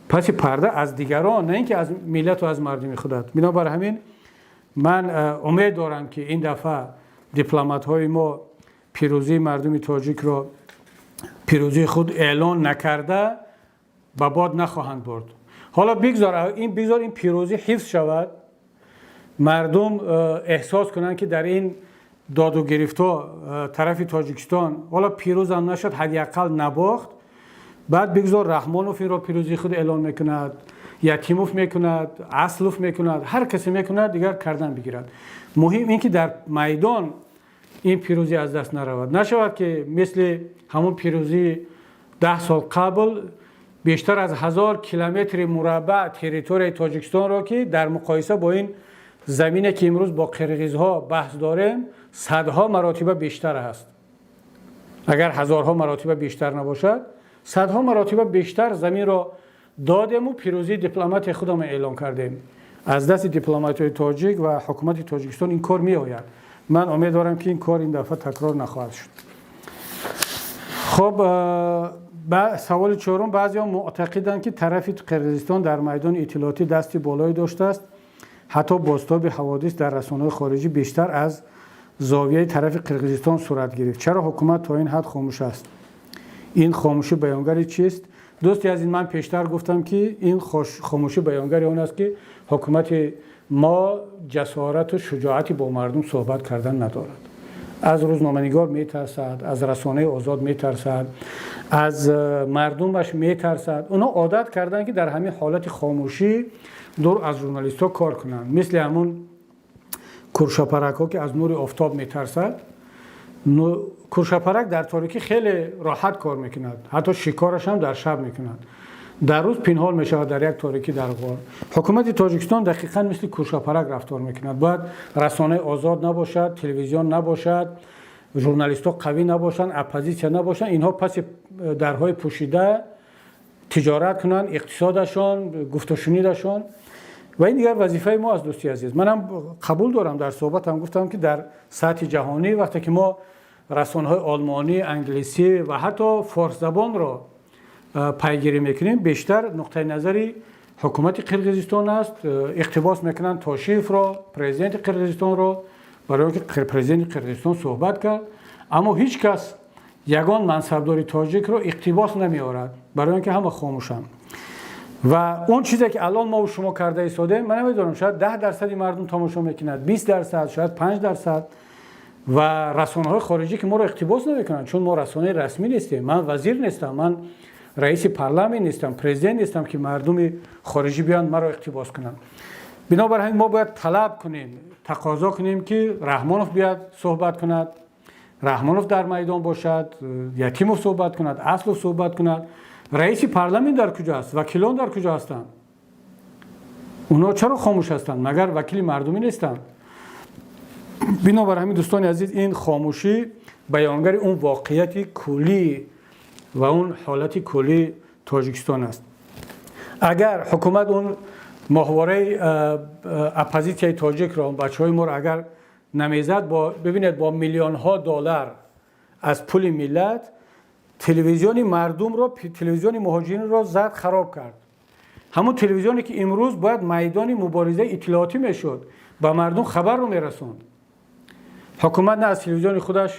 Паси парда аз дигарон, на ин ки аз миллату аз мардуми худат. Бинобар ҳамин ман умед дорам, ки ин дафъа дипломатҳои мо пирӯзии мардуми тоҷикро пирӯзии худ эълон накарда ба бод нахоҳанд бурд. Ҳоло бигзор ин пирӯзӣ ҳифз шавад, мардум эҳсос кунанд, ки дар ин доду гирифтҳо тарафи Тоҷикистон ҳоло пирӯзам нашуд, ҳадди ақал набохт. Баъд бигзор Раҳмонов инро пирӯзии худ эълон мекунад, Ятимов мекунад, Аслов мекунад, ҳар касе мекунад, дигар кардан бигирад. Муҳим ин ки дар майдон ин пирӯзӣ аз даст наравад. Нашавад, ки мисли ҳамун пирӯзии 10 сол қабл бештар аз 1000 километри мураббаъ территорияи Тоҷикистонро, ки дар муқоиса бо ин замине, ки имрӯз бо қирғизҳо баҳс дорем, садҳо маротиба бештар аст, агар ҳазорҳо маротиба бештар набошад, садҳо маротиба бештар заминро додему пирӯзии дипломатияи худамон эълон кардем. Аз дасти дипломатияи тоҷик ва ҳукумати Тоҷикистон ин кор меояд. Ман умед дорам, ки ин кор ин дафъа такрор нахоҳад шуд. Хуб, саволи чорум: баъзеҳо муътақиданд, ки тарафи Қирғизистон дар майдони иттилоотӣ дасти болое доштааст, ҳатто бозтоби ҳаводис дар расонаҳои хориҷӣ бештар аз Зовияи тарафи Қирғизистон сурат гирифт. Чаро ҳукумат то ин ҳад хомӯш аст? Ин хомӯшӣ баёнгари чист? Дӯсти азиз, ман пештар гуфтам, ки ин хомӯшӣ баёнгари он аст, ки ҳукумати мо ҷасорату шуҷоати бо мардум суҳбат кардан надорад. Аз рӯзноманигор метарсад, аз расонаи озод метарсад, аз мардумаш метарсад. Онҳо одат карданд, ки дар ҳамин ҳолати хомӯшӣ, дур аз журналистҳо кор кунанд. Мисли ҳамун куршапаракҳо, ки аз нури офтоб метарсад. Куршапарак дар торикӣ хеле роҳат кор мекунад, ҳатто шикораш ҳам дар шаб мекунад, дар рӯз пинҳон мешавад дар як торикӣ, дар ғор. Ҳукумати Тоҷикистон дақиқан мисли куршапарак рафтор мекунад. Бояд расонаи озод набошад, телевизион набошад, журналистҳо қавӣ набошанд, оппозитсия набошанд, инҳо паси дарҳои пӯшида тиҷорат кунанд, иқтисодашон, гуфтушунидашон. Ва ин дигар вазифаи мо аст, дӯсти азиз. Манам қабул дорам, дар суҳбатам гуфтам, ки дар сатҳи ҷаҳонӣ, вақте ки мо расонаҳои олмонӣ, англисӣ ва ҳатто форсзабонро пайгирӣ мекунем, бештар нуқтаи назари ҳукумати Қирғизистон аст. Иқтибос мекунанд Тошиевро, президенти Қирғизистонро, барои он ки президенти Қирғизистон суҳбат кард. Аммо ҳеҷ кас ягон мансабдори тоҷикро иқтибос намеорад, барои он ки ҳама хомӯшанд. Ва он чизе, ки алон мо шумо карда истодем, ман намедонам, шояд 10 дарсади мардум тамошо мекунад, 20%, шояд 5%. Ва расонаҳои хориҷӣ, ки моро иқтибос намекунанд, чун мо расонаи расмӣ нестем. Ман вазир нестам, ман раиси парламент нестам, президент нестам, ки мардуми хориҷӣ биёянд, маро иқтибос кунанд. Бинобар ҳамин мо бояд талаб кунем, тақозо кунем, ки Раҳмонов биёяд, суҳбат кунад, Раҳмонов дар майдон бошад, Ятимов суҳбат кунад, Аслов суҳбат кунад. Раиси парламент дар куҷо аст? Вакилон дар куҷо ҳастанд? Онҳо чаро хомӯш ҳастанд? Магар вакили мардумӣ нестанд? Бинобар ҳамин, дӯстони азиз, ин хомӯшӣ баёнгари он воқеияти куллӣ ва он ҳолати куллии Тоҷикистон аст. Агар ҳукумат он моҳвораи оппозитсияи тоҷикро, бачаҳои моро агар намезад, бо бибинед, бо миллионҳо доллар аз пули миллат телевизиони мардумро, телевизиони муҳоҷиринро зад, хароб кард. Ҳамун телевизионе, ки имрӯз бояд майдони муборизаи иттилоотӣ мешуд, ба мардум хабарро мерасонд. Ҳукумат на аз телевизиони худаш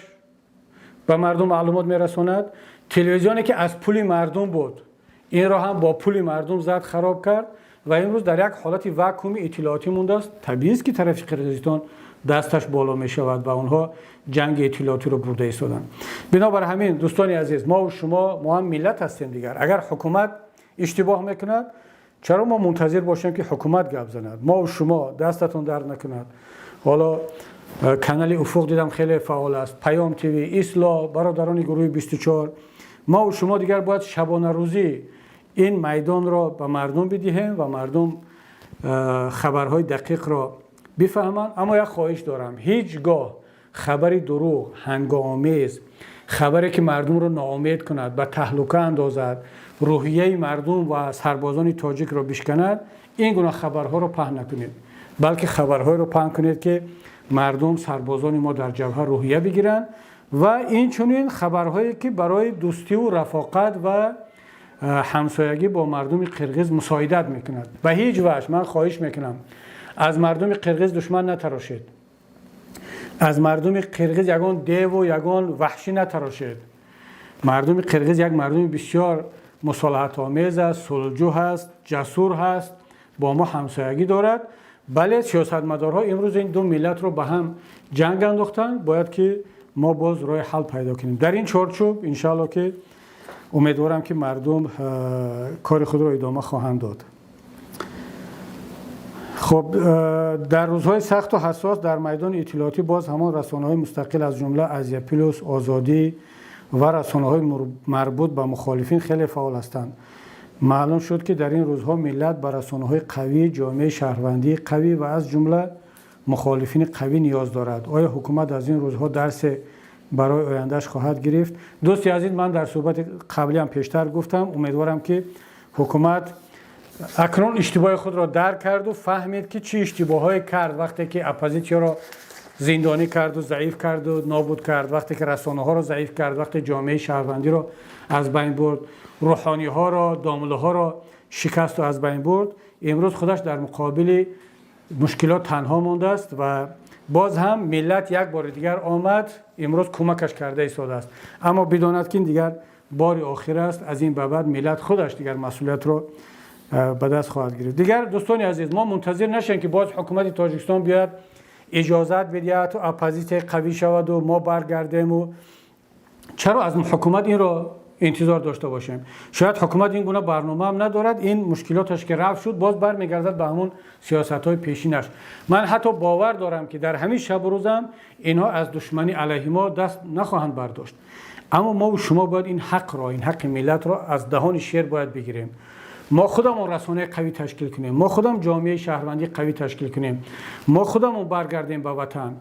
ба мардум маълумот мерасонад, телевизионе, ки аз пули мардум буд, инро ҳам бо пули мардум зад, хароб кард ва имрӯз дар як ҳолати вакууми иттилоотӣ мондааст. Табиист, ки тарафи Қирғизистон дасташ боло мешавад ва онҳо ҷанги иттилоотиро бурда истоданд. Бинобар ҳамин, дӯстони азиз, мову шумо, мо ҳам миллат ҳастем дигар. Агар ҳукумат иштибоҳ мекунад, чаро мо мунтазир бошем, ки ҳукумат гап занад? Мову шумо, дастатон дард накунад. Ҳоло канали Уфуқ дидам, хеле фаъол аст, Паём ТВ, Ислоҳ, бародарони гурӯҳи 24. Мову шумо дигар бояд шабонарӯзӣ ин майдонро ба мардум бидиҳем ва мардум хабарҳои дақиқро бифаҳманд. Аммо як хоҳиш дорам: ҳеҷ гоҳ хабари дурӯғ, ҳангоомез, хабаре, ки мардумро ноумед кунад, ба таҳлука андозад, рӯҳияи мардум ва сарбозони тоҷикро бишканад, ин гуна хабарҳоро паҳн накунед, балки хабарҳоеро паҳн кунед, ки мардум, сарбозони мо дар ҷабҳа рӯҳия бигиранд, ва инчунин хабарҳое, ки барои дӯстиву рафоқат ва ҳамсоягӣ бо мардуми қирғиз мусоидат мекунад. Ба ҳеҷ ваҷҳ, ман хоҳиш мекунам, аз мардуми қирғиз душман натарошед, аз мардуми қирғиз ягон деву ягон ваҳшӣ натарошед. Мардуми қирғиз як мардуми бисёр мусолиҳатомез аст, сулҳҷӯ ҳаст, ҷасур ҳаст, бо мо ҳамсоягӣ дорад. Бале, сиёсатмадорҳо имрӯз ин ду миллатро ба ҳам ҷанг андохтанд. Бояд ки мо боз роҳи ҳал пайдо кунем. Дар ин чорчӯб, иншаалло, ки умедворам, ки мардум кори худро идома хоҳанд дод. Хуб, дар рӯзҳои сахту ҳассос дар майдони иттилоотӣ боз ҳамон расонаҳои мустақил, аз ҷумла Азия Плюс, Озодӣ ва расонаҳои марбут ба мухолифин хеле фаъол ҳастанд. Маълум шуд, ки дар ин рӯзҳо миллат ба расонаҳои қавӣ, ҷомеаи шаҳрвандии қавӣ ва аз ҷумла мухолифини қавӣ ниёз дорад. Оё ҳукумат аз ин рӯзҳо дарсе барои ояндааш хоҳад гирифт? Дӯсти азиз, ман дар суҳбати қаблиам пештар гуфтам, умедворам, ки ҳукумат акнун иштибоҳи худро дарк карду фаҳмид, ки чӣ иштибоҳҳое кард, вақте ки оппозитсияро зиндонӣ карду заиф карду нобуд кард, вақте ки расонаҳоро заиф кард, вақте ҷомеаи шаҳрвандиро аз байн бурд, рӯҳониҳоро, домулаҳоро шикасту аз байн бурд. Имрӯз худаш дар муқобили мушкилот танҳо мондааст ва Боз ҳам миллат як бори дигар омад, имрӯз кӯмакаш карда истодааст, аммо бидонад, ки ин дигар бори охир аст. Аз ин ба баъд миллат худаш дигар масъулиятро ба даст хоҳад гирифт. Дигар, дӯстони азиз, мо мунтазир нашем, ки боз ҳукумати Тоҷикистон биёяд, иҷозат бидиҳад, оппозитсия қавӣ шаваду мо баргардему. Чаро аз ҳукумат инро интизор дошта бошем? Шояд ҳукумат ин гуна барнома ҳам надорад. Ин мушкилоташ ки рафт шуд, боз бармегардад ба ҳамун сиёсатҳои пешинаш. Ман ҳатто бовар дорам, ки дар ҳамин шабу рӯзам инҳо аз душманӣ алайҳи мо даст нахоҳанд бардошт. Аммо мову шумо бояд ин ҳақро, ин ҳаққи миллатро аз даҳони шер бояд бигирем. Мо худамон расонаи қавӣ ташкил кунем, мо худам ҷомеаи шаҳрвандӣ қавӣ ташкил кунем, мо худамон баргардем ба ватан.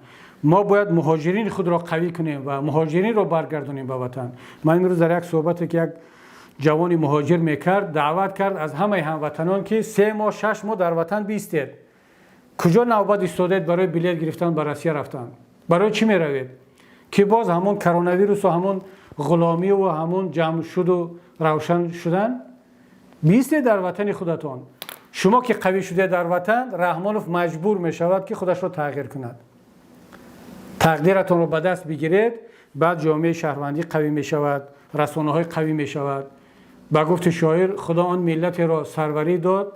Мо бояд муҳоҷирини худро қавӣ кунем ва муҳоҷиринро баргардонем ба ватан. Ман имрӯз дар як суҳбате, ки як ҷавони муҳоҷир мекард, даъват кард аз ҳамаи ҳамватанон, ки 3 моҳ, 6 моҳ дар ватан биистед. Куҷо навбат истодед барои билет гирифтан, ба Россия рафтан? Барои чӣ меравед, ки боз ҳамон коронавирусу ҳамон ғуломиву ҳамон ҷамъ шуду равшан шудан? Биистед дар ватани худатон. Шумо ки қавӣ шудед дар ватан, Раҳмонов маҷбур мешавад, ки худашро тағйир кунад. Тақдиратонро ба даст бигиред, баъд ҷомеаи шаҳрвандӣ қавӣ мешавад, расонаҳои қавӣ мешавад. Ба гуфти шоир, Худо он миллатеро сарварӣ дод,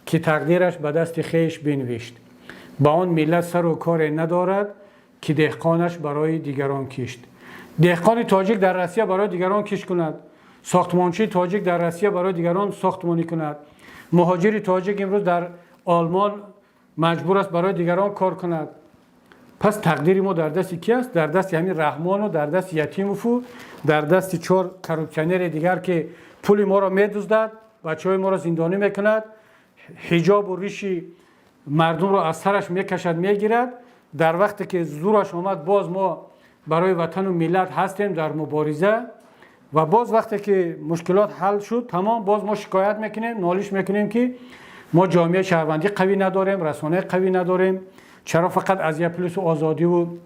ки тақдираш ба дасти хеш бинвишт. Ба он миллат сару коре надорад, ки деҳқонаш барои дигарон кишт. Деҳқони тоҷик дар Россия барои дигарон кишт кунад, сохтмончии тоҷик дар Россия барои дигарон сохтмонӣ кунад, муҳоҷири тоҷик имрӯз дар Олмон маҷбур аст барои дигарон кор кунад. Пас тақдири мо дар дасти ки аст? Дар дасти ҳамин Раҳмону, дар дасти Ятимову, дар дасти чор коррупсионери дигар, ки пули моро медуздад, бачаҳои моро зиндонӣ мекунад, ҳиҷобу риши мардумро аз сараш мекашад, мегирад. Дар вақте ки зураш омад, боз мо барои ватану миллат ҳастем дар мубориза. Ва боз вақте ки мушкилот ҳал шуд, тамом, боз мо шикоят мекунем, нолиш мекунем, ки мо ҷомеаи шаҳрвандӣ қавӣ надорем, расонаи қавӣ надорем. Чаро фақат Азия Плюсу Озодиву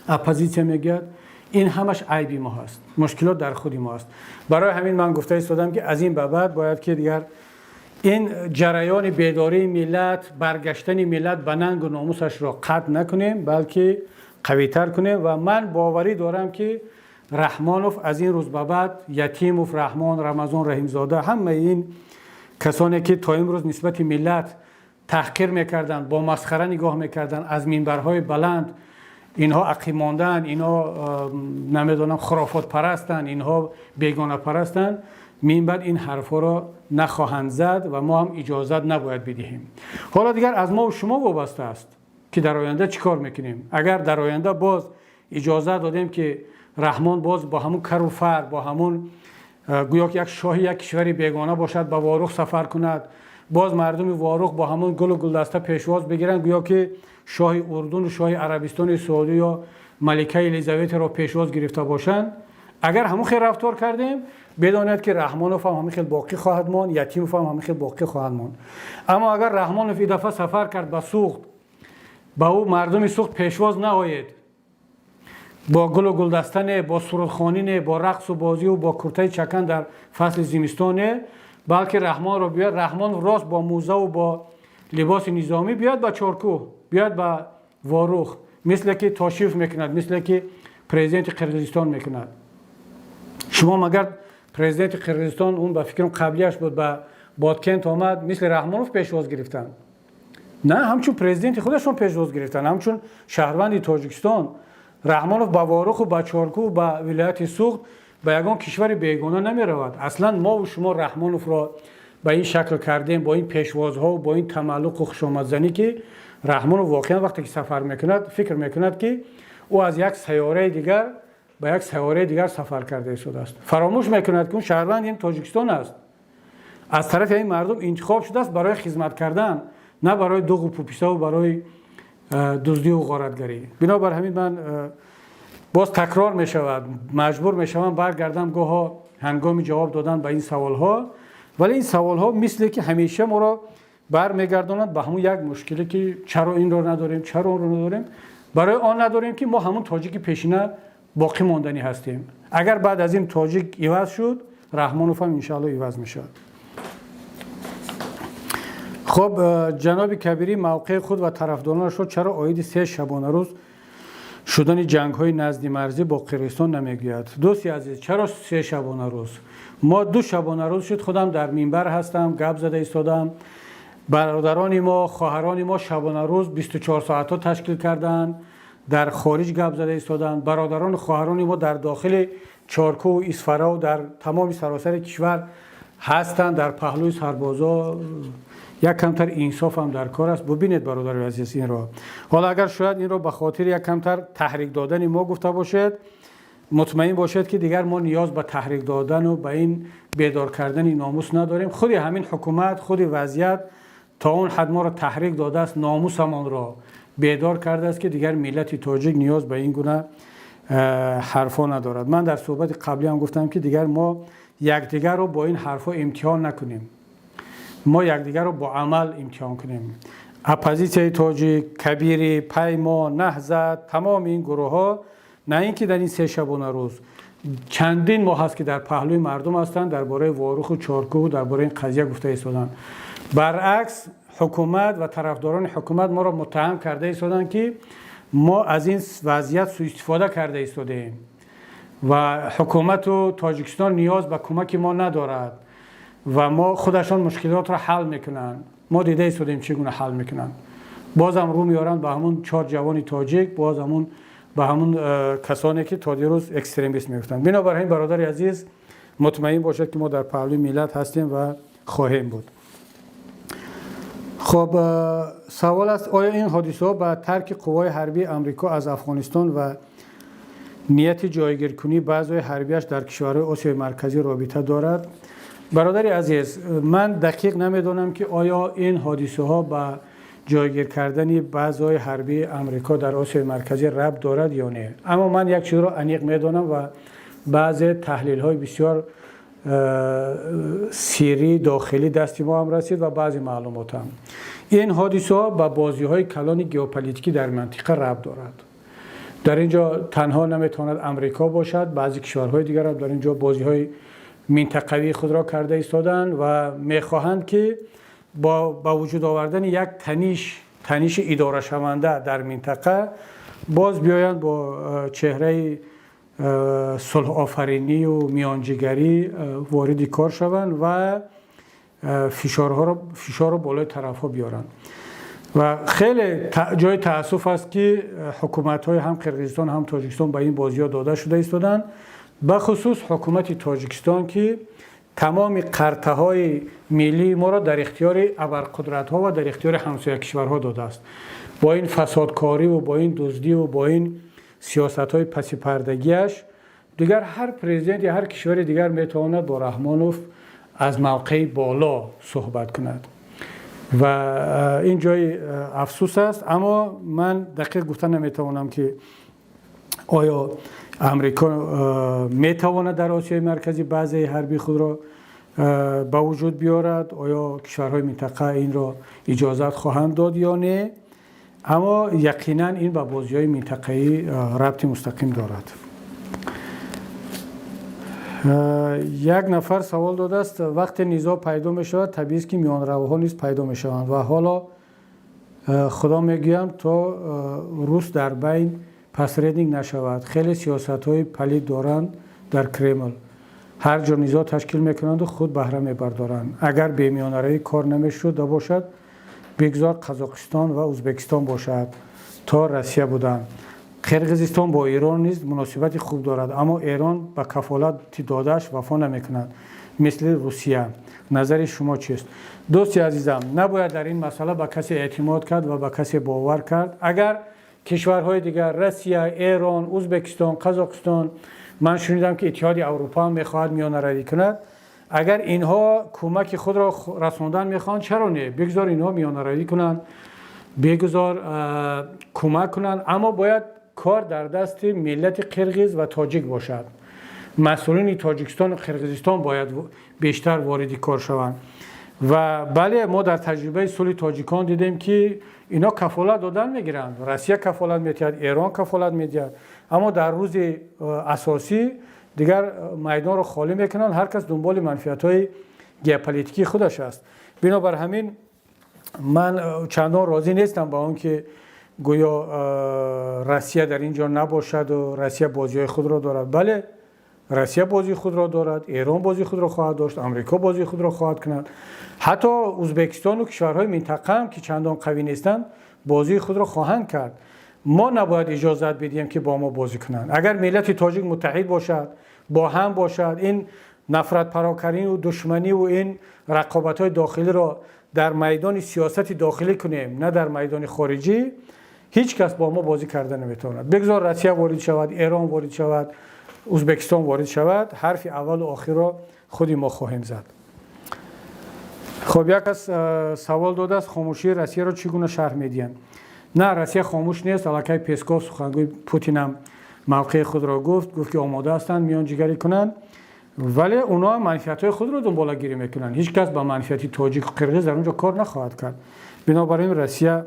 оппозитсия мегӯяд? Ин ҳамаш айби мо ҳаст, мушкилот дар худи мо аст. Барои ҳамин ман гуфта истодам, ки аз ин ба баъд бояд ки дигар ин ҷараёни бедории миллат, баргаштани миллат ба нангу номусашро қатъ накунем, балки қавитар кунем. Ва ман боварӣ дорам, ки Раҳмонов аз ин рӯз ба баъд, Ятимов, Раҳмон, Рамазон Раҳимзода, ҳамаи ин касоне, ки то имрӯз нисбати миллат таҳқир мекарданд, бо масхара нигоҳ мекарданд аз минбарҳои баланд, инҳо ақиб мондаанд, инҳо, намедонам, хурофотпарастанд, инҳо бегонапарастанд, минбаъд ин ҳарфҳоро нахоҳанд зад ва мо ҳам иҷозат набояд бидиҳем. Ҳоло дигар аз мову шумо вобаста аст, ки дар оянда чӣ кор мекунем. Агар дар оянда боз иҷозат додем, ки Раҳмон боз бо ҳамун кару фар, бо ҳамун гӯё ки як шоҳи як кишвари бегона бошад, ба Ворух сафар кунад, боз мардуми Ворух бо ҳамон гулу гулдаста пешвоз бигиранд, гӯё ки шоҳи Урдуну шоҳи Арабистони Саудӣ ё маликаи Елизаветаро пешвоз гирифта бошанд, агар ҳамон хел рафтор кардем, бидонед, ки Раҳмонов ҳам ҳамин хел боқӣ хоҳад монд, Ятимов ҳам ҳамин хел боқӣ хоҳад монд. Аммо агар Раҳмонов ин дафъа сафар кард ба Суғд, ба ӯ мардуми Суғд пешвоз наоед, бо гулу гулдаста не, бо сурудхонӣ не, бо рақсу бозию бо куртаи чакан дар фасли зимистон не, балки Раҳмонро биёяд, Раҳмон рост бо мӯзаву бо либоси низомӣ биёяд ба Чоркӯҳ, биёяд ба Ворух, мисле ки Тошиев мекунад, мисле ки президенти Қирғизистон мекунад. Шумо магар президенти Қирғизистон, он ба фикрам қаблияш буд, ба Боткент омад, мисли Раҳмонов пешвоз гирифтанд? На, ҳамчун президенти худашон пешвоз гирифтанд, ҳамчун шаҳрванди Тоҷикистон. Раҳмонов ба Воруху ба Чоркӯҳ, ба вилояти Суғд, ба ягон кишвари бегона намеравад. Аслан мову шумо Раҳмоновро ба ин шакл кардем, бо ин пешвозҳо, бо ин тамаллуқу хушомадзанӣ, ки Раҳмонов воқеан вақте ки сафар мекунад, фикр мекунад, ки ӯ аз як сайёраи дигар ба як сайёраи дигар сафар карда истодааст. Фаромӯш мекунад, ки ӯ шаҳрванди ин Тоҷикистон аст, аз тарафи ин мардум интихоб шудааст барои хизмат кардан, на барои дуғу пуписаву барои дуздиву ғоратгарӣ. Бинобар ҳамин ман боз такрор мешавад, маҷбур мешавам баргардам гоҳо ҳангоми ҷавоб додан ба ин саволҳо. Вале ин саволҳо мисле ки ҳамеша моро бармегардонанд ба ҳамун як мушкиле, ки чаро инро надорем, чаро онро надорем. Барои он надорем, ки мо ҳамун тоҷики пешина боқӣ монданӣ ҳастем. Агар баъд аз ин тоҷик иваз шуд, Раҳмонов ҳам иншаалло иваз мешавад. Хуб, ҷаноби Кабирӣ мавқеи худ ва тарафдоронашро чаро оиди 3 шабонарӯз шудани ҷангҳои наздимарзӣ бо Қирғизистон намегӯяд? Дӯсти азиз, чаро 3 шабонарӯз? Мо 2 шабонарӯз шуд, худам дар минбар ҳастам, гап зада истодам. Бародарони мо, хоҳарони мо шабонарӯз 24 соатҳо ташкил карданд, дар хориҷ гап зада истоданд. Бародарону хоҳарони мо дар дохили Чоркӯҳу Исфараву дар тамоми саросари кишвар ҳастанд, дар паҳлӯи сарбозо. Як камтар инсоф ҳам дар кор аст. Бубинед, бародари азиз, инро. Ҳоло агар шояд инро ба хотири як камтар таҳрик додани мо гуфта бошед, мутмаин бошед, ки дигар мо ниёз ба таҳрик додану ба ин бедор кардани номус надорем. Худи ҳамин ҳукумат, худи вазъият то он ҳад моро таҳрик додааст, номусамонро бедор кардааст, ки дигар миллати тоҷик ниёз ба ин гуна ҳарфҳо надорад. Ман дар суҳбати қаблӣ ҳам гуфтам, ки дигар мо якдигарро бо ин ҳарфҳо имтиҳон накунем, мо якдигарро бо амал имтиҳон кунем. Оппозитсияи тоҷик, Кабирӣ, Паймон, Наҳзат, тамоми ин гурӯҳҳо на ин ки дар ин 3 шабонарӯз, чандин моҳ аст, ки дар паҳлӯи мардум ҳастанд, дар бораи Воруху Чоркӯҳу дар бораи ин қазия гуфта истоданд. Баръакс, ҳукумат ва тарафдорони ҳукумат моро муттаҳам карда истоданд, ки мо аз ин вазъият сӯистифода карда истодаем ва ҳукумату Тоҷикистон ниёз ба кӯмаки мо надорад ва мо худашон мушкилотро ҳал мекунанд. Мо дида истодем, чӣ гуна ҳал мекунанд. Бозам рӯ меоранд ба ҳамун чор ҷавони тоҷик, боз ҳамун ба ҳамун касоне, ки то дирӯз экстремист мегуфтанд. Бинобар ин, бародари азиз, мутмаин бошед, ки мо дар паҳлӯи миллат ҳастем ва хоҳем буд. Хуб, савол аст: оё ин ҳодисаҳо ба тарки қувваҳои ҳарбии Амрико аз Афғонистон ва нияти ҷойгиркунии баъзеҳои ҳарбиаш дар кишварҳои Осиёи Марказӣ робита дорад? Бародари азиз, ман дақиқ намедонам, ки оё ин ҳодисаҳо ба ҷойгир кардани баъзеҳои ҳарбии Амрико дар Осиёи Марказӣ рабт дорад ё не, аммо ман як чизро аниқ медонам ва баъзе таҳлилҳои бисёр сирри дохилӣ дасти мо ҳам расид ва баъзе маълумотам. Ин ҳодисаҳо ба бозиҳои калони геополитикӣ дар минтақа рабт дорад. Дар ин ҷо танҳо наметавонад Амрико бошад, баъзе кишварҳои дигар ҳам дар ин ҷо бозиҳои минтақавии худро карда истоданд ва мехоҳанд, ки бо ба вуҷуд овардани як таниши идорашаванда дар минтақа боз биёянд, бо чеҳраи сулҳофаринию миёнҷигарӣ вориди кор шаванд ва фишорро болои тарафҳо биёранд. Ва хеле ҷои таассуф аст, ки ҳукуматҳои ҳам Қирғизистон, ҳам Тоҷикистон ба ин бозиҳо дода шуда истоданд, бахусус ҳукумати Тоҷикистон, ки тамоми қартаҳои миллии моро дар ихтиёри абарқудратҳо ва дар ихтиёри ҳамсоя кишварҳо додааст. Бо ин фасодкориву бо ин дуздиву бо ин сиёсатҳои пасипардагиаш дигар ҳар президенти ҳар кишвари дигар метавонад бо Раҳмонов аз мавқеи боло суҳбат кунад ва ин ҷои афсӯс аст. Аммо ман дақиқ гуфта наметавонам, ки оё Амрико метавонад дар Осиёи Марказӣ баъзеи ҳарбии худро ба вуҷуд биёрад, оё кишварҳои минтақа инро иҷозат хоҳанд дод ё не, аммо яқинан ин ба бозиҳои минтақаӣ рабти мустақим дорад. Як нафар савол додааст: вақте низоъ пайдо мешавад, табиист, ки миёнравҳо низ пайдо мешаванд ва ҳоло худо мегӯям, то рус дар байн посредник нашавад. Хеле сиёсатҳои палид доранд дар Кремл, ҳар ҷо низоъ ташкил мекунанду худ баҳра мебардоранд. Агар бемиёнаравӣ кор намешуда бошад, бигзор Қазоқистон ва Ӯзбекистон бошад, то Россия буданд. Қирғизистон бо Эрон низ муносибати хуб дорад, аммо Эрон ба кафолати додааш вафо намекунад, мисли Русия. Назари шумо чист? Дӯсти азизам, набояд дар ин масъала ба касе эътимод кард ва ба касе бовар кард. Агар кишварҳои дигар, Россия, Эрон, Ӯзбекистон, Қазоқистон, ман шунидам, ки Иттиҳоди Аврупо ҳам мехоҳад миёнаравӣ кунад, агар инҳо кӯмаки худро расондан мехоҳанд, чаро не? Бигзор инҳо миёнаравӣ кунанд, бигзор кӯмак кунанд, аммо бояд кор дар дасти миллати қирғиз ва тоҷик бошад. Масъулини Тоҷикистону Қирғизистон бояд бештар вориди кор шаванд. Ва бале, мо дар таҷрибаи сулҳи тоҷикон дидем, ки ино кафолат додан мегиранд, Россия кафолат медиҳад, Эрон кафолат медиҳад, аммо дар рӯзи асосӣ дигар майдонро холӣ мекунанд, ҳар кас дунболи манфиатҳои геополитикии худаш аст. Бинобар ҳамин Ман чандон розӣ нестам ба он ки гӯё Россия дар ин ҷо набошаду Россия бозиҳои худро дорад. Бале, Россия бозии худро дорад, Эрон бозии худро хоҳад дошт, Амрико бозии худро хоҳад кунад, ҳатто Узбекистону кишварҳои минтақаам, ки чандон қавӣ нестанд, бозии худро хоҳанд кард. Мо набояд иҷозат бидиҳем, ки бо мо бозӣ кунанд. Агар миллати тоҷик муттаҳид бошад, бо ҳам бошад, ин нафратпароканию душманиву ин рақобатҳои дохилиро дар майдони сиёсати дохилӣ кунем, на дар майдони хориҷӣ, ҳеҷ кас бо мо бозӣ карда наметавонад. Бигзор Россия ворид шавад, Эрон ворид шавад, Узбекистон ворид шавад, ҳарфи аввалу охирро худи мо хоҳем зад. Хуб, як кас савол додааст: хомӯшии Россияро чӣ гуна шарҳ медиҳанд? На, Россия хомӯш нест. Аллакай Песков, сухангӯи Путинам, мавқеи худро гуфт, гуфт, ки омода ҳастанд миёнҷигарӣ кунанд, вале онҳо ҳам манфиатҳои худро дунболагирӣ мекунанд. Ҳеҷ кас ба манфиати тоҷику қирғиз дар он ҷо кор нахоҳад кард. Бинобар ин Россия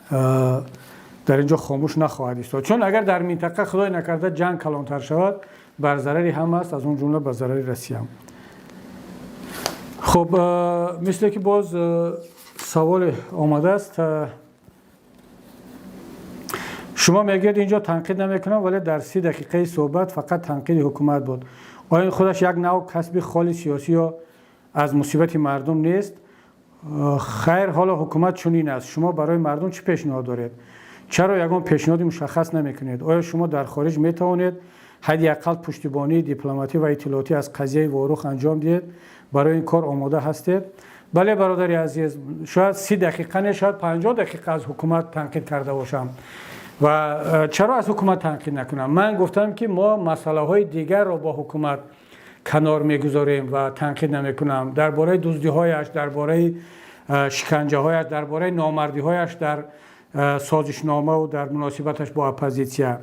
дар ин ҷо хомӯш нахоҳад истод, чун агар дар минтақа, худой накарда, ҷанг калонтар шавад, бар зарари ҳама аст, аз он ҷумла ба зарари Россия. Хуб, мисле ки боз саволе омадааст. Шумо мегӯед, ин ҷо танқид намекунам, вале дар 30 дақиқаи суҳбат фақат танқиди ҳукумат буд. Оё ин худаш як нав касби холи сиёсӣ ё аз мусибати мардум нест? Хайр, ҳоло ҳукумат чунин аст. Шумо барои мардум чӣ пешниҳод доред? Чаро ягон пешниҳоди мушаххас намекунед? Оё шумо дар хориҷ метавонед ҳадди ақал пуштибонии дипломатӣ ва иттилоотӣ аз қазияи Ворух анҷом диҳед? Барои ин кор омода ҳастед? Бале, бародари азиз, шояд 30 дақиқа не, шояд 50 дақиқа аз ҳукумат танқид карда бошам. Ва чаро аз ҳукумат танқид накунам? Ман гуфтам, ки мо масъалаҳои дигарро бо ҳукумат канор мегузорем ва танқид намекунам дар бораи дуздиҳояш, дар бораи шиканҷаҳояш, дар бораи номардиҳояш дар созишномаву дар муносибаташ бо оппозитсия.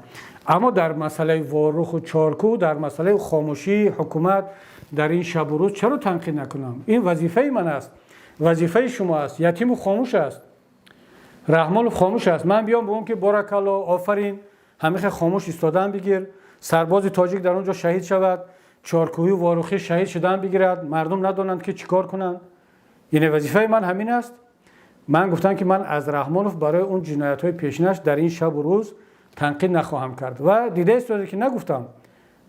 Аммо дар масъалаи Воруху Чоркӯ, дар масъалаи хомӯшии ҳукумат дар ин шабу рӯз чаро танқид накунам? Ин вазифаи ман аст, вазифаи шумо аст. Ятимов хомӯш аст, Раҳмонов хомӯш аст. Ман биём бигӯм, ки боракалло, офарин, ҳамихе хомӯш истодан бигир, сарбози тоҷик дар он ҷо шаҳид шавад, чоркӯҳӣ, ворухӣ шаҳид шудан бигирад, мардум надонанд, ки чӣ кор кунанд? Яъне вазифаи ман ҳамин аст. Ман гуфтам, ки ман аз Раҳмонов барои он ҷиноятҳои пешинаш дар ин шабу рӯз танқид нахоҳам кард ва дида истода, ки нагуфтам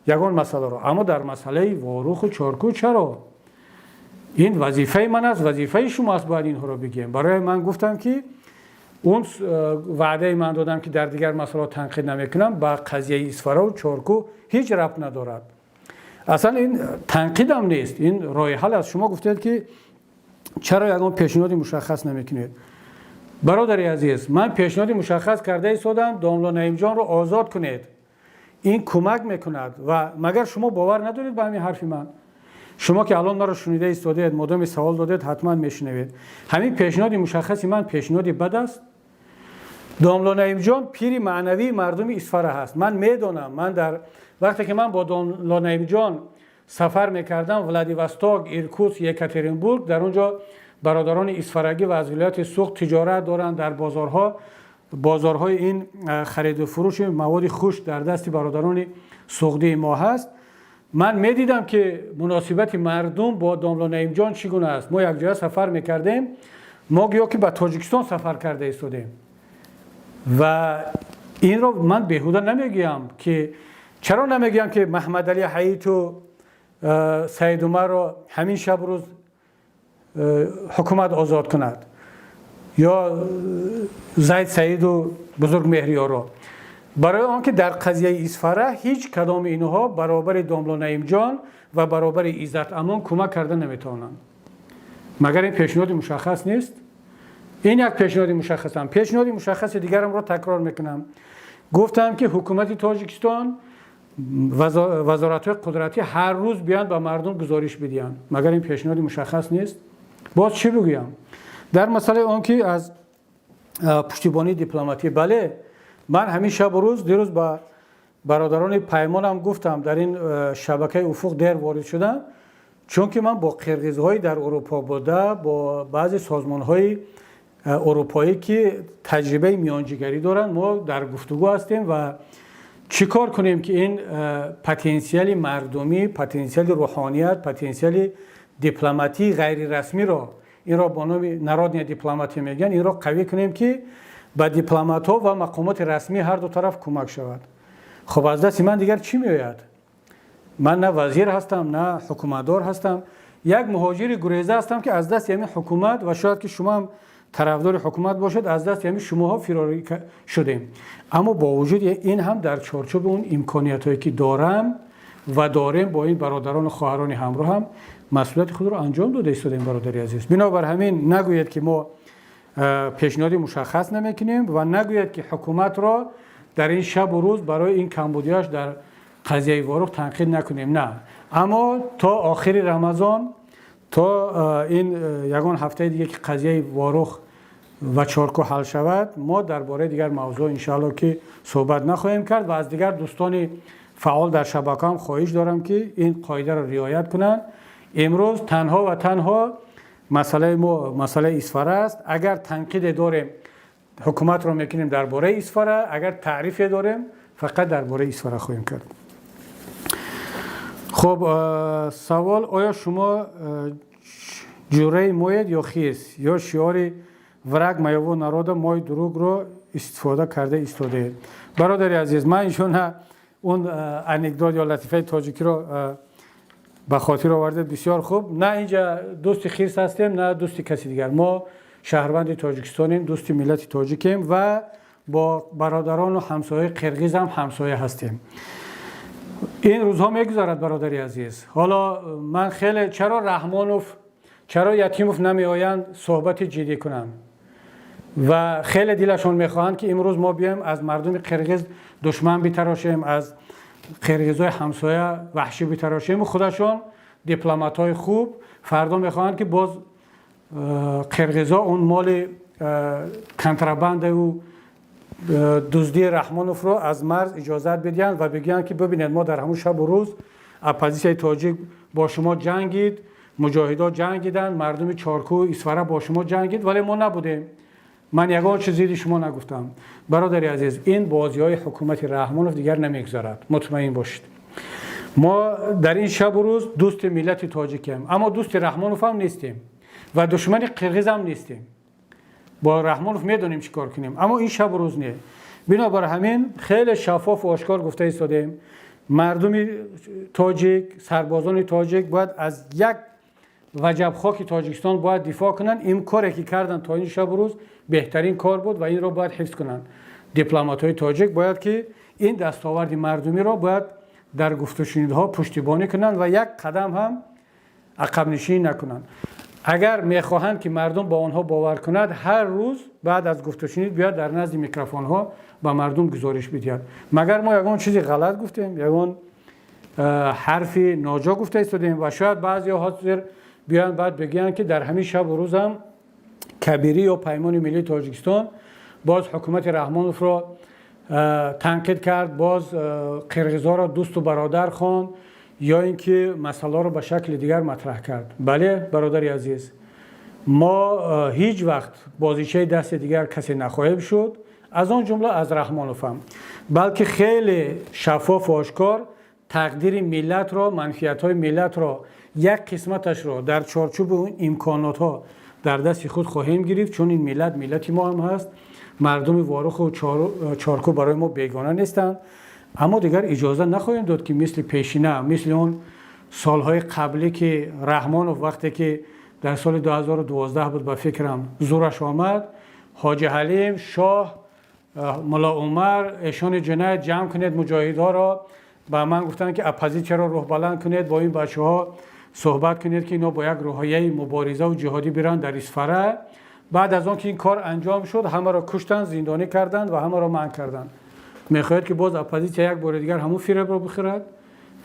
ягон масъаларо. Аммо дар масъалаи Воруху Чоркӯ чаро? Ин вазифаи ман аст, вазифаи шумо аст, бояд инҳоро бигӯем. Барои ман гуфтам, ки он ваъдаи ман додам, ки дар дигар масъалаҳо танқид намекунам, ба қазияи Исфараву Чоркӯ ҳеҷ рабт надорад. Аслан ин танқидам нест, ин роҳи ҳал аст. Шумо гуфтед, ки чаро ягон пешниҳоди мушаххас намекунед? Бародари азиз, ман пешниҳоди мушаххас карда истодам: домло Наимҷонро озод кунед, ин кӯмак мекунад. Ва магар шумо бовар надоред ба ҳамин ҳарфи ман? Шумо ки алон маро шунида истодед, модоми савол додед, ҳатман мешунавед. Ҳамин пешниҳоди мушаххаси ман пешниҳоди бад аст? Домло Наимҷон пири маънавии мардуми Исфара ҳаст. Ман медонам, ман дар вақте ки ман бо домло Наимҷон сафар мекардам, Владивосток, Иркутск, Екатеринбург, дар он ҷо бародарони исфарагӣ ва аз вилояти Суғд тиҷорат доранд дар бозорҳо. Бозорҳои ин хариду фурӯши маводи хушк дар дасти бародарони суғдии мо ҳаст. Ман медидам, ки муносибати мардум бо домло Наимҷон чӣ гуна аст. Мо якҷоя сафар мекардем, мо гӯё ки ба Тоҷикистон сафар карда истодем. Ва инро ман беҳуда намегӯям. Ки чаро намегӯям, ки Маҳмадали Ҳаиту Саидумарро ҳамин шабу рӯз ҳукумат озод кунад ё Зайд Саиду Бузург Меҳриёро? Барои он ки дар қазияи Исфара ҳеҷ кадоми инҳо баробари домло Наимҷон ва баробари Иззат Амон кӯмак карда наметавонанд. Магар ин пешниҳоди мушаххас нест? Ин як пешниҳоди мушаххасам. Пешниҳоди мушаххаси дигарамро такрор мекунам. Гуфтам, ки ҳукумати Тоҷикистон, вазоратҳои қудратӣ ҳар рӯз биёянд, ба мардум гузориш бидиҳанд. Магар ин пешниҳоди мушаххас нест? Боз чӣ бигӯям? Дар масъалаи он ки аз пуштибонии дипломатӣ, бале, ман ҳамин шабу рӯз, дирӯз ба бародарони Паймонам гуфтам, дар ин шабакаи Уфуқ дер ворид шудам, чунки ман бо қирғизҳои дар Урупо буда, бо баъзе созмонҳои урупоӣ, ки таҷрибаи миёнҷигарӣ доранд, мо дар гуфтугӯ ҳастем ва чӣ кор кунем, ки ин потенсиали мардумӣ, потенсиали рӯҳоният, потенсиали дипломатии ғайрирасмиро Инро бо номи народная дипломатия мегӯянд. Инро қавӣ кунем, ки ба дипломатҳо ва мақомоти расмии ҳар ду тараф кӯмак шавад. Хуб, аз дасти ман дигар чӣ меояд? Ман на вазир ҳастам, на ҳукуматдор ҳастам, як муҳоҷири гуреза ҳастам, ки аз дасти ҳамин ҳукумат, ва шояд ки шумо ҳам тарафдори ҳукумат бошед, аз дасти ҳамин шумоҳо фирорӣ шудем. Аммо бо вуҷуди ин ҳам дар чорчӯби он имкониятҳое, ки дорам ва дорем, бо ин бародарону хоҳарони ҳамроҳам масъулияти худро анҷом дода истодаем. Бародари азиз, бинобар ҳамин нагӯед, ки мо пешниҳоди мушаххас намекунем, ва нагӯед, ки ҳукуматро дар ин шабу рӯз барои ин камбудиаш дар қазияи Ворух танқид накунем. На, аммо то охири Рамазон, то ин ягон ҳафтаи диге, ки қазияи Ворух ва Чоркӯ ҳал шавад, мо дар бораи дигар мавзӯъ, иншоалло, ки суҳбат нахоҳем кард. Ва аз дигар дӯстони фаъол дар шабака ҳам хоҳиш дорам, ки ин қоидаро риоят кунанд. Имрӯз танҳо ва танҳо масъалаи мо масъалаи Исфара аст. Агар танқиде дорем, ҳукуматро мекунем дар бораи Исфара, агар таърифе дорем, фақат дар бораи Исфара хоҳем кард. Хуб, савол: оё шумо ҷураи моед ё хирс, ё шиори «враг моего народа мой друг» ро истифода карда истодаед? Бародари азиз, ман иншона он анекдот ё латифаи тоҷикиро ба хотир овардед, бисёр хуб. На инҷа дӯсти хирс ҳастем, на дӯсти каси дигар. Мо шаҳрванди Тоҷикистонем, дӯсти миллати тоҷикем ва бо бародарону ҳамсояи қирғизам ҳамсоя ҳастем. Ин рӯзҳо мегузарад, бародари азиз. Ҳоло ман хеле, чаро Раҳмонов, чаро Ятимов намеоянд суҳбати ҷиддӣ кунанд ва хеле дилашон мехоҳанд, ки имрӯз мо биёем, аз мардуми қирғиз душман битарошем, аз қирғизҳои ҳамсоя ваҳшӣ битарошем. Худашон дипломатҳои хуб фардо мехоҳанд, ки боз қирғизҳо он моли контрабандаю дуздии Раҳмоновро аз марз иҷозат бидиҳанд ва бигӯянд, ки бибинед, мо дар ҳамун шабу рӯз оппозитсияи тоҷик бо шумо ҷангид, муҷоҳидо ҷангиданд, мардуми Чоркӯ, Исфара бо шумо ҷангид, вале мо набудем, ман ягон чиз зидди шумо нагуфтам. Бародари азиз, ин бозиҳои ҳукумати Раҳмонов дигар намегузарад, мутмаин бошед. Мо дар ин шабу рӯз дӯсти миллати тоҷикем, аммо дӯсти Раҳмонов ҳам нестем ва душмани қирғиз ҳам нестем. Бо Раҳмонов медонем, чӣ кор кунем, аммо ин шабу рӯз не. Бинобар ҳамин хеле шаффофу ошкор гуфта истодем: мардуми тоҷик, сарбозони тоҷик бояд аз як ваҷаб хоки Тоҷикистон бояд дифоъ кунанд. Ин коре, ки карданд то ин шабу рӯз, беҳтарин кор буд ва инро бояд ҳифз кунанд. Дипломатҳои тоҷик бояд ки ин дастоварди мардумиро бояд дар гуфтушунидҳо пуштибонӣ кунанд ва як қадам ҳам ақабнишинӣ накунанд. Агар мехоҳанд, ки мардум ба онҳо бовар кунад, ҳар рӯз баъд аз гуфтушунид биёяд, дар назди микрофонҳо ба мардум гузориш бидиҳад. Магар мо ягон чизи ғалат гуфтем, ягон ҳарфи ноҷо гуфта истодем? Ва шояд баъзеҳо ҳозир биёянд, баъд бигӯянд, ки дар ҳамин шабу рӯзам Кабирӣ ё Паймони миллии Тоҷикистон боз ҳукумати Раҳмоновро танқид кард, боз қирғизҳоро дӯсту бародар хонд ё ин ки масъаларо ба шакли дигар матраҳ кард. Бале, бародари азиз, мо ҳеҷ вақт бозичаи дасти дигар касе нахоҳем шуд, аз он ҷумла аз Раҳмоновам, балки хеле шаффофу ошкор тақдири миллатро, манфиатҳои миллатро, як қисматашро дар чорчӯби имконотҳо дар дасти худ хоҳем гирифт, чун ин миллат миллати мо ҳам ҳаст. Мардуми Воруху Чоркӯ барои мо бегона нестанд. Аммо дигар иҷоза нахоҳем дод, ки мисли пешина, мисли он солҳои қаблӣ, ки Раҳмонов вақте ки дар соли 2012 буд, ба фикрам, зӯраш омад, Ҳоҷи Ҳалим, Шоҳ, Мулло Умар, Эшони Ҷунаид, ҷамъ кунед муҷоҳидҳоро, ба ман гуфтанд, ки оппозитсияро рӯҳбаланд кунед, бо ин бачаҳо суҳбат кунед, ки инҳо бо як рӯҳияи муборизаву ҷиҳодӣ биранд дар Исфара. Баъд аз он ки ин кор анҷом шуд, ҳамаро куштанд, зиндонӣ карданд ва ҳамаро манъ карданд. Мехоҳед, ки боз оппозитсия як бори дигар ҳамун фиребро бихӯрад?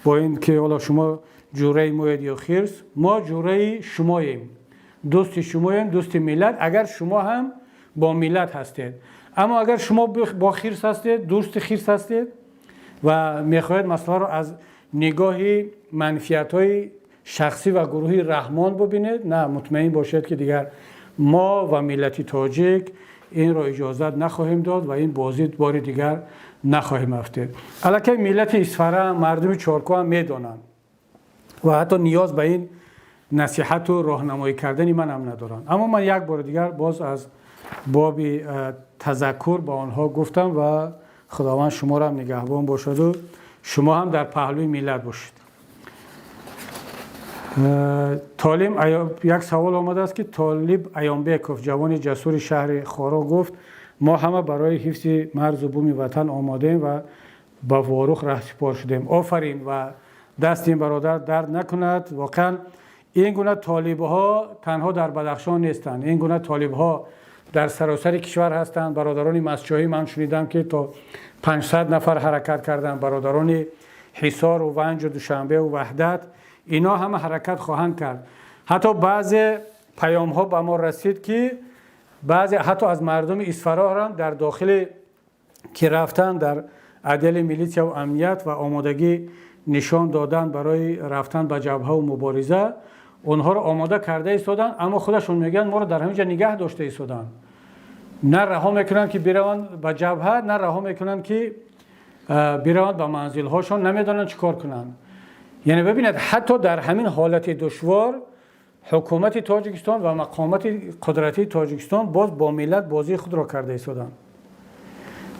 Бо ин ки ҳоло шумо ҷураи моед ё хирс, мо ҷураи шумоем, дӯсти шумоем, дӯсти миллат, агар шумо ҳам бо миллат ҳастед. Аммо агар шумо бо хирс ҳастед, дӯсти хирс ҳастед ва мехоҳед масъаларо аз нигоҳи манфиатҳои шахсӣ ва гурӯҳи Раҳмон бубинед, на, мутмаин бошед, ки дигар мо ва миллати тоҷик инро иҷозат нахоҳем дод ва ин бозӣ бори дигар нахоҳем афтед. Аллакай миллати Исфара, мардуми Чоркӯ ҳам медонанд ва ҳатто ниёз ба ин насиҳату роҳнамоӣ кардани ман ҳам надоранд. Аммо ман як бори дигар боз аз боби тазаккур ба онҳо гуфтам ва Худованд шуморо ҳам нигаҳбон бошаду шумо ҳам дар паҳлӯи миллат бошед. Толим, як савол омадааст, ки Толиб Аёнбеков, ҷавони ҷасури шаҳри Хоруғ, гуфт: «Мо ҳама барои ҳифзи марзу буми ватан омодаем ва ба Ворух раҳсипор шудем». Офарин ва дасти ин бародар дард накунад. Воқеан, ин гуна толибҳо танҳо дар Бадахшон нестанд, ин гуна толибҳо дар саросари кишвар ҳастанд. Бародарони Мастчоҳӣ, ман шунидам, ки то 500 нафар ҳаракат карданд. Бародарони Ҳисору Ванҷу Душанбеу Ваҳдат, ино ҳама ҳаракат хоҳанд кард. Ҳатто баъзе паёмҳо ба мо расид, ки баъзе ҳатто аз мардуми Исфараҳам дар дохили ки рафтан дар отдели милитсияву амният ва омодагӣ нишон додан барои рафтан ба ҷабҳаву мубориза, онҳоро омода карда истоданд, аммо худашон мегӯянд: «Моро дар ҳамин ҷо нигаҳ дошта истоданд, на раҳо мекунанд, ки бираванд ба ҷабҳа, на раҳо мекунанд, ки бираванд ба манзилҳошон, намедонанд чӣ кор кунанд». Яъне бибинед, ҳатто дар ҳамин ҳолати душвор ҳукумати Тоҷикистон ва мақомоти қудратии Тоҷикистон боз бо миллат бозии худро карда истоданд.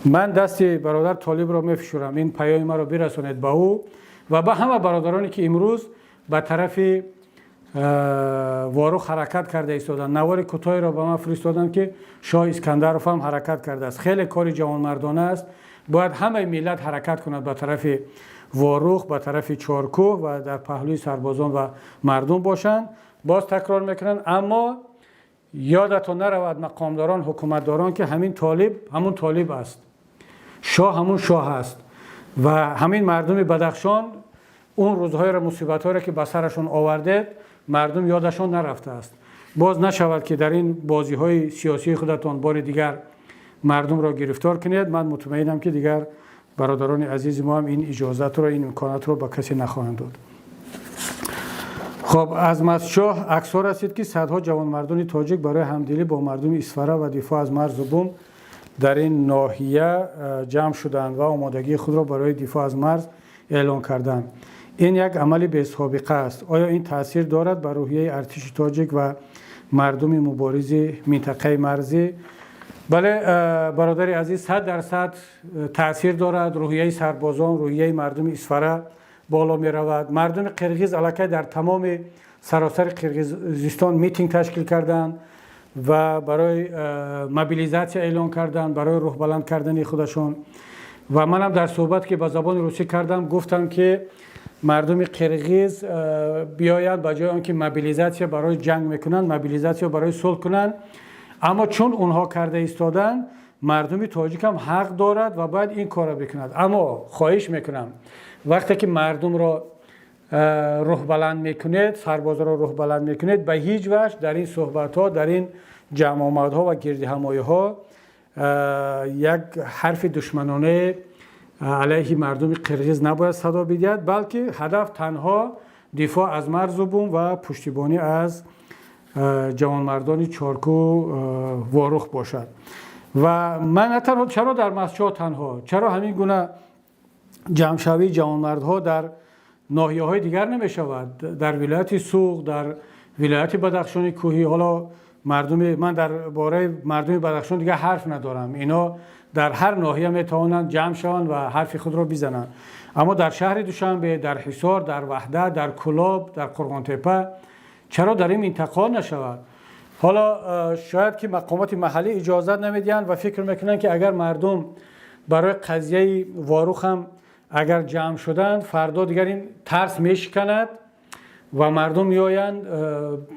Ман дасти бародар Толибро мефишурам. Ин паёми маро бирасонед ба ӯ ва ба ҳама бародароне, ки имрӯз ба тарафи Ворух ҳаракат карда истоданд. Навори кӯтоҳеро ба ман фиристоданд, ки Шоҳ Искандаров ҳам ҳаракат кардааст. Хеле кори ҷавонмардона аст. Бояд ҳамаи миллат ҳаракат кунад ба тарафи Ворух, ба тарафи Чоркӯҳ ва дар паҳлӯи сарбозон ва мардум бошанд. Боз такрор мекунанд, аммо ёдатон наравад, мақомдорон, ҳукуматдорон, ки ҳамин Толиб ҳамун Толиб аст, шоҳ ҳамун шоҳ аст ва ҳамин мардуми Бадахшон он рӯзҳоеро, мусибатҳоеро, ки ба сарашон овардед, мардум ёдашон нарафтааст. Боз нашавад, ки дар ин бозиҳои сиёсии худатон бори дигар мардумро гирифтор кунед. Ман мутмаинам, ки дигар бародарони азизи мо ҳам ин иҷозатро, ин имконатро ба касе нахоҳанд дод. Хоб, аз Мастчоҳ аксҳо расид, ки садҳо ҷавонмардони тоҷик барои ҳамдилӣ бо мардуми Исфара ва дифоъ аз марзу бум дар ин ноҳия ҷамъ шуданд ва омодагии худро барои дифоъ аз марз эълон карданд. Ин як амали бесобиқа аст. Оё ин таъсир дорад ба рӯҳияи артиши тоҷик ва мардуми муборизи минтақаи марзӣ? Бале, бародари азиз, 100% таъсир дорад. Рӯҳияи сарбозон, рӯҳияи мардуми Исфара боло меравад. Мардуми қирғиз аллакай дар тамоми саросари Қирғизистон митинг ташкил карданд ва барои мобилизатсия эълон карданд, барои рӯҳбаланд кардани худашон. Ва манам дар суҳбат, ки ба забони русӣ кардам, гуфтам, ки мардуми қирғиз биёянд, ба ҷои он ки мобилизатсия барои ҷанг мекунанд, мобилизатсия барои сулҳ кунанд. Аммо чун онҳо карда истоданд, мардуми тоҷик ҳам ҳақ дорад ва бояд ин корро бикунад. Аммо хоҳиш мекунам, вақте ки мардумро рӯҳбаланд мекунед, сарбозаро рӯҳбаланд мекунед, ба ҳеҷ ваҷҳ дар ин суҳбатҳо, дар ин ҷамъомадҳо ва гирдиҳамоиҳо як ҳарфи душманонае алайҳи мардуми қирғиз набояд садо бидиҳад, балки ҳадаф танҳо дифоъ аз марзу бум ва пуштибонӣ аз ҷавонмардони Чоркӯ, Ворух бошад. Ва ман на танҳо, чаро дар Мастчоҳ танҳо, чаро ҳамин гуна ҷамъшавии ҷавонмардҳо дар ноҳияҳои дигар намешавад, дар вилояти Суғд, дар вилояти Бадахшони Кӯҳӣ? Ҳоло мардуми ман, дар бораи мардуми Бадахшон дигар ҳарф надорам. Ино дар ҳар ноҳия метавонанд ҷамъ шаванд ва ҳарфи худро бизананд. Аммо дар шаҳри Душанбе, дар Ҳисор, дар Ваҳдат, дар Кӯлоб, дар Қурғонтепа, чаро дар ин минтақаҳо нашавад? Ҳоло шояд ки мақомоти маҳаллӣ иҷозат намедиҳанд ва фикр мекунанд, ки агар мардум барои қазияи Ворух ҳам агар ҷамъ шуданд, фардо дигар ин тарс мешиканад ва мардум меоянд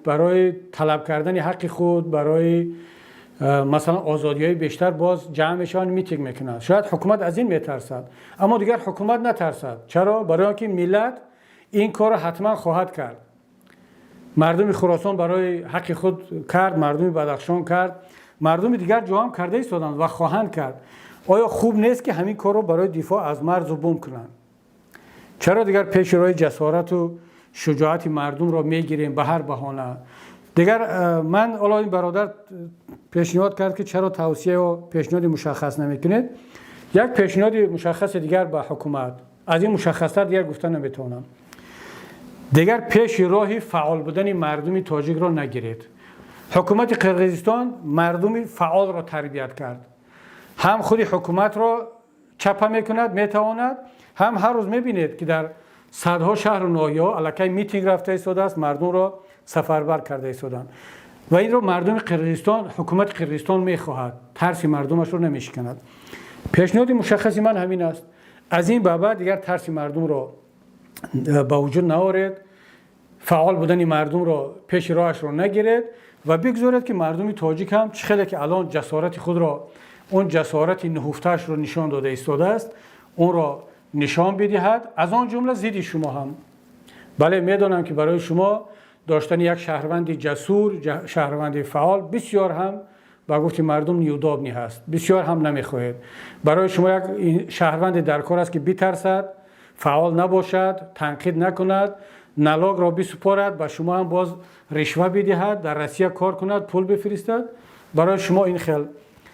барои талаб кардани ҳаққи худ, барои масалан озодиҳои бештар боз ҷамъ мешаванд, митинг мекунанд. Шояд ҳукумат аз ин метарсад. Аммо дигар ҳукумат натарсад. Чаро? Барои он ки миллат ин корро ҳатман хоҳад кард. Мардуми Хуросон барои ҳаққи худ кард, мардуми Бадахшон кард, мардуми дигар ҷо ҳам карда истоданд ва хоҳанд кард. Оё хуб нест, ки ҳамин корро барои дифоъ аз марзу бум кунанд? Чаро дигар пеши роҳи ҷасорату шуҷоати мардумро мегирем ба ҳар баҳона дигар? Ман ҳоло, ин бародар пешниҳод кард, ки чаро тавсияю пешниҳоди мушаххас намекунед. Як пешниҳоди мушаххаси дигар ба ҳукумат, аз ин мушаххастар дигар гуфта наметавонам. Дигар пеши роҳи фаъол будани мардуми тоҷикро нагиред. Ҳукумати Қирғизистон мардуми фаъолро тарбият кард. Ҳам худи ҳукуматро чапа мекунад, метавонад, ҳам ҳар рӯз мебинед, ки дар садҳо шаҳру ноҳияҳо аллакай митинг рафта истодааст, мардумро сафарбар карда истоданд. Ва инро мардуми Қирғизистон, ҳукумати Қирғизистон мехоҳад, тарси мардумашро намешиканад. Пешниҳоди мушаххаси ман ҳамин аст. Аз ин ба баъд дигар тарси мардумро ба вуҷуд наоред, фаъол будани мардумро пеши роҳашро нагиред ва бигзоред, ки мардуми тоҷик ҳам чӣ хеле ки алон ҷасорати худро, он ҷасорати нуҳуфтаашро нишон дода истодааст, онро нишон бидиҳад, аз он ҷумла зидди шумо ҳам. Бале, медонам, ки барои шумо доштани як шаҳрванди ҷасур, шаҳрванди фаъол бисёр ҳам, ба гуфти мардум, неудобный ҳаст, бисёр ҳам намехоҳед. Барои шумо як шаҳрванде дар кор аст, ки битарсад, фаъол набошад, танқид накунад, налогро бисупорад, ба шумо ҳам боз ришва бидиҳад, дар Россия кор кунад, пул бифиристад. Барои шумо ин хел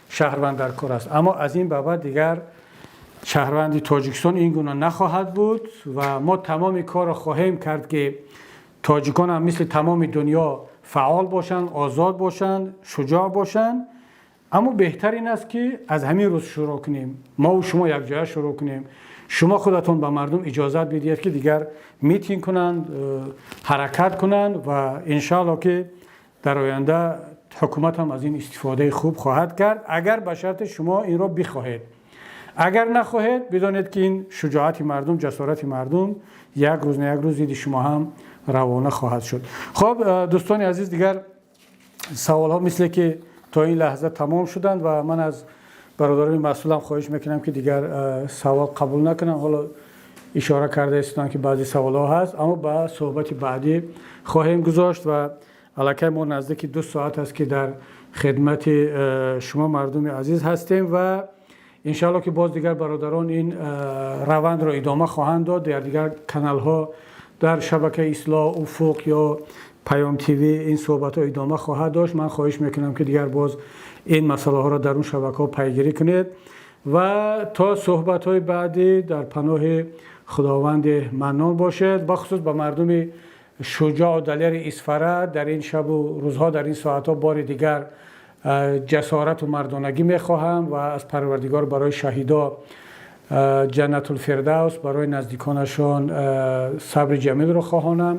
шаҳрванд дар кор аст. Аммо аз ин ба баъд дигар шаҳрванди Тоҷикистон ин гуна нахоҳад буд ва мо тамоми корро хоҳем кард, ки тоҷикон ҳам мисли тамоми дунё фаъол бошанд, озод бошанд, шуҷоъ бошанд. Аммо беҳтар ин аст, ки аз ҳамин рӯз шурӯъ кунем, мову шумо якҷоя шурӯъ кунем. Шумо худатон ба мардум иҷозат бидиҳед, ки дигар митинг кунанд, ҳаракат кунанд ва иншаалло, ки дар оянда ҳукумат ҳам аз ин истифодаи хуб хоҳад кард, агар ба шарти шумо инро бихоҳед. Агар нахоҳед, бидонед, ки ин шуҷоати мардум, ҷасорати мардум як рӯз на як рӯз зидди шумо ҳам равона хоҳад шуд. Хоб, дӯстони азиз, дигар саволҳо мисле ки то ин лаҳза тамом шуданд ва ман аз бародарони масъулам хоҳиш мекунам, ки дигар савол қабул накунам. Ҳоло ишора карда истодам, ки баъзе саволҳо ҳаст, аммо ба суҳбати баъдӣ хоҳем гузошт. Ва аллакай мо наздики 2 соат аст, ки дар хидмати шумо мардуми азиз ҳастем ва иншаалло, ки боз дигар бародарон ин равандро идома хоҳанд дод дар дигар каналҳо, дар шабакаи Ислоҳ, Уфуқ ё Паём ТВ ин суҳбатҳо идома хоҳад дошт. Ман хоҳиш мекунам, ки дигар боз ин масъалаҳоро дар он шабакаҳо пайгирӣ кунед ва то суҳбатҳои баъдӣ дар паноҳи Худованди Маннон бошед. Бахусус ба мардуми шуҷоъу далери Исфара дар ин шабу рӯзҳо, дар ин соатҳо бори дигар ҷасорату мардонагӣ мехоҳам ва аз Парвардигор барои шаҳидо Ҷаннатулфирдавс, барои наздиконашон сабри ҷамилро хоҳонам.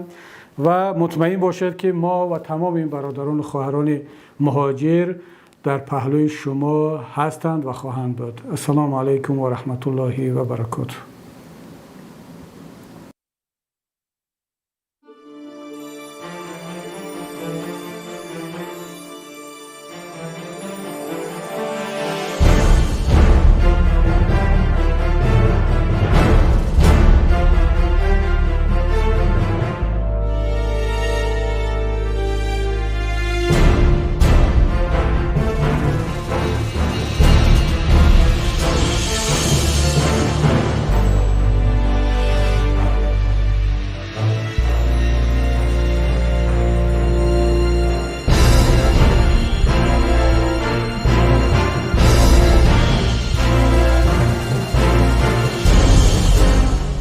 Ва мутмаин бошед, ки мо ва тамоми ин бародарону хоҳарони муҳоҷир дар паҳлӯи шумо ҳастанд ва хоҳанд буд. Ассалому алайкум ва раҳматуллоҳи ва баракотуҳ.